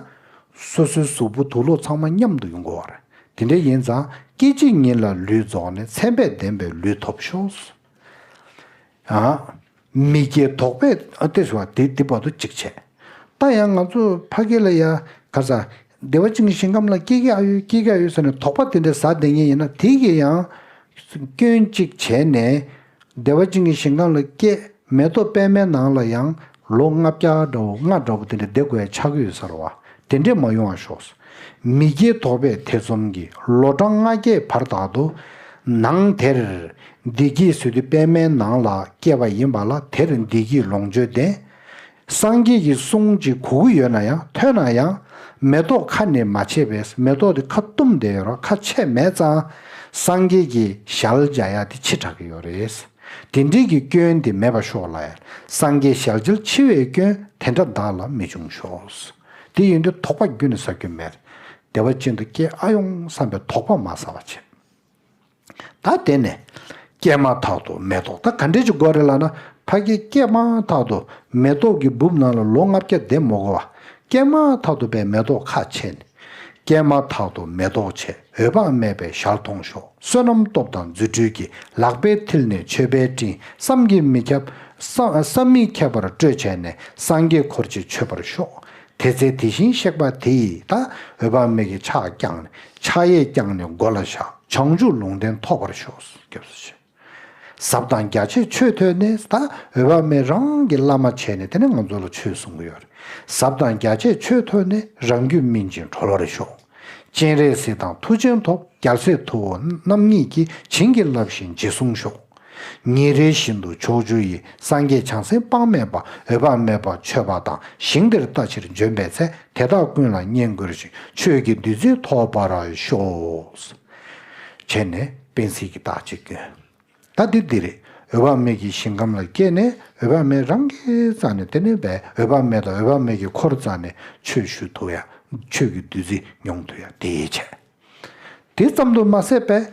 སོ་སོའི་གཟུགས་པོ་དུག་ལོག་ཚང་མ་མཉམ་དུ་ཡོང་གི་ཡོད་རེད། དེ་འདྲ་ཡིན་ཙང་སྐད་ཅིག་ཉིད་ལ་ལུས་རྫོགས་ནས། མཚན་དཔེས་ལྡན་པའི་ལུས་ཐོབ་ཤོག་ཨ། མི་སྐྱེ་དོགས་པས་ཨ་དེ་ཟེར་བ་དེ་དེ་བར་དུ་གཅིག་བྱས། ད་ཡང་ང་ཚོ་ཕ་གི་ལ་ཡ་ག་ས་བདེ་བ་ཅན་གྱི་ཞིང་ཁམས་ལ་སྐྱེ་གི་ཨ་ཡོད་སྐྱེ་གི་ཨ་ཡོད་ཟེར་ནས་དོགས་པ་དེ་འདྲ་ཟ་བསྡད་མཁན་ཡིན་ན་དེ་གི་ཡང་སྐྱོན་གཅིག་བྱས་ནས། བདེ་བ་ཅན་གྱི་ཞིང་ཁམས་ལ་སྐྱེས། མེ་ཏོག་པདྨའི་ནང་ལ་ཡང་ལོ་ལྔ་བརྒྱ་འདྲ་བོ་ལྔ་འདྲ་བོ་དེ་འདྲ་བསྡད་དགོས་ཡ་ཆགས་ཀྱི་ཡོད་ས་རེད་བ། དེ་འདྲས་མ་ཡོང་བ་ཤོག། མི་བརྒྱད་ཐོག་པའི་ཐེ་ཚོམ་གྱིས་ལོ་གྲངས་ལྔ་བརྒྱའི་བར་དག་ཏུ། ནང་དེར་བདེ་སྐྱིད་ཟེར་དུས་པདྨའི་ནང་ལ་སྐྱེས་པ་ཡིན་པ་ལ་དེར་བདེ་སྐྱིད་ལོངས་སྤྱོད་ལྡན། སངས་རྒྱས་ཀྱི་གསུང་ཅིག་གོ་གི་ཡོད་ན་ཡང་ཐོས་ན་ཡང་མེ་ཏོག་ཁ་ནས་མ་ཆད་པས། མེ་ཏོག་དེ་ཁ་བཏུམས་བསྡད་ཡོད་ར། ཁ་ཆད་མེད་ཙང་སངས་རྒྱས་ཀྱི་ཞལ་མཇལ་ཡ་དེ་ཕྱི་དྲགས་ཀྱི་ཡོད་རེད། དེ་འདྲའི་གི་སྐྱོན་དེ་མེད་པར་ཤོག་ལ། སངས་རྒྱས་ཞལ་མཇལ་འཆི་བའི་སྐྱོན་དེ་འདྲ་བདག་ལ་མི་འབྱུང་ཤོག། དེ་ཡིན་དུས་དོགས་པ་རྒྱུན་ནས་ཟ་རྒྱུ་མེད། བདེ་བ་ཅན་དུ་སྐྱེ་ཨ་ཡོང་བསམ་པའི་དོགས་པ་མ་ཟ་བ་བྱེད། ད་དེ་ནས་སྐྱེས་མ་ཐག་ཏུ་མེ་ཏོག། ད་ག་འདྲས་ཅིག་དགོས་རེད་ལབ་ན། ཕ་གི་སྐྱེས་མ་ཐག་ཏུ་མེ་ཏོག་གི་སྦུབས་ནང་ལ་ལོ་ལྔ་བརྒྱ་བསྡད་མ་དགོས་པ། སྐྱེས་མ་ཐག་ཏུ་པའི་མེ་ཏོག་ཁ་ཕྱེ་ནས། སྐྱེས་མ་ཐག་ཏུ་མེ་ཏོག་ཆེ་འོད་དཔག་མེད་པའི་ཞལ་མཐོང་ཤོག། བསོད་ནམས་སྟོབས་དང་རྫུ་འཕྲུལ་གྱིས། ལག་པའི་མཐིལ་ནས་མཆོད་པའི་སྤྲིན། བསམ་གྱིས་མི་ཁྱབ། བསམ་བསམ་མི་ཁྱབ་པར་སྤྲོས་བྱས་ནས། སངས་རྒྱས་འཁོར་གྱིས་མཆོད་པར་ཤོག། དེ་ཚེ་དེ་བཞིན་གཤེགས་པ་དེ་ཡིས། ད་འོད་དཔག་མེད་ཀྱི་ཕྱག་བརྐྱངས་ནས། ཕྱག་གཡས་བརྐྱངས་ནས་མགོ་ལ་བཞག། བྱང་ཆུབ་ལུང་བསྟན་ཐོབ་པར་ཤོག། སྐྱབས་སུ་མཆི། ཟབ་དང་རྒྱ་ཆེ་ཆོས་ཐོས་ནས། ད་འོད་དཔག་མེད་རང་གི་བླ་མ་བྱས་ནས་དེ་ནས་ང་ཚོ་ལ་ཆོས་གསུང་གི་ཡོད་རེད། ཟབ་དང་རྒྱ་ཆེ་ཆོས་ཐོས་ནས། རང་རྒྱུད་སྨིན་ཅིང་གྲོལ་བར་ཤོག། སྤྱན་རས་གཟིགས་དང་མཐུ་ཆེན་ཐོབ། རྒྱལ་སྲས་ཐུ་བོ་རྣམ་གཉིས་ཀྱིས། བྱིན་གྱིས་བརླབས་ཤིང་རྗེས་བཟུང་ཤོག། ཉིན་རེ་བཞིན་དུ་ཕྱོགས་བཅུ་ཡི། སངས་རྒྱས་བྱང་སེམས་དཔག་མེད་པ། འོད་དཔག་མེད་པ་མཆོད་པ་དང་། ཞིང་དེར་ལྟ་ཕྱིར་འབྱོན་པའི་ཚེ། དེ་དག་ཀུན་ལ་བསྙེན་བཀུར་ཞིང་། ཆོས་ཀྱི་བདུད་རྩི་ཐོབ་པར་ཤོག། བྱས་ནས་པཎ་ཟེར་གྱི་རྟགས་གཅིག་བསྐྱོན། ད་འདི་འདི་རེད། འོད་དཔག་མེད་ཀྱི་ཞིང་ཁམས་ལ་སྐྱེས་ནས། འོད་དཔག་མེད་རང་གི་རྩ་ནས། དེ་ནས་བས་འོད་དཔག་མེད་དང་འོད་དཔག་མེད་ཀྱི་འཁོར་རྩ་ནས་ཆོས་ཞུ་ཐུབ་ཡ། ཆོས་ཀྱི་བདུད་རྩི་མྱོང་ཐུབ་ཡ་དེ་ཡིད་ཆེས། དེ་ཙམ་དུ་མ་ཟད་པས།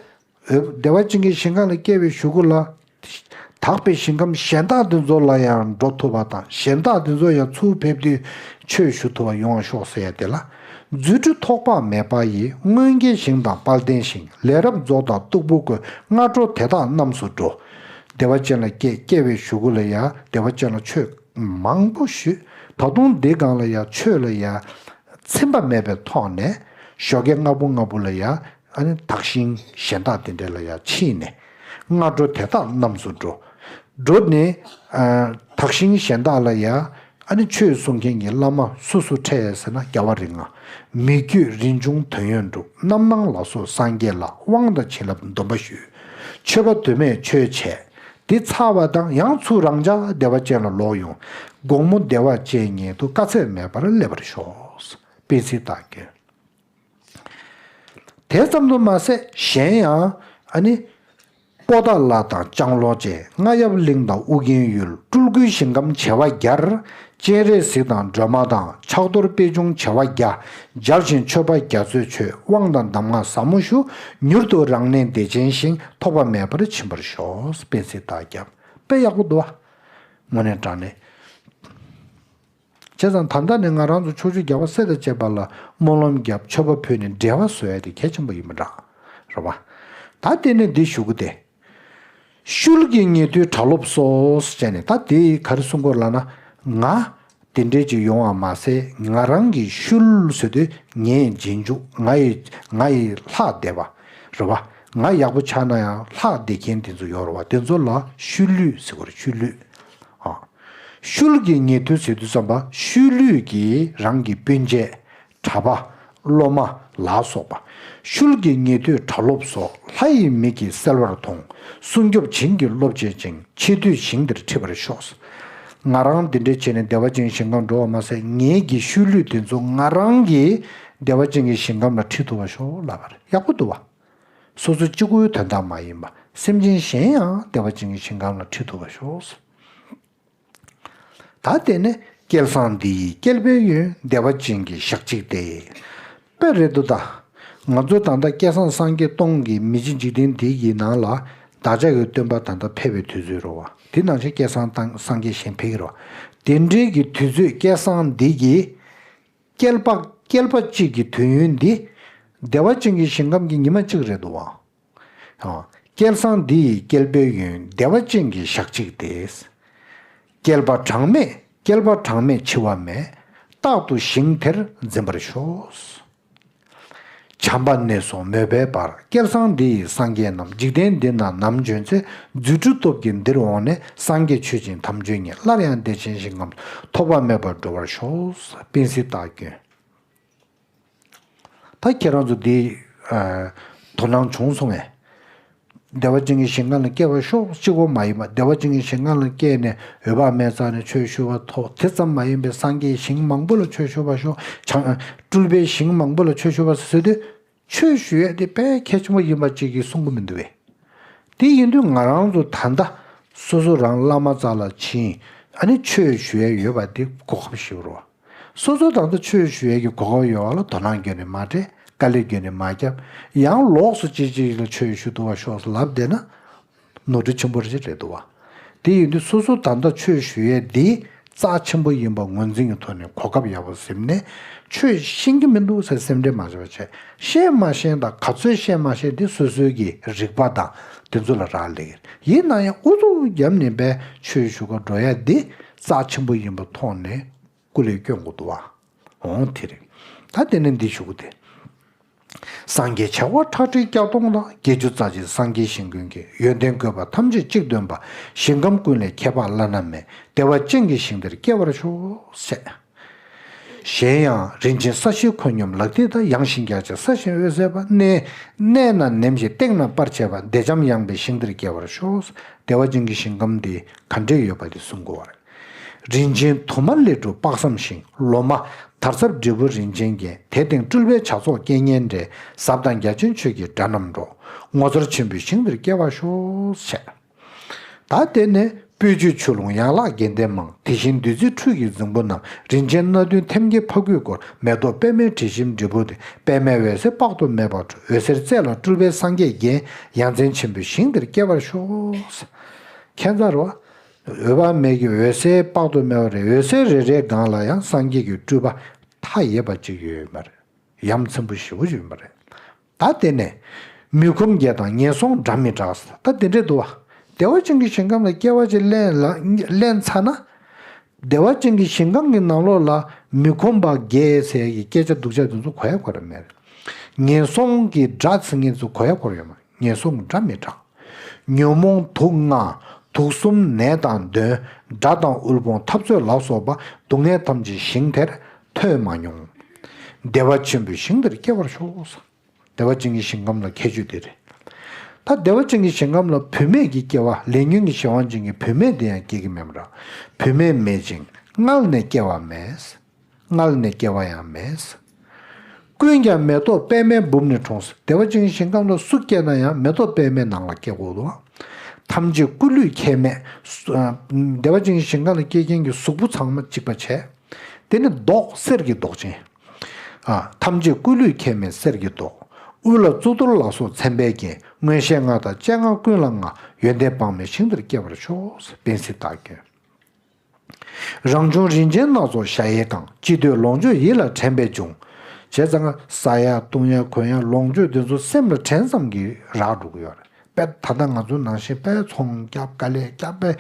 འོད་བདེ་བ་ཅན་གྱི་ཞིང་ཁམས་ལ་སྐྱེ་བའི་གཞུག་གུ་ལ། དག་པའི་ཞིང་ཁམས་གཞན་དག་དེ་ཚོ་ལ་ཡང་འགྲོ་ཐུབ་པ་དང་། གཞན་དག་དེ་ཚོ་ཡང་ཚུར་ཕེབས་དུས་ཆོས་ཞུ་ཐུབ་པ་ཡོང་བ་ཤོག་ཟེར་ཡ་དེ་ལ། རྫུ་འཕྲུལ་ཐོགས་པ་མེད་པ་ཡིས། མངོན་དགའི་ཞིང་དང་དཔལ་ལྡན་ཞིང་། ལས་རབ་རྫོགས་དང་སྟུག་པོ་ཀུན། སྔ་དྲོ་དེ་དག་རྣམས་སུ་འགྲོ། བདེ་བ་ཅན་ལ་སྐྱེ་སྐྱེ་བའི་གཞུག་གུ་ལ་ཡང་བདེ་བ་ཅན་ལ་ཆོས་མང་པོ་ཞུས། ད་དུང་འདི་སྒང་ལ་ཡང་ཆོས་ལ་ཡང་ཚིམ་པ་མེད་པའི་ཐོག་ནས་ཞོགས་ཀས་སྔ་པོ་སྔ་པོ་ལ་ཡང་ཨ་ནི་དག་ཞིང་གཞན་དག་དེ་འདྲ་ལ་ཡང་ཕྱིན་ནས། སྔ་དྲོ་དེ་དག་རྣམས་སུ་འགྲོ། འགྲོ་ནས་ཨ་དག་ཞིང་གཞན་དག་ལ་ཡང་ཨ་ནི་ཆོས་གསུང་མཁན་གྱི་བླ་མ་སུ་སུ་འཕྲད་ཟེར་ན། རྒྱལ་བ་རིགས་ལྔ། མི་བསྐྱོད་རིན་འབྱུང་དོན་ཡོད་འགྲུབ། རྣམ་སྣང་ལ་སོགས་སངས་རྒྱས་ལ། དབང་དང་བྱིན་རླབས་སྡོམ་པ་ཞུས། མཆོད་པ་དུ་མས་མཆོད་བྱས། དེ་ཚར་བ་དང་ཡང་ཚུར་རང་ཅག་བདེ་བ་ཅན་ལ་ལོག་ཡོང་། དགོང་མོ་བདེ་བ་ཅན་ཉིད་དུ། དཀའ་ཚེགས་མེད་པར་སླེབས་པར་ཤོག། པཎ་ཟེར་རྟགས་བསྐྱོན། དེ་ཙམ་དུ་མ་ཟད་གཞན་ཡང་ཨ་ནི། པོ་ཏཱ་ལ་དང་ལྕང་ལོ་ཅན། རྔ་ཡབ་གླིང་དང་ཨུ་རྒྱན་ཡུལ། སྤྲུལ་སྐུའི་ཞིང་ཁམས་བྱེ་བ་བརྒྱར། སྤྱན་རས་གཟིགས་དང་སྒྲོལ་མ་དང་། ཕྱག་རྡོར་པད་འབྱུང་བྱེ་བ་བརྒྱ། མཇལ་ཞིང་མཆོད་པ་རྒྱ་མཚོས་མཆོད། དབང་དང་གདམས་ངག་ཟབ་མོ་ཞུ། མྱུར་དུ་རང་གནས་བདེ་ཆེན་ཞིང་། ཐོགས་པ་མེད་པར་ཕྱིན་པར་ཤོག། པཎ་ཟེར་རྟགས་བརྒྱབ། དཔེ་ཡག་པོ་འདུག་བ། དངོས་གནས་དྲང་གནས། བྱས་ཙང་ད་ལྟ་ནས་ང་རང་ཚོ་ཕྱོགས་བཅུའི་རྒྱལ་བ་སྲས་དང་བཅས་པ་ལ་སྨོན་ལམ་བརྒྱབ། མཆོད་པ་ཕུལ་ནས་འབྲེལ་བ་བཟོ་ཡ་དེ་གལ་ཆེན་པོ་ཡིན་པ་འདྲ། རེད་བ། ད་དེ་ནས་འདི་ཞུ་གི་དེ། ཤུལ་གྱི་ཉེ་དུའི་གྲྭ་སློབ་སོགས་བྱས་ནས། ད་དེ་ག་རེ་གསུང་གི་ཡོད་ལབ་ན། ང་དེ་འདྲས་ཅིག་ཡོང་བ་མ་ཟད། ང་རང་གི་ཤུལ་ཟེར་དུས་ངའི་རྗེས་འཇུག་ང་ཡི་ང་ཡི་ལྷག་བསྡད་པ་རེད་བ། ང་ཡག་པོ་ཆགས་ན་ཡང་ལྷག་བསྡད་མཁན་དེ་ཚོ་ཡོད་རེད་བ། དེ་ཚོ་ལ་ཤུལ་ལུས་ཟེར་གི་རེད། ཤུལ་ལུས། ཨ། ཤུལ་གྱི་ཉེ་དུ་ཟེར་དུས་ཙམ་པ་ཤུལ་ལུས་ཀྱི་རང་གི་སྤུན་མཆེད། གྲྭ་པ། སློབ་མ་ལ་སོགས་པ། ཤུལ་གྱི་ཉེ་དུ་གྲྭ་སློབ་སོགས། ལྷ་ཡི་མིག་གིས་གསལ་བར་མཐོང་། སྲུང་སྐྱོབ་བྱིན་གྱིས་རློབ་བྱེད་ཅིང་། འཆི་དུས་ཞིང་དེར་ཁྲིད་པར་ཤོག། ང་རང་འདི་འདྲས་བྱས་ནས་བདེ་བ་ཅན་ཞིང་ཁམས་འགྲོ་བ་མ་ཟད། ངེད་ཀྱི་ཤུལ་ལུས་དེ་ཚོ་ང་རང་གིས་བདེ་བ་ཅན་གྱི་ཞིང་ཁམས་ལ་ཁྲིད་ཐུབ་པར་ཤོག་ལབ་པ་རེད། ཡག་པོ་འདུག་བ། སོ་སོ་གཅིག་པུའི་དོན་དག་མ་ཡིན་པ། སེམས་ཅན་གཞན་ཡང་བདེ་བ་ཅན་གྱི་ཞིང་ཁམས་ལ་ཁྲིད་ཐུབ་པར་ཤོག། ད་དེ་ནས་བསྐལ་བཟང་འདི་ཡི་བསྐལ་པའི་ཡུན། བདེ་བ་ཅན་གྱི་ཞག་གཅིག་སྟེ། དཔེ་རེད་འདུག་ད། ང་ཚོ་ད་ལྟ་བསྐལ་བཟང་སངས་རྒྱས་སྟོང་གི་མི་ཕྱི་འཇིག་རྟེན་འདི་གི་ནང་ལ་བདག་ཅག་གི་སྟོན་པ་ད་ལྟ་ཕེབས་པའི་དུས་ཚོད་རེད་བ། དེ་ནང་བཞིན་བསྐལ་བཟང་སངས་རྒྱས་གཞན་ཕེབས་ཀྱི་རེད་བ། དེ་འདྲའི་གི་དུས་ཚོད་བསྐལ་བཟང་འདི་གི་བསྐལ་པ་བསྐལ་པ་གཅིག་གི་དུས་ཡུན་འདི་བདེ་བ་ཅན་གྱི་ཞིང་ཁམས་ཀྱི་ཉི་མ་གཅིག་རེད་འདུག་བ། བསྐལ་བཟང་འདི་ཡི་བསྐལ་པའི་ཡུན། བདེ་བ་ཅན་གྱི་ཞག་གཅིག་སྟེ། བསྐལ་པ་གྲངས་མེད་བསྐལ་པ་གྲངས་མེད་འཆི་བ་མེད། རྟག་ཏུ་ཞིང་དེར་འཛིན་པར་ཤོག། བྱམས་པ་ནས་བཟུང་མོས་པའི་བར། བསྐལ་བཟང་འདི་ཡི་སངས་རྒྱས་རྣམས། འཇིག་རྟེན་འདི་ན་ནམ་བྱོན་ཚེ། རྫུ་འཕྲུལ་སྟོབས་ཀྱིས་འདིར་འོངས་ནས། སངས་རྒྱས་མཆོད་ཅིང་དམ་ཆོས་ཉིད། སླར་ཡང་བདེ་ཆེན་ཞིང་ཁམས་སུ། ཐོགས་པ་མེད་པར་འགྲོ་བར་ཤོག། པཎ་ཟེར་རྟགས་བསྐྱོན། ད་ཁྱེད་རང་ཚོ་འདི་ཨ་དོ་སྣང་བྱུང་སོང་ངས། བདེ་བ་ཅན་གྱི་ཞིང་ཁམས་ལ་སྐྱེ་བར་ཤོག་གཅིག་པོ་མ་ཡིན་པ། བདེ་བ་ཅན་གྱི་ཞིང་ཁམས་ལ་སྐྱེས་ནས་འོད་དཔག་མེད་རྩ་ནས་ཆོས་ཞུ་བ་ཐོབ། དེ་ཙམ་མ་ཡིན་པའི་སངས་རྒྱས་ཞིང་མང་པོ་ལ་ཆོས་ཞུ་བར་ཤོག་བྱང་སྤྲུལ་པའི་ཞིང་མང་པོ་ལ་ཆོས་ཞུ་བར་ཟེར་དུས། ཆོས་ཞུ་ཡས་དེ་དཔེ་གལ་ཆེན་པོ་ཡིན་པ་གཅིག་གིས་གསུང་གི་མི་འདུག་བས། དེ་ཡིན་དུས་ང་རང་ཚོ་ད་ལྟ་སོ་སོ་རང་བླ་མ་རྩ་ལ་ཕྱིན། ཨ་ནི་ཆོས་ཞུ་ཡས་ཡོད་པ་དེ་གོ་སྐབས་ཞིག་རེད་བ། སོ་སོ་ད་ལྟ་ཆོས་ཞུ་ཡས་ཀྱི་གོ་སྐབས་ཡོད་པ་ལ་དོ་སྣང་བརྒྱབ་ནས་མ་སྤྲད། དཀའ་ལས་བརྒྱབ་ནས་མ་བརྒྱབ། ཡང་ལོགས་སུ་ཅིག་ཅིག་ལ་ཆོས་ཞུ་ཐུབ་པར་ཤོག་ཟེར་ལབ་བསྡད་ན། ནོར་འཁྲུལ་ཆེན་པོ་རེ་རེད་འདུག་བ། དེ་ཡིན་དུས་སོ་སོ་ད་ལྟ་ཆོས་ཞུ་ཡས་འདི་རྩ་ཆེན་པོ་ཡིན་པ་ངོས་འཛིན་གྱི་ཐོག་ནས་གོ་སྐབས་ཡག་པོ་ཟིན་ནས། ཆོས་ཤེས་ཀྱི་མི་འདུག་ཟེར་སེམས་ཁྲལ་མ་བྱེད་པ་བྱས། ཤེས་མ་ཤེས་དང་ག་ཚོད་ཤེས་མ་ཤེས་དེ་སོ་སོའི་གི་རིག་པ་དང་དེ་ཚོ་ལ་རག་ལས་ཀྱི་རེད། ཡིན་ན་ཡང་ཨུ་ཚུགས་བརྒྱབ་ནས་པས་ཆོས་ཞུ་ག་འགྲོ་ཡ་འདི་རྩ་ཆེན་པོ་ཡིན་པ་མཐོང་ནས་སྐུ་ལས་སྐྱོན་དགོས་འདུག་བ། འོང་དེ་རེད། ད་དེ་ནས་འདི་ཞུ་གི་དེ། སངས་རྒྱས་བྱེ་བ་ཁྲག་ཁྲིག་བརྒྱ་སྟོང་དང་། བརྒྱད་ཅུ་རྩ་གཅིག་སངས་རྒྱས་ཞིང་ཀུན་གྱི། ཡོན་ཏན་བཀོད་པ་ཐམས་ཅད་གཅིག་སྟོན་པ། ཞིང་ཁམས་ཀུན་ལས་ཁྱད་འཕགས་བླ་ན་མེད། བདེ་བ་ཅན་གྱི་ཞིང་དེར་སྐྱེ་བར་ཤོག་ཟེར། གཞན་ཡང་རིན་ཆེན་ས་གཞིའི་ཁོད་སྙོམས་ལག་མཐིལ་དང་། ཡངས་ཤིང་རྒྱ་ཆེ་ས་གཞིའི་འོད་གསལ་བ། གནས་གནས་ན་ནེམ་ཞིང་སྟེང་ན་སྤར་བྱེད་པ། བདེ་འཇམ་ཡངས་པའི་ཞིང་དེར་སྐྱེ་བར་ཤོག་བདེ་བ་ཅན་གྱི་ཞིང་ཁམས་དེ་ག་འདྲས་ཡོད་པ་དེ་གསུང་དགོས་པ་རེད། རིན་ཆེན་དུ་མ་ལས་གྲུབ་དཔག་བསམ་ཤིང་། ལོ་མ་དར་ཚབ་འབྲས་བུ་རིན་ཆེན་བརྒྱན། དེ་སྟེང་སྤྲུལ་པའི་ཕྱག་ཚོགས་རྐྱེན་ངན་བྲལ། ཟབ་དང་རྒྱ་ཆེན་ཆོས་ཀྱི་སྒྲ་རྣམས་སྒྲོག་ངོ་མཚར་ཆེན་པོའི་ཞིང་དེར་སྐྱེ་བར་ཤོག་ཟེར། ད་དེ་ནས་སྤོས་ཆུའི་ཆུ་ཀླུང་ཡན་ལག་བརྒྱད་ལྡན་མང་། དེ་བཞིན་བདུད་རྩིའི་ཁྲུས་ཀྱི་རྫིང་བུ་རྣམས། རིན་ཆེན་སྣ་བདུན་ཐེམ་སྐས་ཕ་གུས་བསྐོར། མེ་ཏོག་པདྨའི་དྲི་ཞིམ་འབྲས་བུ་སྟེ། པདྨའི་འོད་ཟེར་དཔག་ཏུ་མེད་པ་འཕྲོ། འོད་ཟེར་རྩེ་ལ་སྤྲུལ་པའི་སངས་རྒྱས་བརྒྱན། ཡ་མཚན་ཆེན་པོའི་ཞིང་དེར་སྐྱེ་བར་ཤོག་ཁྱད་མཚར་བ། འོད་དཔག་མེད་ཀྱི་འོད་ཟེར་དཔག་ཏུ་མེད་པ་རེད། འོད་ཟེར་རེ་རེའི་སྒང་ལ་ཡང་སངས་རྒྱས་ཀྱི་སྤྲུལ་པ་མཐའ་ཡས་པ་གཅིག་ཡོད་ཡོད་མ་རེད། ཡ་མཚན་པོ་ཞེ་པོ་ཡོད་མ་རེད། ད་དེ་ནས་མི་ཁོམ་བརྒྱད་དང་ངན་སོང་སྒྲ་མི་གྲག་ཟེར། ད་དེ་འདྲས་འདུག་བ། བདེ་བ་ཅན་གྱི་ཞིང་ཁམས་ལ་སྐྱེ་བ་ཅིག་ལེན་ལ་ལེན་ཚར་ན། བདེ་བ་ཅན་གྱི་ཞིང་ཁམས་ཀྱི་ནང་ལོགས་ལ་མི་ཁོམ་པ་བརྒྱད་ཟེར་གྱི་སྐད་ཆ་སྡུག་ཅག་དེ་ཚོ་གོ་ཡ་གོ་ར་མེད། ངན་སོང་གི་སྒྲ་ཟེར་མཁན་ཚོ་གོ་ཡ་གོ་ར་ཡོད་མ། ངན་སོང་སྒྲ་མི་གྲག་ཉོན་མོངས་དུག་ལྔ། དུག་གསུམ་ནད་དང་གདོན། དགྲ་དང་དབུལ་ཕོངས་འཐབ་རྩོད་ལ་སོགས་པ་སྡུག་བསྔལ་ཐམས་ཅད་ཞིང་དེར་ཐོས་མ་མྱོང་། བདེ་བ་ཆེན་པོའི་ཞིང་དེར་སྐྱེ་བར་ཤོག་བདེ་བ་ཅན་གྱི་ཞིང་ཁམས་ལ་ཁྱད་ཆོས་དེ་རེད། ད་བདེ་བ་ཅན་གྱི་ཞིང་ཁམས་ལ་བུད་མེད་ཀྱི་སྐྱེ་བ་ལས་ཉོན་གྱི་གཞན་དབང་ཅན་གྱི་བུད་མེད་དེ་ཡང་སྐྱེ་གི་མེད་པ་འདྲ། བུད་མེད་མེད་ཅིང་མངལ་ནས་སྐྱེ་བ་མེད། མངལ་ནས་སྐྱེ་བ་ཡང་མེད། ཀུན་ཀྱང་མེ་ཏོག་པདྨའི་སྦུབས་ནས་འཁྲུངས། བདེ་བ་ཅན་གྱི་ཞིང་ཁམས་ལ་སུ་སྐྱེས་ན་ཡང་མེ་ཏོག་པདྨའི་ནང་ལ་སྐྱེ་དགོས་འདུག་ཐམས་ཅད་སྐུ་ལུས་ཁྱད་མེད། བདེ་བ་ཅན་གྱི་ཞིང་ཁམས་ལ་སྐྱེ་མཁན་གྱི་གཟུགས་པོ་ཚང་མ་གཅིག་པ་བྱས། དེ་ནི་མདོག་གསེར་གྱི་མདོག་ཅན། ཨ། ཐམས་ཅད་སྐུ་ལུས་ཁྱད་མེད་གསེར་གྱི་མདོག་དབུ་ལ་གཙུག་ཏོར་ལ་སོགས་མཚན་དཔེས་བརྒྱན། མངོན་ཤེས་ལྔ་དང་སྤྱན་ལྔ་ཀུན་ལ་མངའ། ཡོན་ཏན་དཔག་མེད་ཞིང་དེར་སྐྱེ་བར་ཤོག་དཔལ་སྲིད་བདག་ཀྱང་། རང་བྱུང་རིན་ཆེན་སྣ་ཚོགས་གཞལ་ཡས་ཁང་། ཅི་འདོད་ལོངས་སྤྱོད་ཡིད་ལ་དྲན་པས་འབྱུང་། བྱས་ཙང་ཟ་ཡ་བཏུང་ཡ་གོན་ཡ་ལོངས་སྤྱོད་དེ་ཚོ་སེམས་ལ་དྲན་ཙམ་གྱིས་རག་འགྲོ་གི་ཡོད་རེད། དཔེ་ད་ལྟ་ང་ཚོ་ནང་བཞིན་དཔེ་ཚོང་རྒྱབ་དཀའ་ལས་རྒྱབ་དཔེ་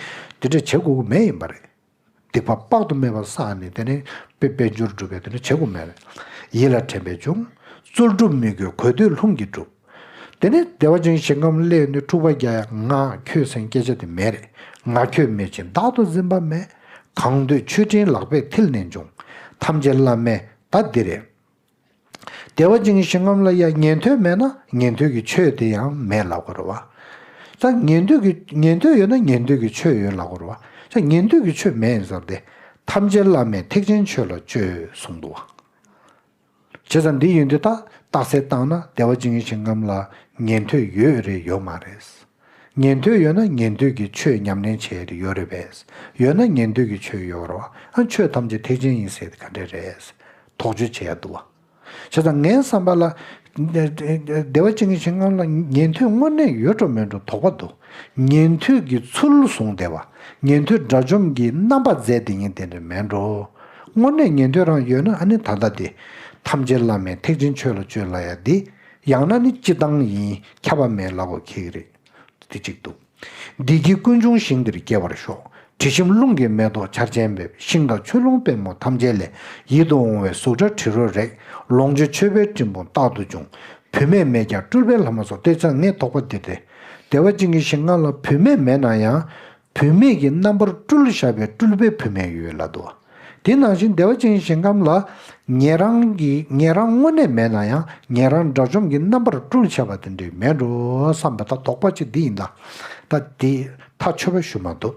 དེ་འདྲ་བྱེད་དགོས་ཀྱི་མེད་ཡིན་པ་རེད། སྡིག་པ་དཔག་ཏུ་མེད་པ་བསགས་ནས་དེ་ནས་དཔེ་དཔལ་འབྱོར་སྒྲུབ་པའི་དེ་འདྲ་བྱེད་དགོས་མེད་རེད། ཡིད་ལ་དྲན་པས་འབྱུང་། རྩོལ་སྒྲུབ་མི་དགོས་གོས་འདོད་རླུང་གིས་སྒྲུབ། དེ་ནས་བདེ་བ་ཅན་ཞིང་ཁམས་སླེབས་ནས་འཁྲུག་པ་རྒྱག་ཡ་ང་ཁྱོད་ཟེར་སྐད་ཆ་དེ་མེད་རེད། ང་ཁྱོད་མེད་ཅིང་བདག་ཏུ་འཛིན་པ་མེད། གང་འདོད་མཆོད་སྤྲིན་ལག་པས་མཐིལ་ནས་འབྱུང་། ཐམས་ཅད་བླ་མེད་ད་འདི་རེད། བདེ་བ་ཅན་གྱི་ཞིང་ཁམས་ལ་ཡང་ཉན་ཐོས་མེད་ན་ཉན་ཐོས་ཀྱི་ཆོས་དེ་ཡང་མེད་ལབ་དགོས་རེད་བ། ད་ཉན་ཐོས་ཀྱི་ཉན་ཐོས་ཡོད་ན་ཉན་ཐོས་ཀྱི་ཆོས་ཡོད་ལབ་དགོས་རེད་བ། ད་ཉན་ཐོས་ཀྱི་ཆོས་མེད་ཟེར་ཏེ། ཐམས་ཅད་བླ་མེད་ཐེག་ཆེན་ཆོས་ལ་སྤྱོད་གསུངས་འདུག་བ། བྱས་ཙང་འདི་ཡིན་དུས་ད་རྟགས་གསལ་བཏང་ན་བདེ་བ་ཅན་གྱི་ཞིང་ཁམས་ལ་ཉན་ཐོས་ཡོད་རེད་ཡོད་མ་རེད། ཉན་ཐོས་ཡོད་ན་ཉན་ཐོས་ཀྱི་ཆོས་ཉམས་ལེན་བྱེད་ཡ་ཡོད་རེད་པས། ཡོད་ན་ཉན་ཐོས་ཀྱི་ཆོས་ཡོད་རེད་བ། ཨ། ཆོས་ཐམས་ཅད་ཐེག་ཆེན་ཡིན་ཟེར་དེ་ག་འདྲས་རེད། དོགས་གཅོད་བྱེད་ཡ་འདུག་བ། བྱས་ཙང་ངའི་བསམ་པ་ལ། བདེ་བ་ཅན་གྱི་ཞིང་ཁམས་ལ་ཉན་ཐོས་དངོས་གནས་ཡོད་འགྲོ་མེད་འགྲོ་དོགས་པ་འདུག་ཉན་ཐོས་ཀྱི་ཚུལ་བཟུང་བསྡད་པ། ཉན་ཐོས་དགྲ་བཅོམ་གྱི་རྣམ་པ་མཛད་དེ་ཡིན་དེ་འདྲ་མེད་འགྲོ། དངོས་གནས་ཉན་ཐོས་རང་ཡོད་ན་ཨ་ནི་ད་ལྟ་དེ། ཐམས་ཅད་བླ་མེད་ཐེག་ཆེན་ཆོས་ལ་སྤྱོད་ལབ་ཡ་འདི། ཡང་ན་ནི་སྤྱི་བཏང་ཡིན་ཁྱབ་པ་མེད་ལབ་དགོས་ཁེལ་གི་རེད། དེ་གཅིག་འདུག་བདེ་སྐྱིད་ཀུན་འབྱུང་ཞིང་དེར་སྐྱེ་བར་ཤོག་དྲི་ཞིམ་རླུང་གི་མེ་ཏོག་ཆར་ཆེན་འབེབས། ཤིང་དང་ཆུ་ཀླུང་པད་མོ་ཐམས་ཅད་ལས། ཡིད་དུ་འོང་བའི་གཟུགས་སྒྲ་དྲི་རོ་རེག་ལོངས་སྤྱོད་མཆོད་པའི་སྤྲིན་ཕུང་རྟག་ཏུ་འབྱུང་། བུད་མེད་མེད་ཀྱང་སྤྲུལ་པའི་ལྷ་མོ་སོགས། དེ་ཙང་ངས་དོགས་པ་འདི་སྟེ། བདེ་བ་ཅན་གྱི་ཞིང་ཁམས་ལ་བུད་མེད་མེད་ན་ཡང་། བུད་མེད་ཀྱི་རྣམ་པར་སྤྲུལ་བཞག་པའི་སྤྲུལ་པའི་བུད་མེད་ཡོད་ལབ་འདུག་དེ་ནང་བཞིན་བདེ་བ་ཅན་ཞིང་ཁམས་ལ་ཉན་རང་གི་ཉན་རང་དངོས་གནས་མེད་ན་ཡང་ཉན་རང་དགྲ་བཅོམ་གྱི་རྣམ་པར་སྤྲུལ་བྱས་པ་དེ་འདྲའི་མེད་འགྲོ་བསམ་པ་ད་དོགས་པ་གཅིག་འདི་ཡིན་ད། ད་འདི་ཐག་ཆོད་པ་ཞུ་མ་ཐུབ།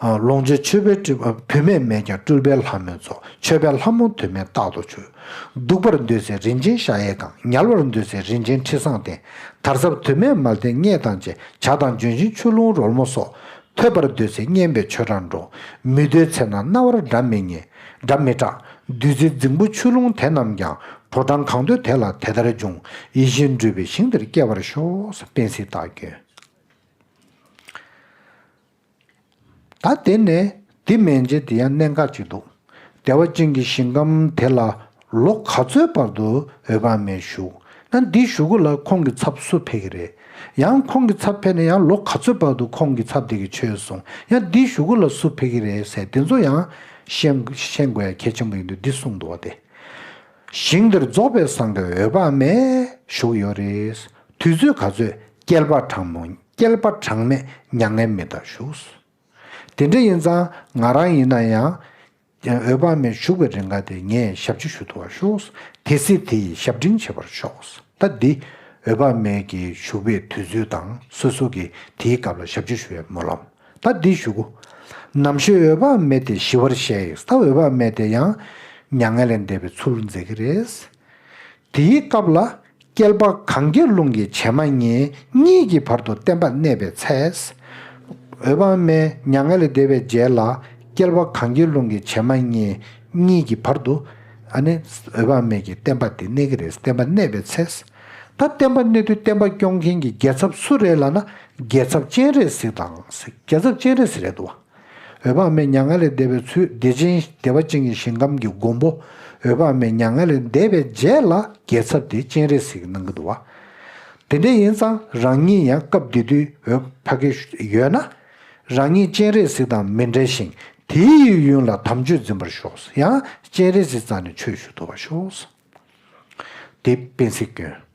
ལོངས་སྤྱོད་མཆོད་པའི་སྤྲུལ་བུད་མེད་མེད་ཀྱང་སྤྲུལ་པའི་ལྷ་མོའི་ཚོགས། མཆོད་པའི་ལྷ་མོ་དུ་མས་རྟག་ཏུ་མཆོད། སྡུག་པར་འདོད་སའི་རིན་ཆེན་ཤ་ཡི་གང་། ཉལ་བར་འདོད་སའི་རིན་ཆེན་ཁྲི་བཟང་སྟེང་། དར་ཟབ་དུ་མས་མལ་སྟན་སྙེད་དང་བཅས། བྱ་དང་ལྗོན་ཤིང་ཆུ་ཀླུང་རོལ་མོ་སོགས། ཐོས་པར་འདོད་སའི་སྙན་པའི་ཆོས་སྒྲ་སྒྲོག། མི་འདོད་ཚེ་ན་རྣ་བར་སྒྲ་མི་སྙན། སྒྲ་མི་གྲག། བདུད་རྩིའི་རྫིང་བུ་ཆུ་ཀླུང་དེ་རྣམས་ཀྱང་། དྲོ་གྲང་གང་འདོད་དེ་ལ་དེ་ལྟར་འབྱུང་། ཡིད་བཞིན་འགྲུབ་པའི་ཞིང་དེར་སྐྱེ་བར་ཤོག། དཔལ་སྲིད་བདག་མགོན། ད་དེ་ནས་དེ་མན་ཆད་དེ་ཡང་གནད་འགག་ཅིག་འདུག། བདེ་བ་ཅན་གྱི་ཞིང་ཁམས་དེ་ལ་ལོ་ག་ཚོད་བར་དུ་འོད་དཔག་མེད་བཞུགས། ན་འདི་བཞུགས་གུ་ལ་ཁོང་གི་ཚབ་སུ་ཕེབས་ཀྱི་རེད། ཡང་ཁོང་གི་ཚབ་ཕེབས་ནས་ཡང་ལོ་ག་ཚོད་བར་དུ་ཁོང་གི་ཚབ་དེ་གི་ཆོས་གསུང་། ཡང་འདི་བཞུགས་གུ་ལ་སུ་ཕེབས་ཀྱི་རེད་ཟེར་དེ་ཚོ་ཡང་ཤེས་ཤེས་དགོས་ཡ་གལ་ཆེན་པོ་ཡིན་དུས་འདི་གསུངས་འདུག་བ་དེ། ཞིང་དེར་རྫོགས་པའི་སངས་རྒྱས་འོད་དཔག་མེད་བཞུགས་ཡོད་རེད། དུས་ཚོད་ག་ཚོད། བསྐལ་པ་གྲངས་མང་བསྐལ་པ་གྲངས་མེད་མྱ་ངན་མི་འདའ་བཞུགས། དེ་འདྲ་ཡིན་ཙང་ང་རང་ཡིན་ན་ཡང་། འོད་དཔག་མེད་བཞུགས་པའི་རིང་ག་དེ་ངས་ཞབས་ཕྱི་ཞུ་ཐུབ་པ་ཤོག། དེ་སྲིད་དེ་ཡི་ཞབས་འབྲིང་བྱེད་པར་ཤོག། ད་འདི་འོད་དཔག་མེད་ཀྱི་བཞུགས་པའི་དུས་ཚོད་དང་སོ་སོ་གི་དེའི་སྐབས་ལ་ཞབས་ཕྱི་ཞུ་བའི་སྨོན་ལམ། ད་འདི་ཞུ་གུ། ནམ་ཞིག་འོད་དཔག་མེད་དེ་ཞི་བར་གཤེགས། ད་འོད་དཔག་མེད་དེ་ཡང་མྱ་ངན་ལས་འདས་པའི་ཚུལ་མཛད་ཀྱི་རེད། དེའི་སྐབས་ལ་བསྐལ་པ་གངྒཱའི་ཀླུང་གི་བྱེ་མ་སྙེད་གཉིས་ཀྱི་བར་དུ་བསྟན་པ་གནས་པའི་ཚེ། འོད་དཔག་མེད་མྱ་ངན་ལས་འདས་པའི་རྗེས་ལ་བསྐལ་པ་གངྒཱའི་ཀླུང་གི་བྱེ་མ་སྙེད་གཉིས་ཀྱི་བར་དུ་ཨ་ནི་འོད་དཔག་མེད་ཀྱི་བསྟན་པ་དེ་གནས་ཀྱི་རེད། བསྟན་པ་གནས་པའི་ཚེ། ད་བསྟན་པ་གནས་དུས་བསྟན་པ་སྐྱོང་མཁན་གྱི་རྒྱལ་ཚབ་སུ་རེད་ལབ་ན་རྒྱལ་ཚབ་སྤྱན་རས་གཟིགས་དང་། རྒྱལ་ཚབ་སྤྱན་རས་གཟིགས་རེད་འདུག་བ། འོད་དཔག་མེད་མྱ་ངན་ལས་འདས་པའི་ཚུལ་བདེ་ཆེན་བདེ་བ་ཅན་གྱི་ཞིང་ཁམས་ཀྱི་མགོན་པོ་འོད་དཔག་མེད་མྱ་ངན་ལས་འདས་པའི་རྗེས་ལ་རྒྱལ་ཚབ་དེ་སྤྱན་རས་གཟིགས་གནང་གི་འདུག་བ། དེ་འདྲ་ཡིན་ཙང་རང་ཉིད་ཡང་སྐབས་དེ་དུས་འོད་ཕ་གི་ཡོད་ན། རང་ཉིད་སྤྱན་རས་གཟིགས་དང་མི་འབྲལ་ཞིང་དེ་ཡི་ཡུན་ལ་དམ་ཆོས་འཛིན་པར་ཤོག། ཡང་སྤྱན་རས་གཟིགས་རྩ་ནས་ཆོས་ཞུ་ཐུབ་པར་ཤོག། དེ་དཔལ་སྲིད་མགོན།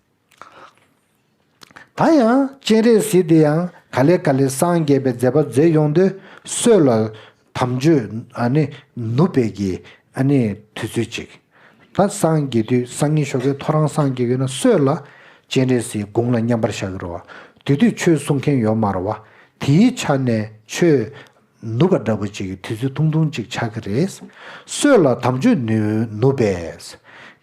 ད་ཡང་སྤྱན་རས་གཟིགས་དེ་ཡང་ག་ལེ་ག་ལེ་སངས་རྒྱས་པའི་མཛད་པ་མཛད་ཡོང་དུས་སྲོད་ལ་དམ་ཆོས་ཨ་ནི་ནུབ་པའི་གི་ཨ་ནི་དུས་ཚོད་ཅིག། ད་སངས་རྒྱས་དུས་སང་ཉིན་ཞོགས་ཀས་ཐོ་རངས་སངས་རྒྱས་ཡོད་ན་སྲོད་ལ་སྤྱན་རས་གཟིགས་དགུང་ལ་མཉམ་པར་བཞག་གི་རེད་བ། དེ་དུས་ཆོས་གསུང་མཁན་ཡོད་མ་རེད་བ། དེའི་ཆ་ནས་ཆོས་ནུབ་པ་འདྲ་པོ་ཅིག་གི་དུས་ཚོད་ཐུང་ཐུང་ཅིག་ཆགས་ཀྱི་རེད། སྲོད་ལ་དམ་ཆོས་ནུ་ནུབ་པས།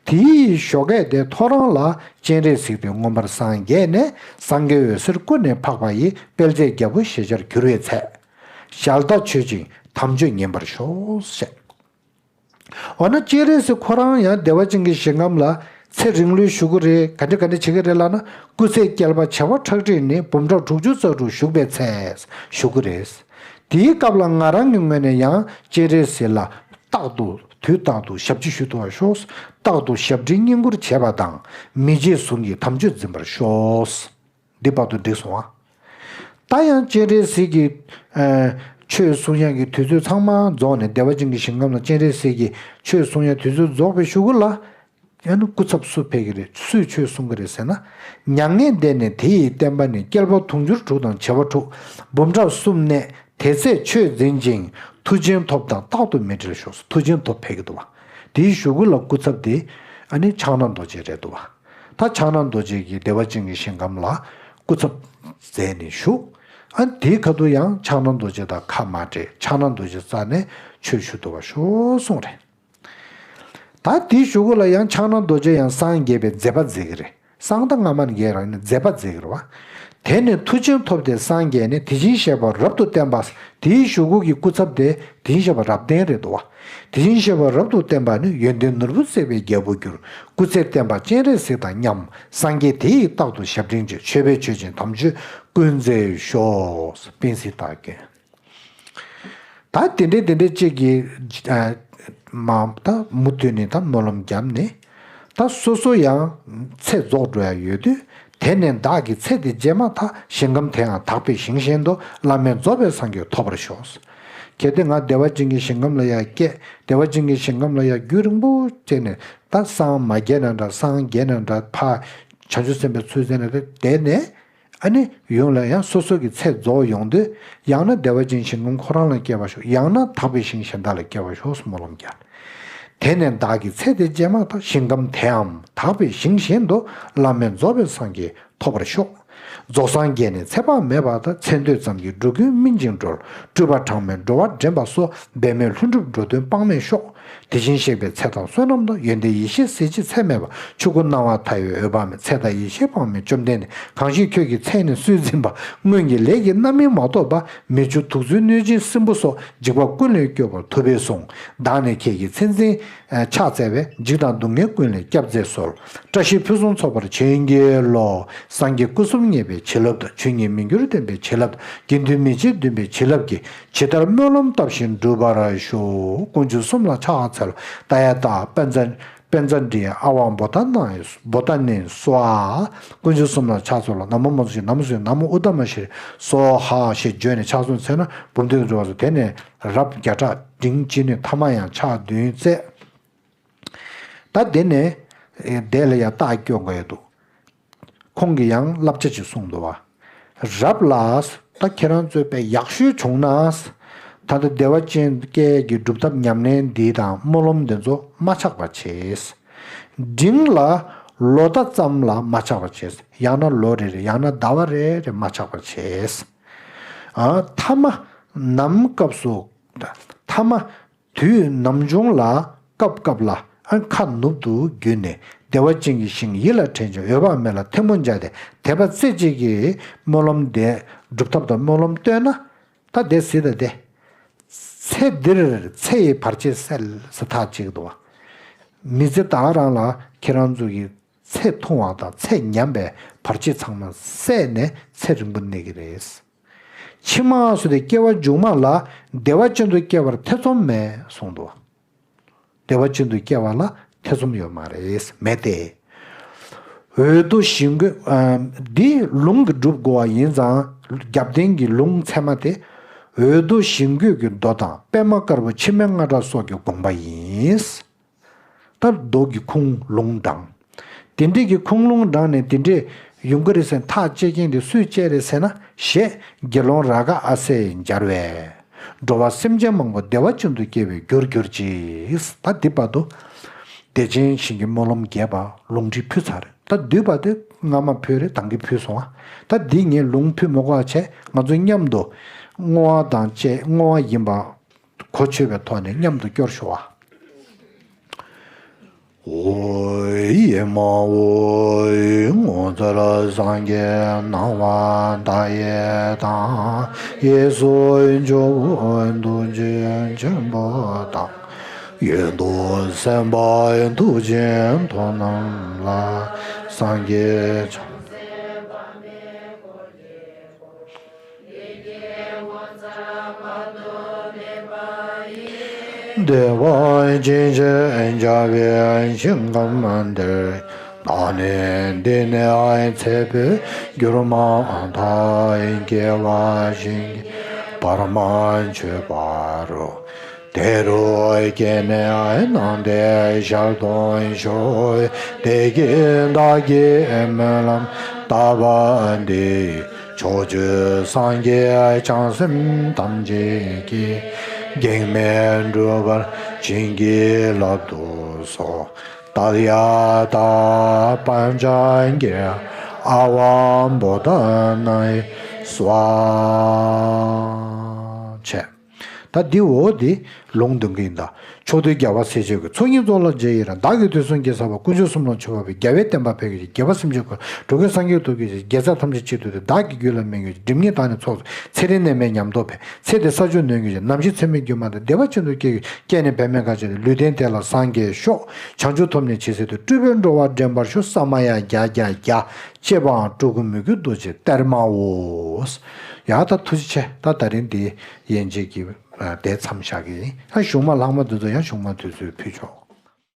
དེའི་ཞོགས་ཀས་དེ་ཐོ་རངས་ལ་སྤྱན་རས་གཟིགས་དེ་མངོན་པར་སངས་རྒྱས་ནས་སངས་རྒྱས་འོད་ཟེར་ཀུན་ནས་འཕགས་པ་ཡི་དཔལ་བརྩེགས་རྒྱལ་པོ་ཞེས་བྱར་གྱུར་པའི་ཚེ། ཞལ་ལྟ་མཆོད་ཅིང་དམ་ཆོས་ཉན་པར་ཤོག་ཟེར། འོ་ན་སྤྱན་རས་གཟིགས་ཁོ་རང་ཡང་བདེ་བ་ཅན་གྱི་ཞིང་ཁམས་ལ་ཚེ་རིང་ལོས་བཞུགས་ཀྱི་རེད། ག་འདྲ་ག་འདྲ་བྱེད་ཀྱི་རེད་ལབ་ན། སྐུ་ཚེ་བསྐལ་པ་བྱེ་བ་ཁྲག་ཁྲིག་ནི། འབུམ་ཕྲག་དྲུག་ཅུ་རྩ་དྲུག་བཞུགས་པའི་ཚེ་བཞུགས་ཀྱི་རེད། དེའི་སྐབས་ལ་ང་རང་གི་ངོས་ནས་ཡང་སྤྱན་རས་གཟིགས་ལ་རྟག་ཏུ་དུས་རྟག་ཏུ་ཞབས་ཕྱི་ཞུ་ཐུབ་པར་ཤོག། རྟག་ཏུ་ཞབས་འབྲིང་བསྙེན་བཀུར་བྱས་པ་དང་མི་བརྗེད་གཟུངས་ཀྱི་དམ་ཆོས་འཛིན་པར་ཤོག། འདི་བར་དུ་འགྲིག་སོང་ཨ། ད་ཡང་སྤྱན་རས་གཟིགས་ཀྱི་ཨ་ཆོས་གསུང་ཡག་གི་དུས་ཚོད་ཚང་མ་རྫོགས་ནས་བདེ་བ་ཅན་གྱི་ཞིང་ཁམས་ལ་སྤྱན་རས་གཟིགས་ཀྱི་ཆོས་གསུང་ཡག་དུས་ཚོད་རྫོགས་པའི་གཞུག་གུ་ལ། ཡང་ན་སྐུ་ཚབ་སུ་ཕེབས་ཀྱི་རེད། སུས་ཆོས་གསུང་གི་རེད་ཟེར་ན། མྱ་ངན་འདས་ནས་དེ་ཡི་བསྟན་པ་ནི། བསྐལ་པ་དུང་ཕྱུར་དྲུག་དང་བྱེ་བ་དྲུག། འབུམ་ཕྲག་གསུམ་གནས། དེ་ཚེ་ཆོས་འཛིན་ཅིང་། མཐུ་ཆེན་ཐོབ་དང་རྟག་ཏུ་མི་འབྲལ་ཤོག། མཐུ་ཆེན་ཐོབ་ཕེབས་ཀྱི་འདུག་བ། དེའི་གཞུག་གུ་ལ་སྐུ་ཚབ་དེ་ཨ་ནི་ཕྱག་ན་རྡོ་རྗེ་རེད་འདུག་བ། ད་ཕྱག་ན་རྡོ་རྗེ་གིས་བདེ་བ་ཅན་གྱི་ཞིང་ཁམས་ལ་སྐུ་ཚབ་མཛད་ནས་བཞུགས། ཨ་དེའི་ཁ་ཐུག་ཡང་ཕྱག་ན་རྡོ་རྗེ་དང་ཁ་མ་བྲལ། ཕྱག་ན་རྡོ་རྗེ་རྩ་ནས་ཆོས་ཞུ་ཐུབ་པར་ཤོག་གསུངས་རེད། ད་དེའི་གཞུག་གུ་ལ་ཡང་ཕྱག་ན་རྡོ་རྗེ་ཡང་སངས་རྒྱས་པའི་མཛད་པ་མཛད་ཀྱི་རེད། སངས་ད་སྔ་མ་ནས་རྒྱས་རང་ནས་མཛད་པ་མཛད་ཀྱི་རེད་བ། དེ་ནས་མཐུ་ཆེན་ཐོབ་སྟེ་སངས་རྒྱས་ནས་དེ་བཞིན་གཤེགས་པ་རབ་ཏུ་བསྟན་པ། དེའི་གཞུག་གུ་གི་སྐུ་ཚབ་དེ་དེ་བཞིན་གཤེགས་པ་རབ་བརྟན་རེད་འདུག་བ། དེ་བཞིན་གཤེགས་པ་རབ་ཏུ་བསྟན་པ་ནི། ཡོན་ཏན་ནོར་བུ་བརྩེགས་པའི་རྒྱལ་པོར་གྱུར། སྐུ་ཚེ་བརྟན་པ་སྤྱན་རས་གཟིགས་དང་མཉམ། སངས་རྒྱས་དེ་ཡི་རྟག་ཏུ་ཞབས་འབྲིང་བྱེད། མཆོད་པས་མཆོད་ཅིང་དམ་ཆོས་ཀུན་མཛད་ཤོག། དཔལ་སྲིད་བདག་མགོན། ད་དེ་འདྲའི་དེ་འདྲའི་གཅིག་གི་ཨ་མ་ད་མུ་མཐུད་ནས་ད་སྨོན་ལམ་བརྒྱབ་ནས། ད་སོ་སོ་ཡང་ཚེ་རྫོགས་འགྲོ་ཡ་ཡོད་དུས། དེ་ནས་བདག་གི་ཚེ་འདི་རྗེས་མ་ད་ཞིང་ཁམས་དེའང་དག་པའི་ཞིང་གཞན་དུ། བླ་མེད་རྫོགས་པའི་སངས་རྒྱས་ཐོབ་པར་ཤོག། གལ་ཏེ་ང་བདེ་བ་ཅན་གྱི་ཞིང་ཁམས་ལ་ཡང་སྐྱེ། བདེ་བ་ཅན་གྱི་ཞིང་ཁམས་ལ་ཡང་རྒྱུན་རིང་པོ་བྱས་ནས་ད་སངས་མ་རྒྱས་ན་འདྲ། སངས་རྒྱས་ན་འདྲ། ཕ་བྱང་ཆུབ་སེམས་དཔའི་ཚུལ་མཛད་ན་འདྲ། དེ་ནས། ཨ་ནི་ཡུམ་ལ་ཡང་སོ་སོ་གི་ཚེ་རྫོགས་ཡོང་དུས། ཡང་ན་བདེ་བ་ཅན་ཞིང་ཁམས་ཁོ་རང་ལ་སྐྱེ་བར་ཤོག། ཡང་ན་དག་པའི་ཞིང་གཞན་དག་ལ་སྐྱེ་བར་ཤོག་སྨོན་ལམ་རྒྱག། དེ་ནས་བདག་གི་ཚེ་འདི་རྗེས་མ་དག། ཞིང་ཁམས་དེའམ་དག་པའི་ཞིང་གཞན་དུ། བླ་མེད་རྫོགས་པའི་སངས་རྒྱས་ཐོབ་པར་ཤོག། རྫོགས་སངས་རྒྱས་ནས་ཚེ་དཔག་མེད་པ་དག། ཚེ་འདོད་ཙམ་གྱིས་འགྲོ་ཀུན་སྨིན་ཅིང་གྲོལ། སྤྲུལ་པ་གྲངས་མེད་འགྲོ་བ་འདྲེན་པ་སོགས། འབད་མེད་ལྷུན་གྲུབ་འགྲོ་དོན་དཔག་མེད་ཤོག། དེ་བཞིན་གཤེགས་པའི་ཚེ་དང་བསོད་ནམས་དང་། ཡོན་ཏན་ཡེ་ཤེས་ཟད་བྱེད་ཚད་མེད་པ། ཆོས་སྐུ་སྣང་བ་མཐའ་ཡས་འོད་དཔག་མེད། ཚེ་དང་ཡེ་ཤེས་དཔག་མེད་བཅོམ་ལྡན་འདས། གང་ཞིག་ཁྱོད་ཀྱི་མཚན་ནས་སུས་འཛིན་པ། སྔོན་གྱི་ལས་ཀྱི་རྣམ་སྨིན་མ་གཏོགས་པ། མི་བསྐྱོད་དུག་མཚོན་གནོད་སྦྱིན་སྲིན་པོ་སོགས། འཇིགས་པ་ཀུན་ལས་སྐྱོབ་པར་ཐུབ་པས་གསུངས། བདག་ནི་ཁྱེད་ཀྱི་མཚན་འཛིན་ཕྱག་འཚལ་བས། འཇིགས་དང་སྡུག་བསྔལ་ཀུན་ལས་སྐྱབས་མཛད་གསོལ། བཀྲ་ཤིས་ཕུན་སུམ་ཚོགས་པར་བྱིན་གྱིས་རློབས། སངས་རྒྱས་སྐུ་གསུམ་བརྙེས་པའི་བྱིན་རླབས་དང་། ཆོས་ཉིད་མི་འགྱུར་བདེན་པའི་བྱིན་རླབས་དང་། དགེ་འདུན་མི་ཕྱེད་འདུན་པའི་བྱིན་རླབས་ཀྱིས། ཇི་ལྟར་སྨོན་ལམ་བཏབ་བཞིན་འགྲུབ་པར་ཤོག། དཀོན་མཆོག་གསུམ་ལ་ཕྱག་འཚལ་ལོ། ཏདྱ་ཐཱ། པཉྩ་པཉྩ་དྲི་ཡ་ཨ་ཝ་བོ་དྷ་ན་ཡེ་བོ་དྷ་ནི་སྭཱ་ཧཱ། དཀོན་མཆོག་གསུམ་ལ་ཕྱག་འཚལ་ལོ། ན་མོ་མ་ཚུ་ཤི་ན་མོ་སུ་ན་མོ་ཨུ་ཏ་མ་ཤྲཱི་སྭཱ་ཧཱ་ཞེས་བརྗོད་ནས་ཕྱག་མཚན་འཚལ་ན་འབུམ་སྡེ་དུ་འགྲོ་བར་སོ། དེ་ནས་རབ་བརྒྱ་ཕྲག་འབྲིང་ཅི་ནུས་ཐ་མ་ཡང་ཕྱག་བདུན་བཙལ། ད་དེ་ནས་དེ་ལ་ཡང་རྟགས་སྐྱོན་དགོས་ཡ་འདུག། ཁོང་གིས་ཡང་བསླབ་བྱ་ཅིག་གསུངས་འདུག་བ། རབ་ལ། ད་ཁྱེད་རང་ཚོས་དཔེ་ཡག་ཤོས་བྱུང་ན། ད་ལྟ་བདེ་བ་ཅན་སྐྱེ་གི་སྒྲུབ་ཐབས་ཉམས་ལེན་འདི་དང་སྨོན་ལམ་འདི་ཚོ་མ་ཆག་པ་བྱེད། འབྲིང་ལ། ལོ་ཟླ་ཙམ་ལ་མ་ཆག་པ་བྱེད། ཡང་ན་ལོ་རེ་རེ། ཡང་ན་ཟླ་བ་རེ་རེ་མ་ཆག་པ་བྱེད། ཨ། ཐ་མ་ནམ་སྐབས་སུ། ཐ་མ། དུས་ནམ་བྱུང་ལ་སྐབས་སྐབས་ལ་ཨ་ཁ་ནུབ་ཏུ་བརྒྱུད་ནས་བདེ་བ་ཅན་གྱི་ཞིང་ཡིད་ལ་དྲན་ཅིང་འོད་དཔག་མེད་ལ་ཐལ་མོ་སྦྱར་ཏེ་དད་པ་རྩེ་གཅིག་གིས་སྨོན་ལམ་འདི་སྒྲུབ་ཐབས་དང་སྨོན་ལམ་བཏོན་ན། ད་དེ་སྲིད་ད་དེ་ཚེ་འདིར་ཚེ་ཡི་བར་ཆད་སེལ་ཟེར་ཐག་གཅིག་འདུག་བ། མི་ཚེ་ད་རང་ལ་ཁྱེད་རང་ཚོ་གི་ཚེ་ཐུང་བ་དང་ཚེ་ཉམས་པའི་བར་ཆད་ཚང་མ་བསལ་ནས་ཚེ་རིང་པོ་གནས་ཀྱི་རེད། ཕྱི་མ་སུ་དེ་སྐྱེ་བ་མཇུག་མ་ལ་བདེ་བ་ཅན་དུ་སྐྱེ་བར་ཐེ་ཚོམ་མེད་གསུངས་འདུག། བདེ་བ་ཅན་དུ་སྐྱེ་བ་ལ་ཐེ་ཚོམ་ཡོད་མ་རེད། མེད་དེ། འོད་དུ་ཞིང་བཀོད། ཨ། འདི་ལུང་གིས་སྒྲུབ་དགོས་པ་ཡིན་ཙང་རྒྱབ་རྟེན་གྱི་ལུང་ཚད་མ་དེ། འོད་དུ་ཞིང་བཀོད་ཀྱི་མདོ་དང་པདྨ་དཀར་པོ་འཆི་མེད་རྔ་སྒྲ་སོགས་ཀྱི་དགོངས་པ་ཡིན། ད་མདོ་གི་ཁུངས་ལུང་དྲངས། དེ་འདྲས་ཀྱི་ཁུངས་ལུང་དྲངས་ནས་དེ་འདྲས་ཡོང་གི་རེད་ཟེར་ཐག་བཅད་མཁན་དེ་སུས་བཅད་རེད་ཟེར་ན། ཞེས་དགེ་སློང་རཱ་ག་ཨ་སྱས་སྦྱར་བས། འགྲོ་བ་སེམས་ཅན་མང་པོ་བདེ་བ་ཅན་དུ་སྐྱེ་བའི་རྒྱུར་གྱུར་ཅིག། ད་འདི་བར་དུ་བདེ་ཆེན་ཞིང་གི་སྨོན་ལམ་རྒྱས་པ་ལུང་ཁྲིད་ཕུལ་ཚར་རེད། ད་འདི་བར་དུ་སྔ་མ་ཕུལ་རེད། ད་གིན་ཕུལ་སོང་ང་། ད་འདི་ངས་ལུང་ཕུལ་མི་དགོས་པ་བྱས། ང་ཚོ་མཉམ་དུ་བསྔོ་བ་དང་བཅས་བསྔོ་བ་ཡིན་པ། གོ་ཆོད་པའི་ཐོག་ནས་མཉམ་དུ་སྐྱོར་ཞུ་བ། ཨོ་ཡེ་མ་ཨོ་ཡེ། ངོ་མཚར་སངས་རྒྱས་སྣང་བ་མཐའ་ཡས་དང་། གཡས་སུ་ཇོ་བོ་རྡོ་རྗེ་ཆེན་པོ་དང་། གཡོན་དུ་སེམས་དཔའ་མཐུ་ཆེན་ཐོབ་རྣམས་ལ། སངས་རྒྱས་བྱང་བདེ་བ་ཅན་ཞེས་བྱ་བའི་ཞིང་ཁམས་འདིར། བདག་ནི་འདི་ནས་ཚེ་འཕོས་གྱུར་མ་ཐག། སྐྱེ་བ་གཞན་གྱིས་བར་མ་ཆོད་པ་རུ། དེ་རུ་སྐྱེས་ནས་སྣང་མཐའི་ཞལ་མཐོང་ཤོག། དེ་སྐད་བདག་གིས་སྨོན་ལམ་བཏབ་པ་འདི། ཕྱོགས་བཅུའི་སངས་རྒྱས་བྱང་སེམས་ཐམས་ཅད་ཀྱིས། གེགས་མེད་འགྲུབ་པར་བྱིན་གྱིས་བརླབ་ཏུ་གསོལ། ཏདྱ་ཐཱ། པཉྩ་དྲི་ཡ་ཨ་ཝ་བོ་དྷ་ན་ཡེ་སྭཱ་ཧཱ། བྱས། ད་འདི་འོ་འདི་ལུང་འདོན་གྱི་ཡིན་ད། ཕྱོགས་དུས་རྒྱལ་བ་སྲས་བཅས་ཀྱི། ཚོགས་གཉིས་རྫོགས་ལ་རྗེས་ཡི་རང་། བདག་གི་དུས་གསུམ་གྱི་ཟབ་པ། དཀོན་མཆོག་གསུམ་ལ་མཆོད་པ་འབུལ། རྒྱལ་བའི་བསྟན་པ་འཕེལ་གྱུར་ཅིག། རྒྱལ་ཁབ་སེམས་ཅན་འཁོར། འགྲོ་ཀུན་སངས་རྒྱས་ཐོབ་གྱུར་ཅིག། དགེ་རྩ་ཐམས་ཅད་གཅིག་ཏུ་བསྡུས། བདག་གི་རྒྱུད་ལ་སྨིན་གྱུར་ཅིག། སྒྲིབ་གཉིས་དག་ནས་ཚོགས་རྫོགས། ཚེ་རིང་ནད་མེད་ཉམས་རྟོགས་འཕེལ། ཚེ་འདི་ས་བཅུ་ནོན་གྱུར་ཅིག། ནམ་ཞིག་ཚེ་མེད་སྒྱུ་མ་ལྟར། བདེ་བ་ཅན་དུ་སྐྱེ་གྱུར་ཅིག། སྐྱེས་ནས་འབད་མེད་མཁའ་སྤྱོད་དེ། ལུས་རྟེན་དེ་ལ་སངས་རྒྱས་ཤོག། བྱང་ཆུབ་ཐོབ་ནས་ཇི་སྲིད་དུ། སྤྲུལ་པའི་འགྲོ་བ་འདྲེན་པར་ཤོག། ས་མ་ཡ་བརྒྱ་བརྒྱ་བརྒྱ། གཅེས་པའང་སྤྲུལ་སྐུ་མོས་གུས་རྡོ་རྗེ་གཏེར་མའོ། ཡ་ད་ཐུགས་རྗེ་ཆེ། ད་ད་རིང་འདི་ཡན་ཆད་ཀྱི་དེ་མཚམས་བཞག་གི་ཡིན། ད་གཞུག་མ་ལྷག་མ་འདི་ཚོ་ཡང་གཞུག་མ་དུས་ཚོད་ཕུལ་ཆོག།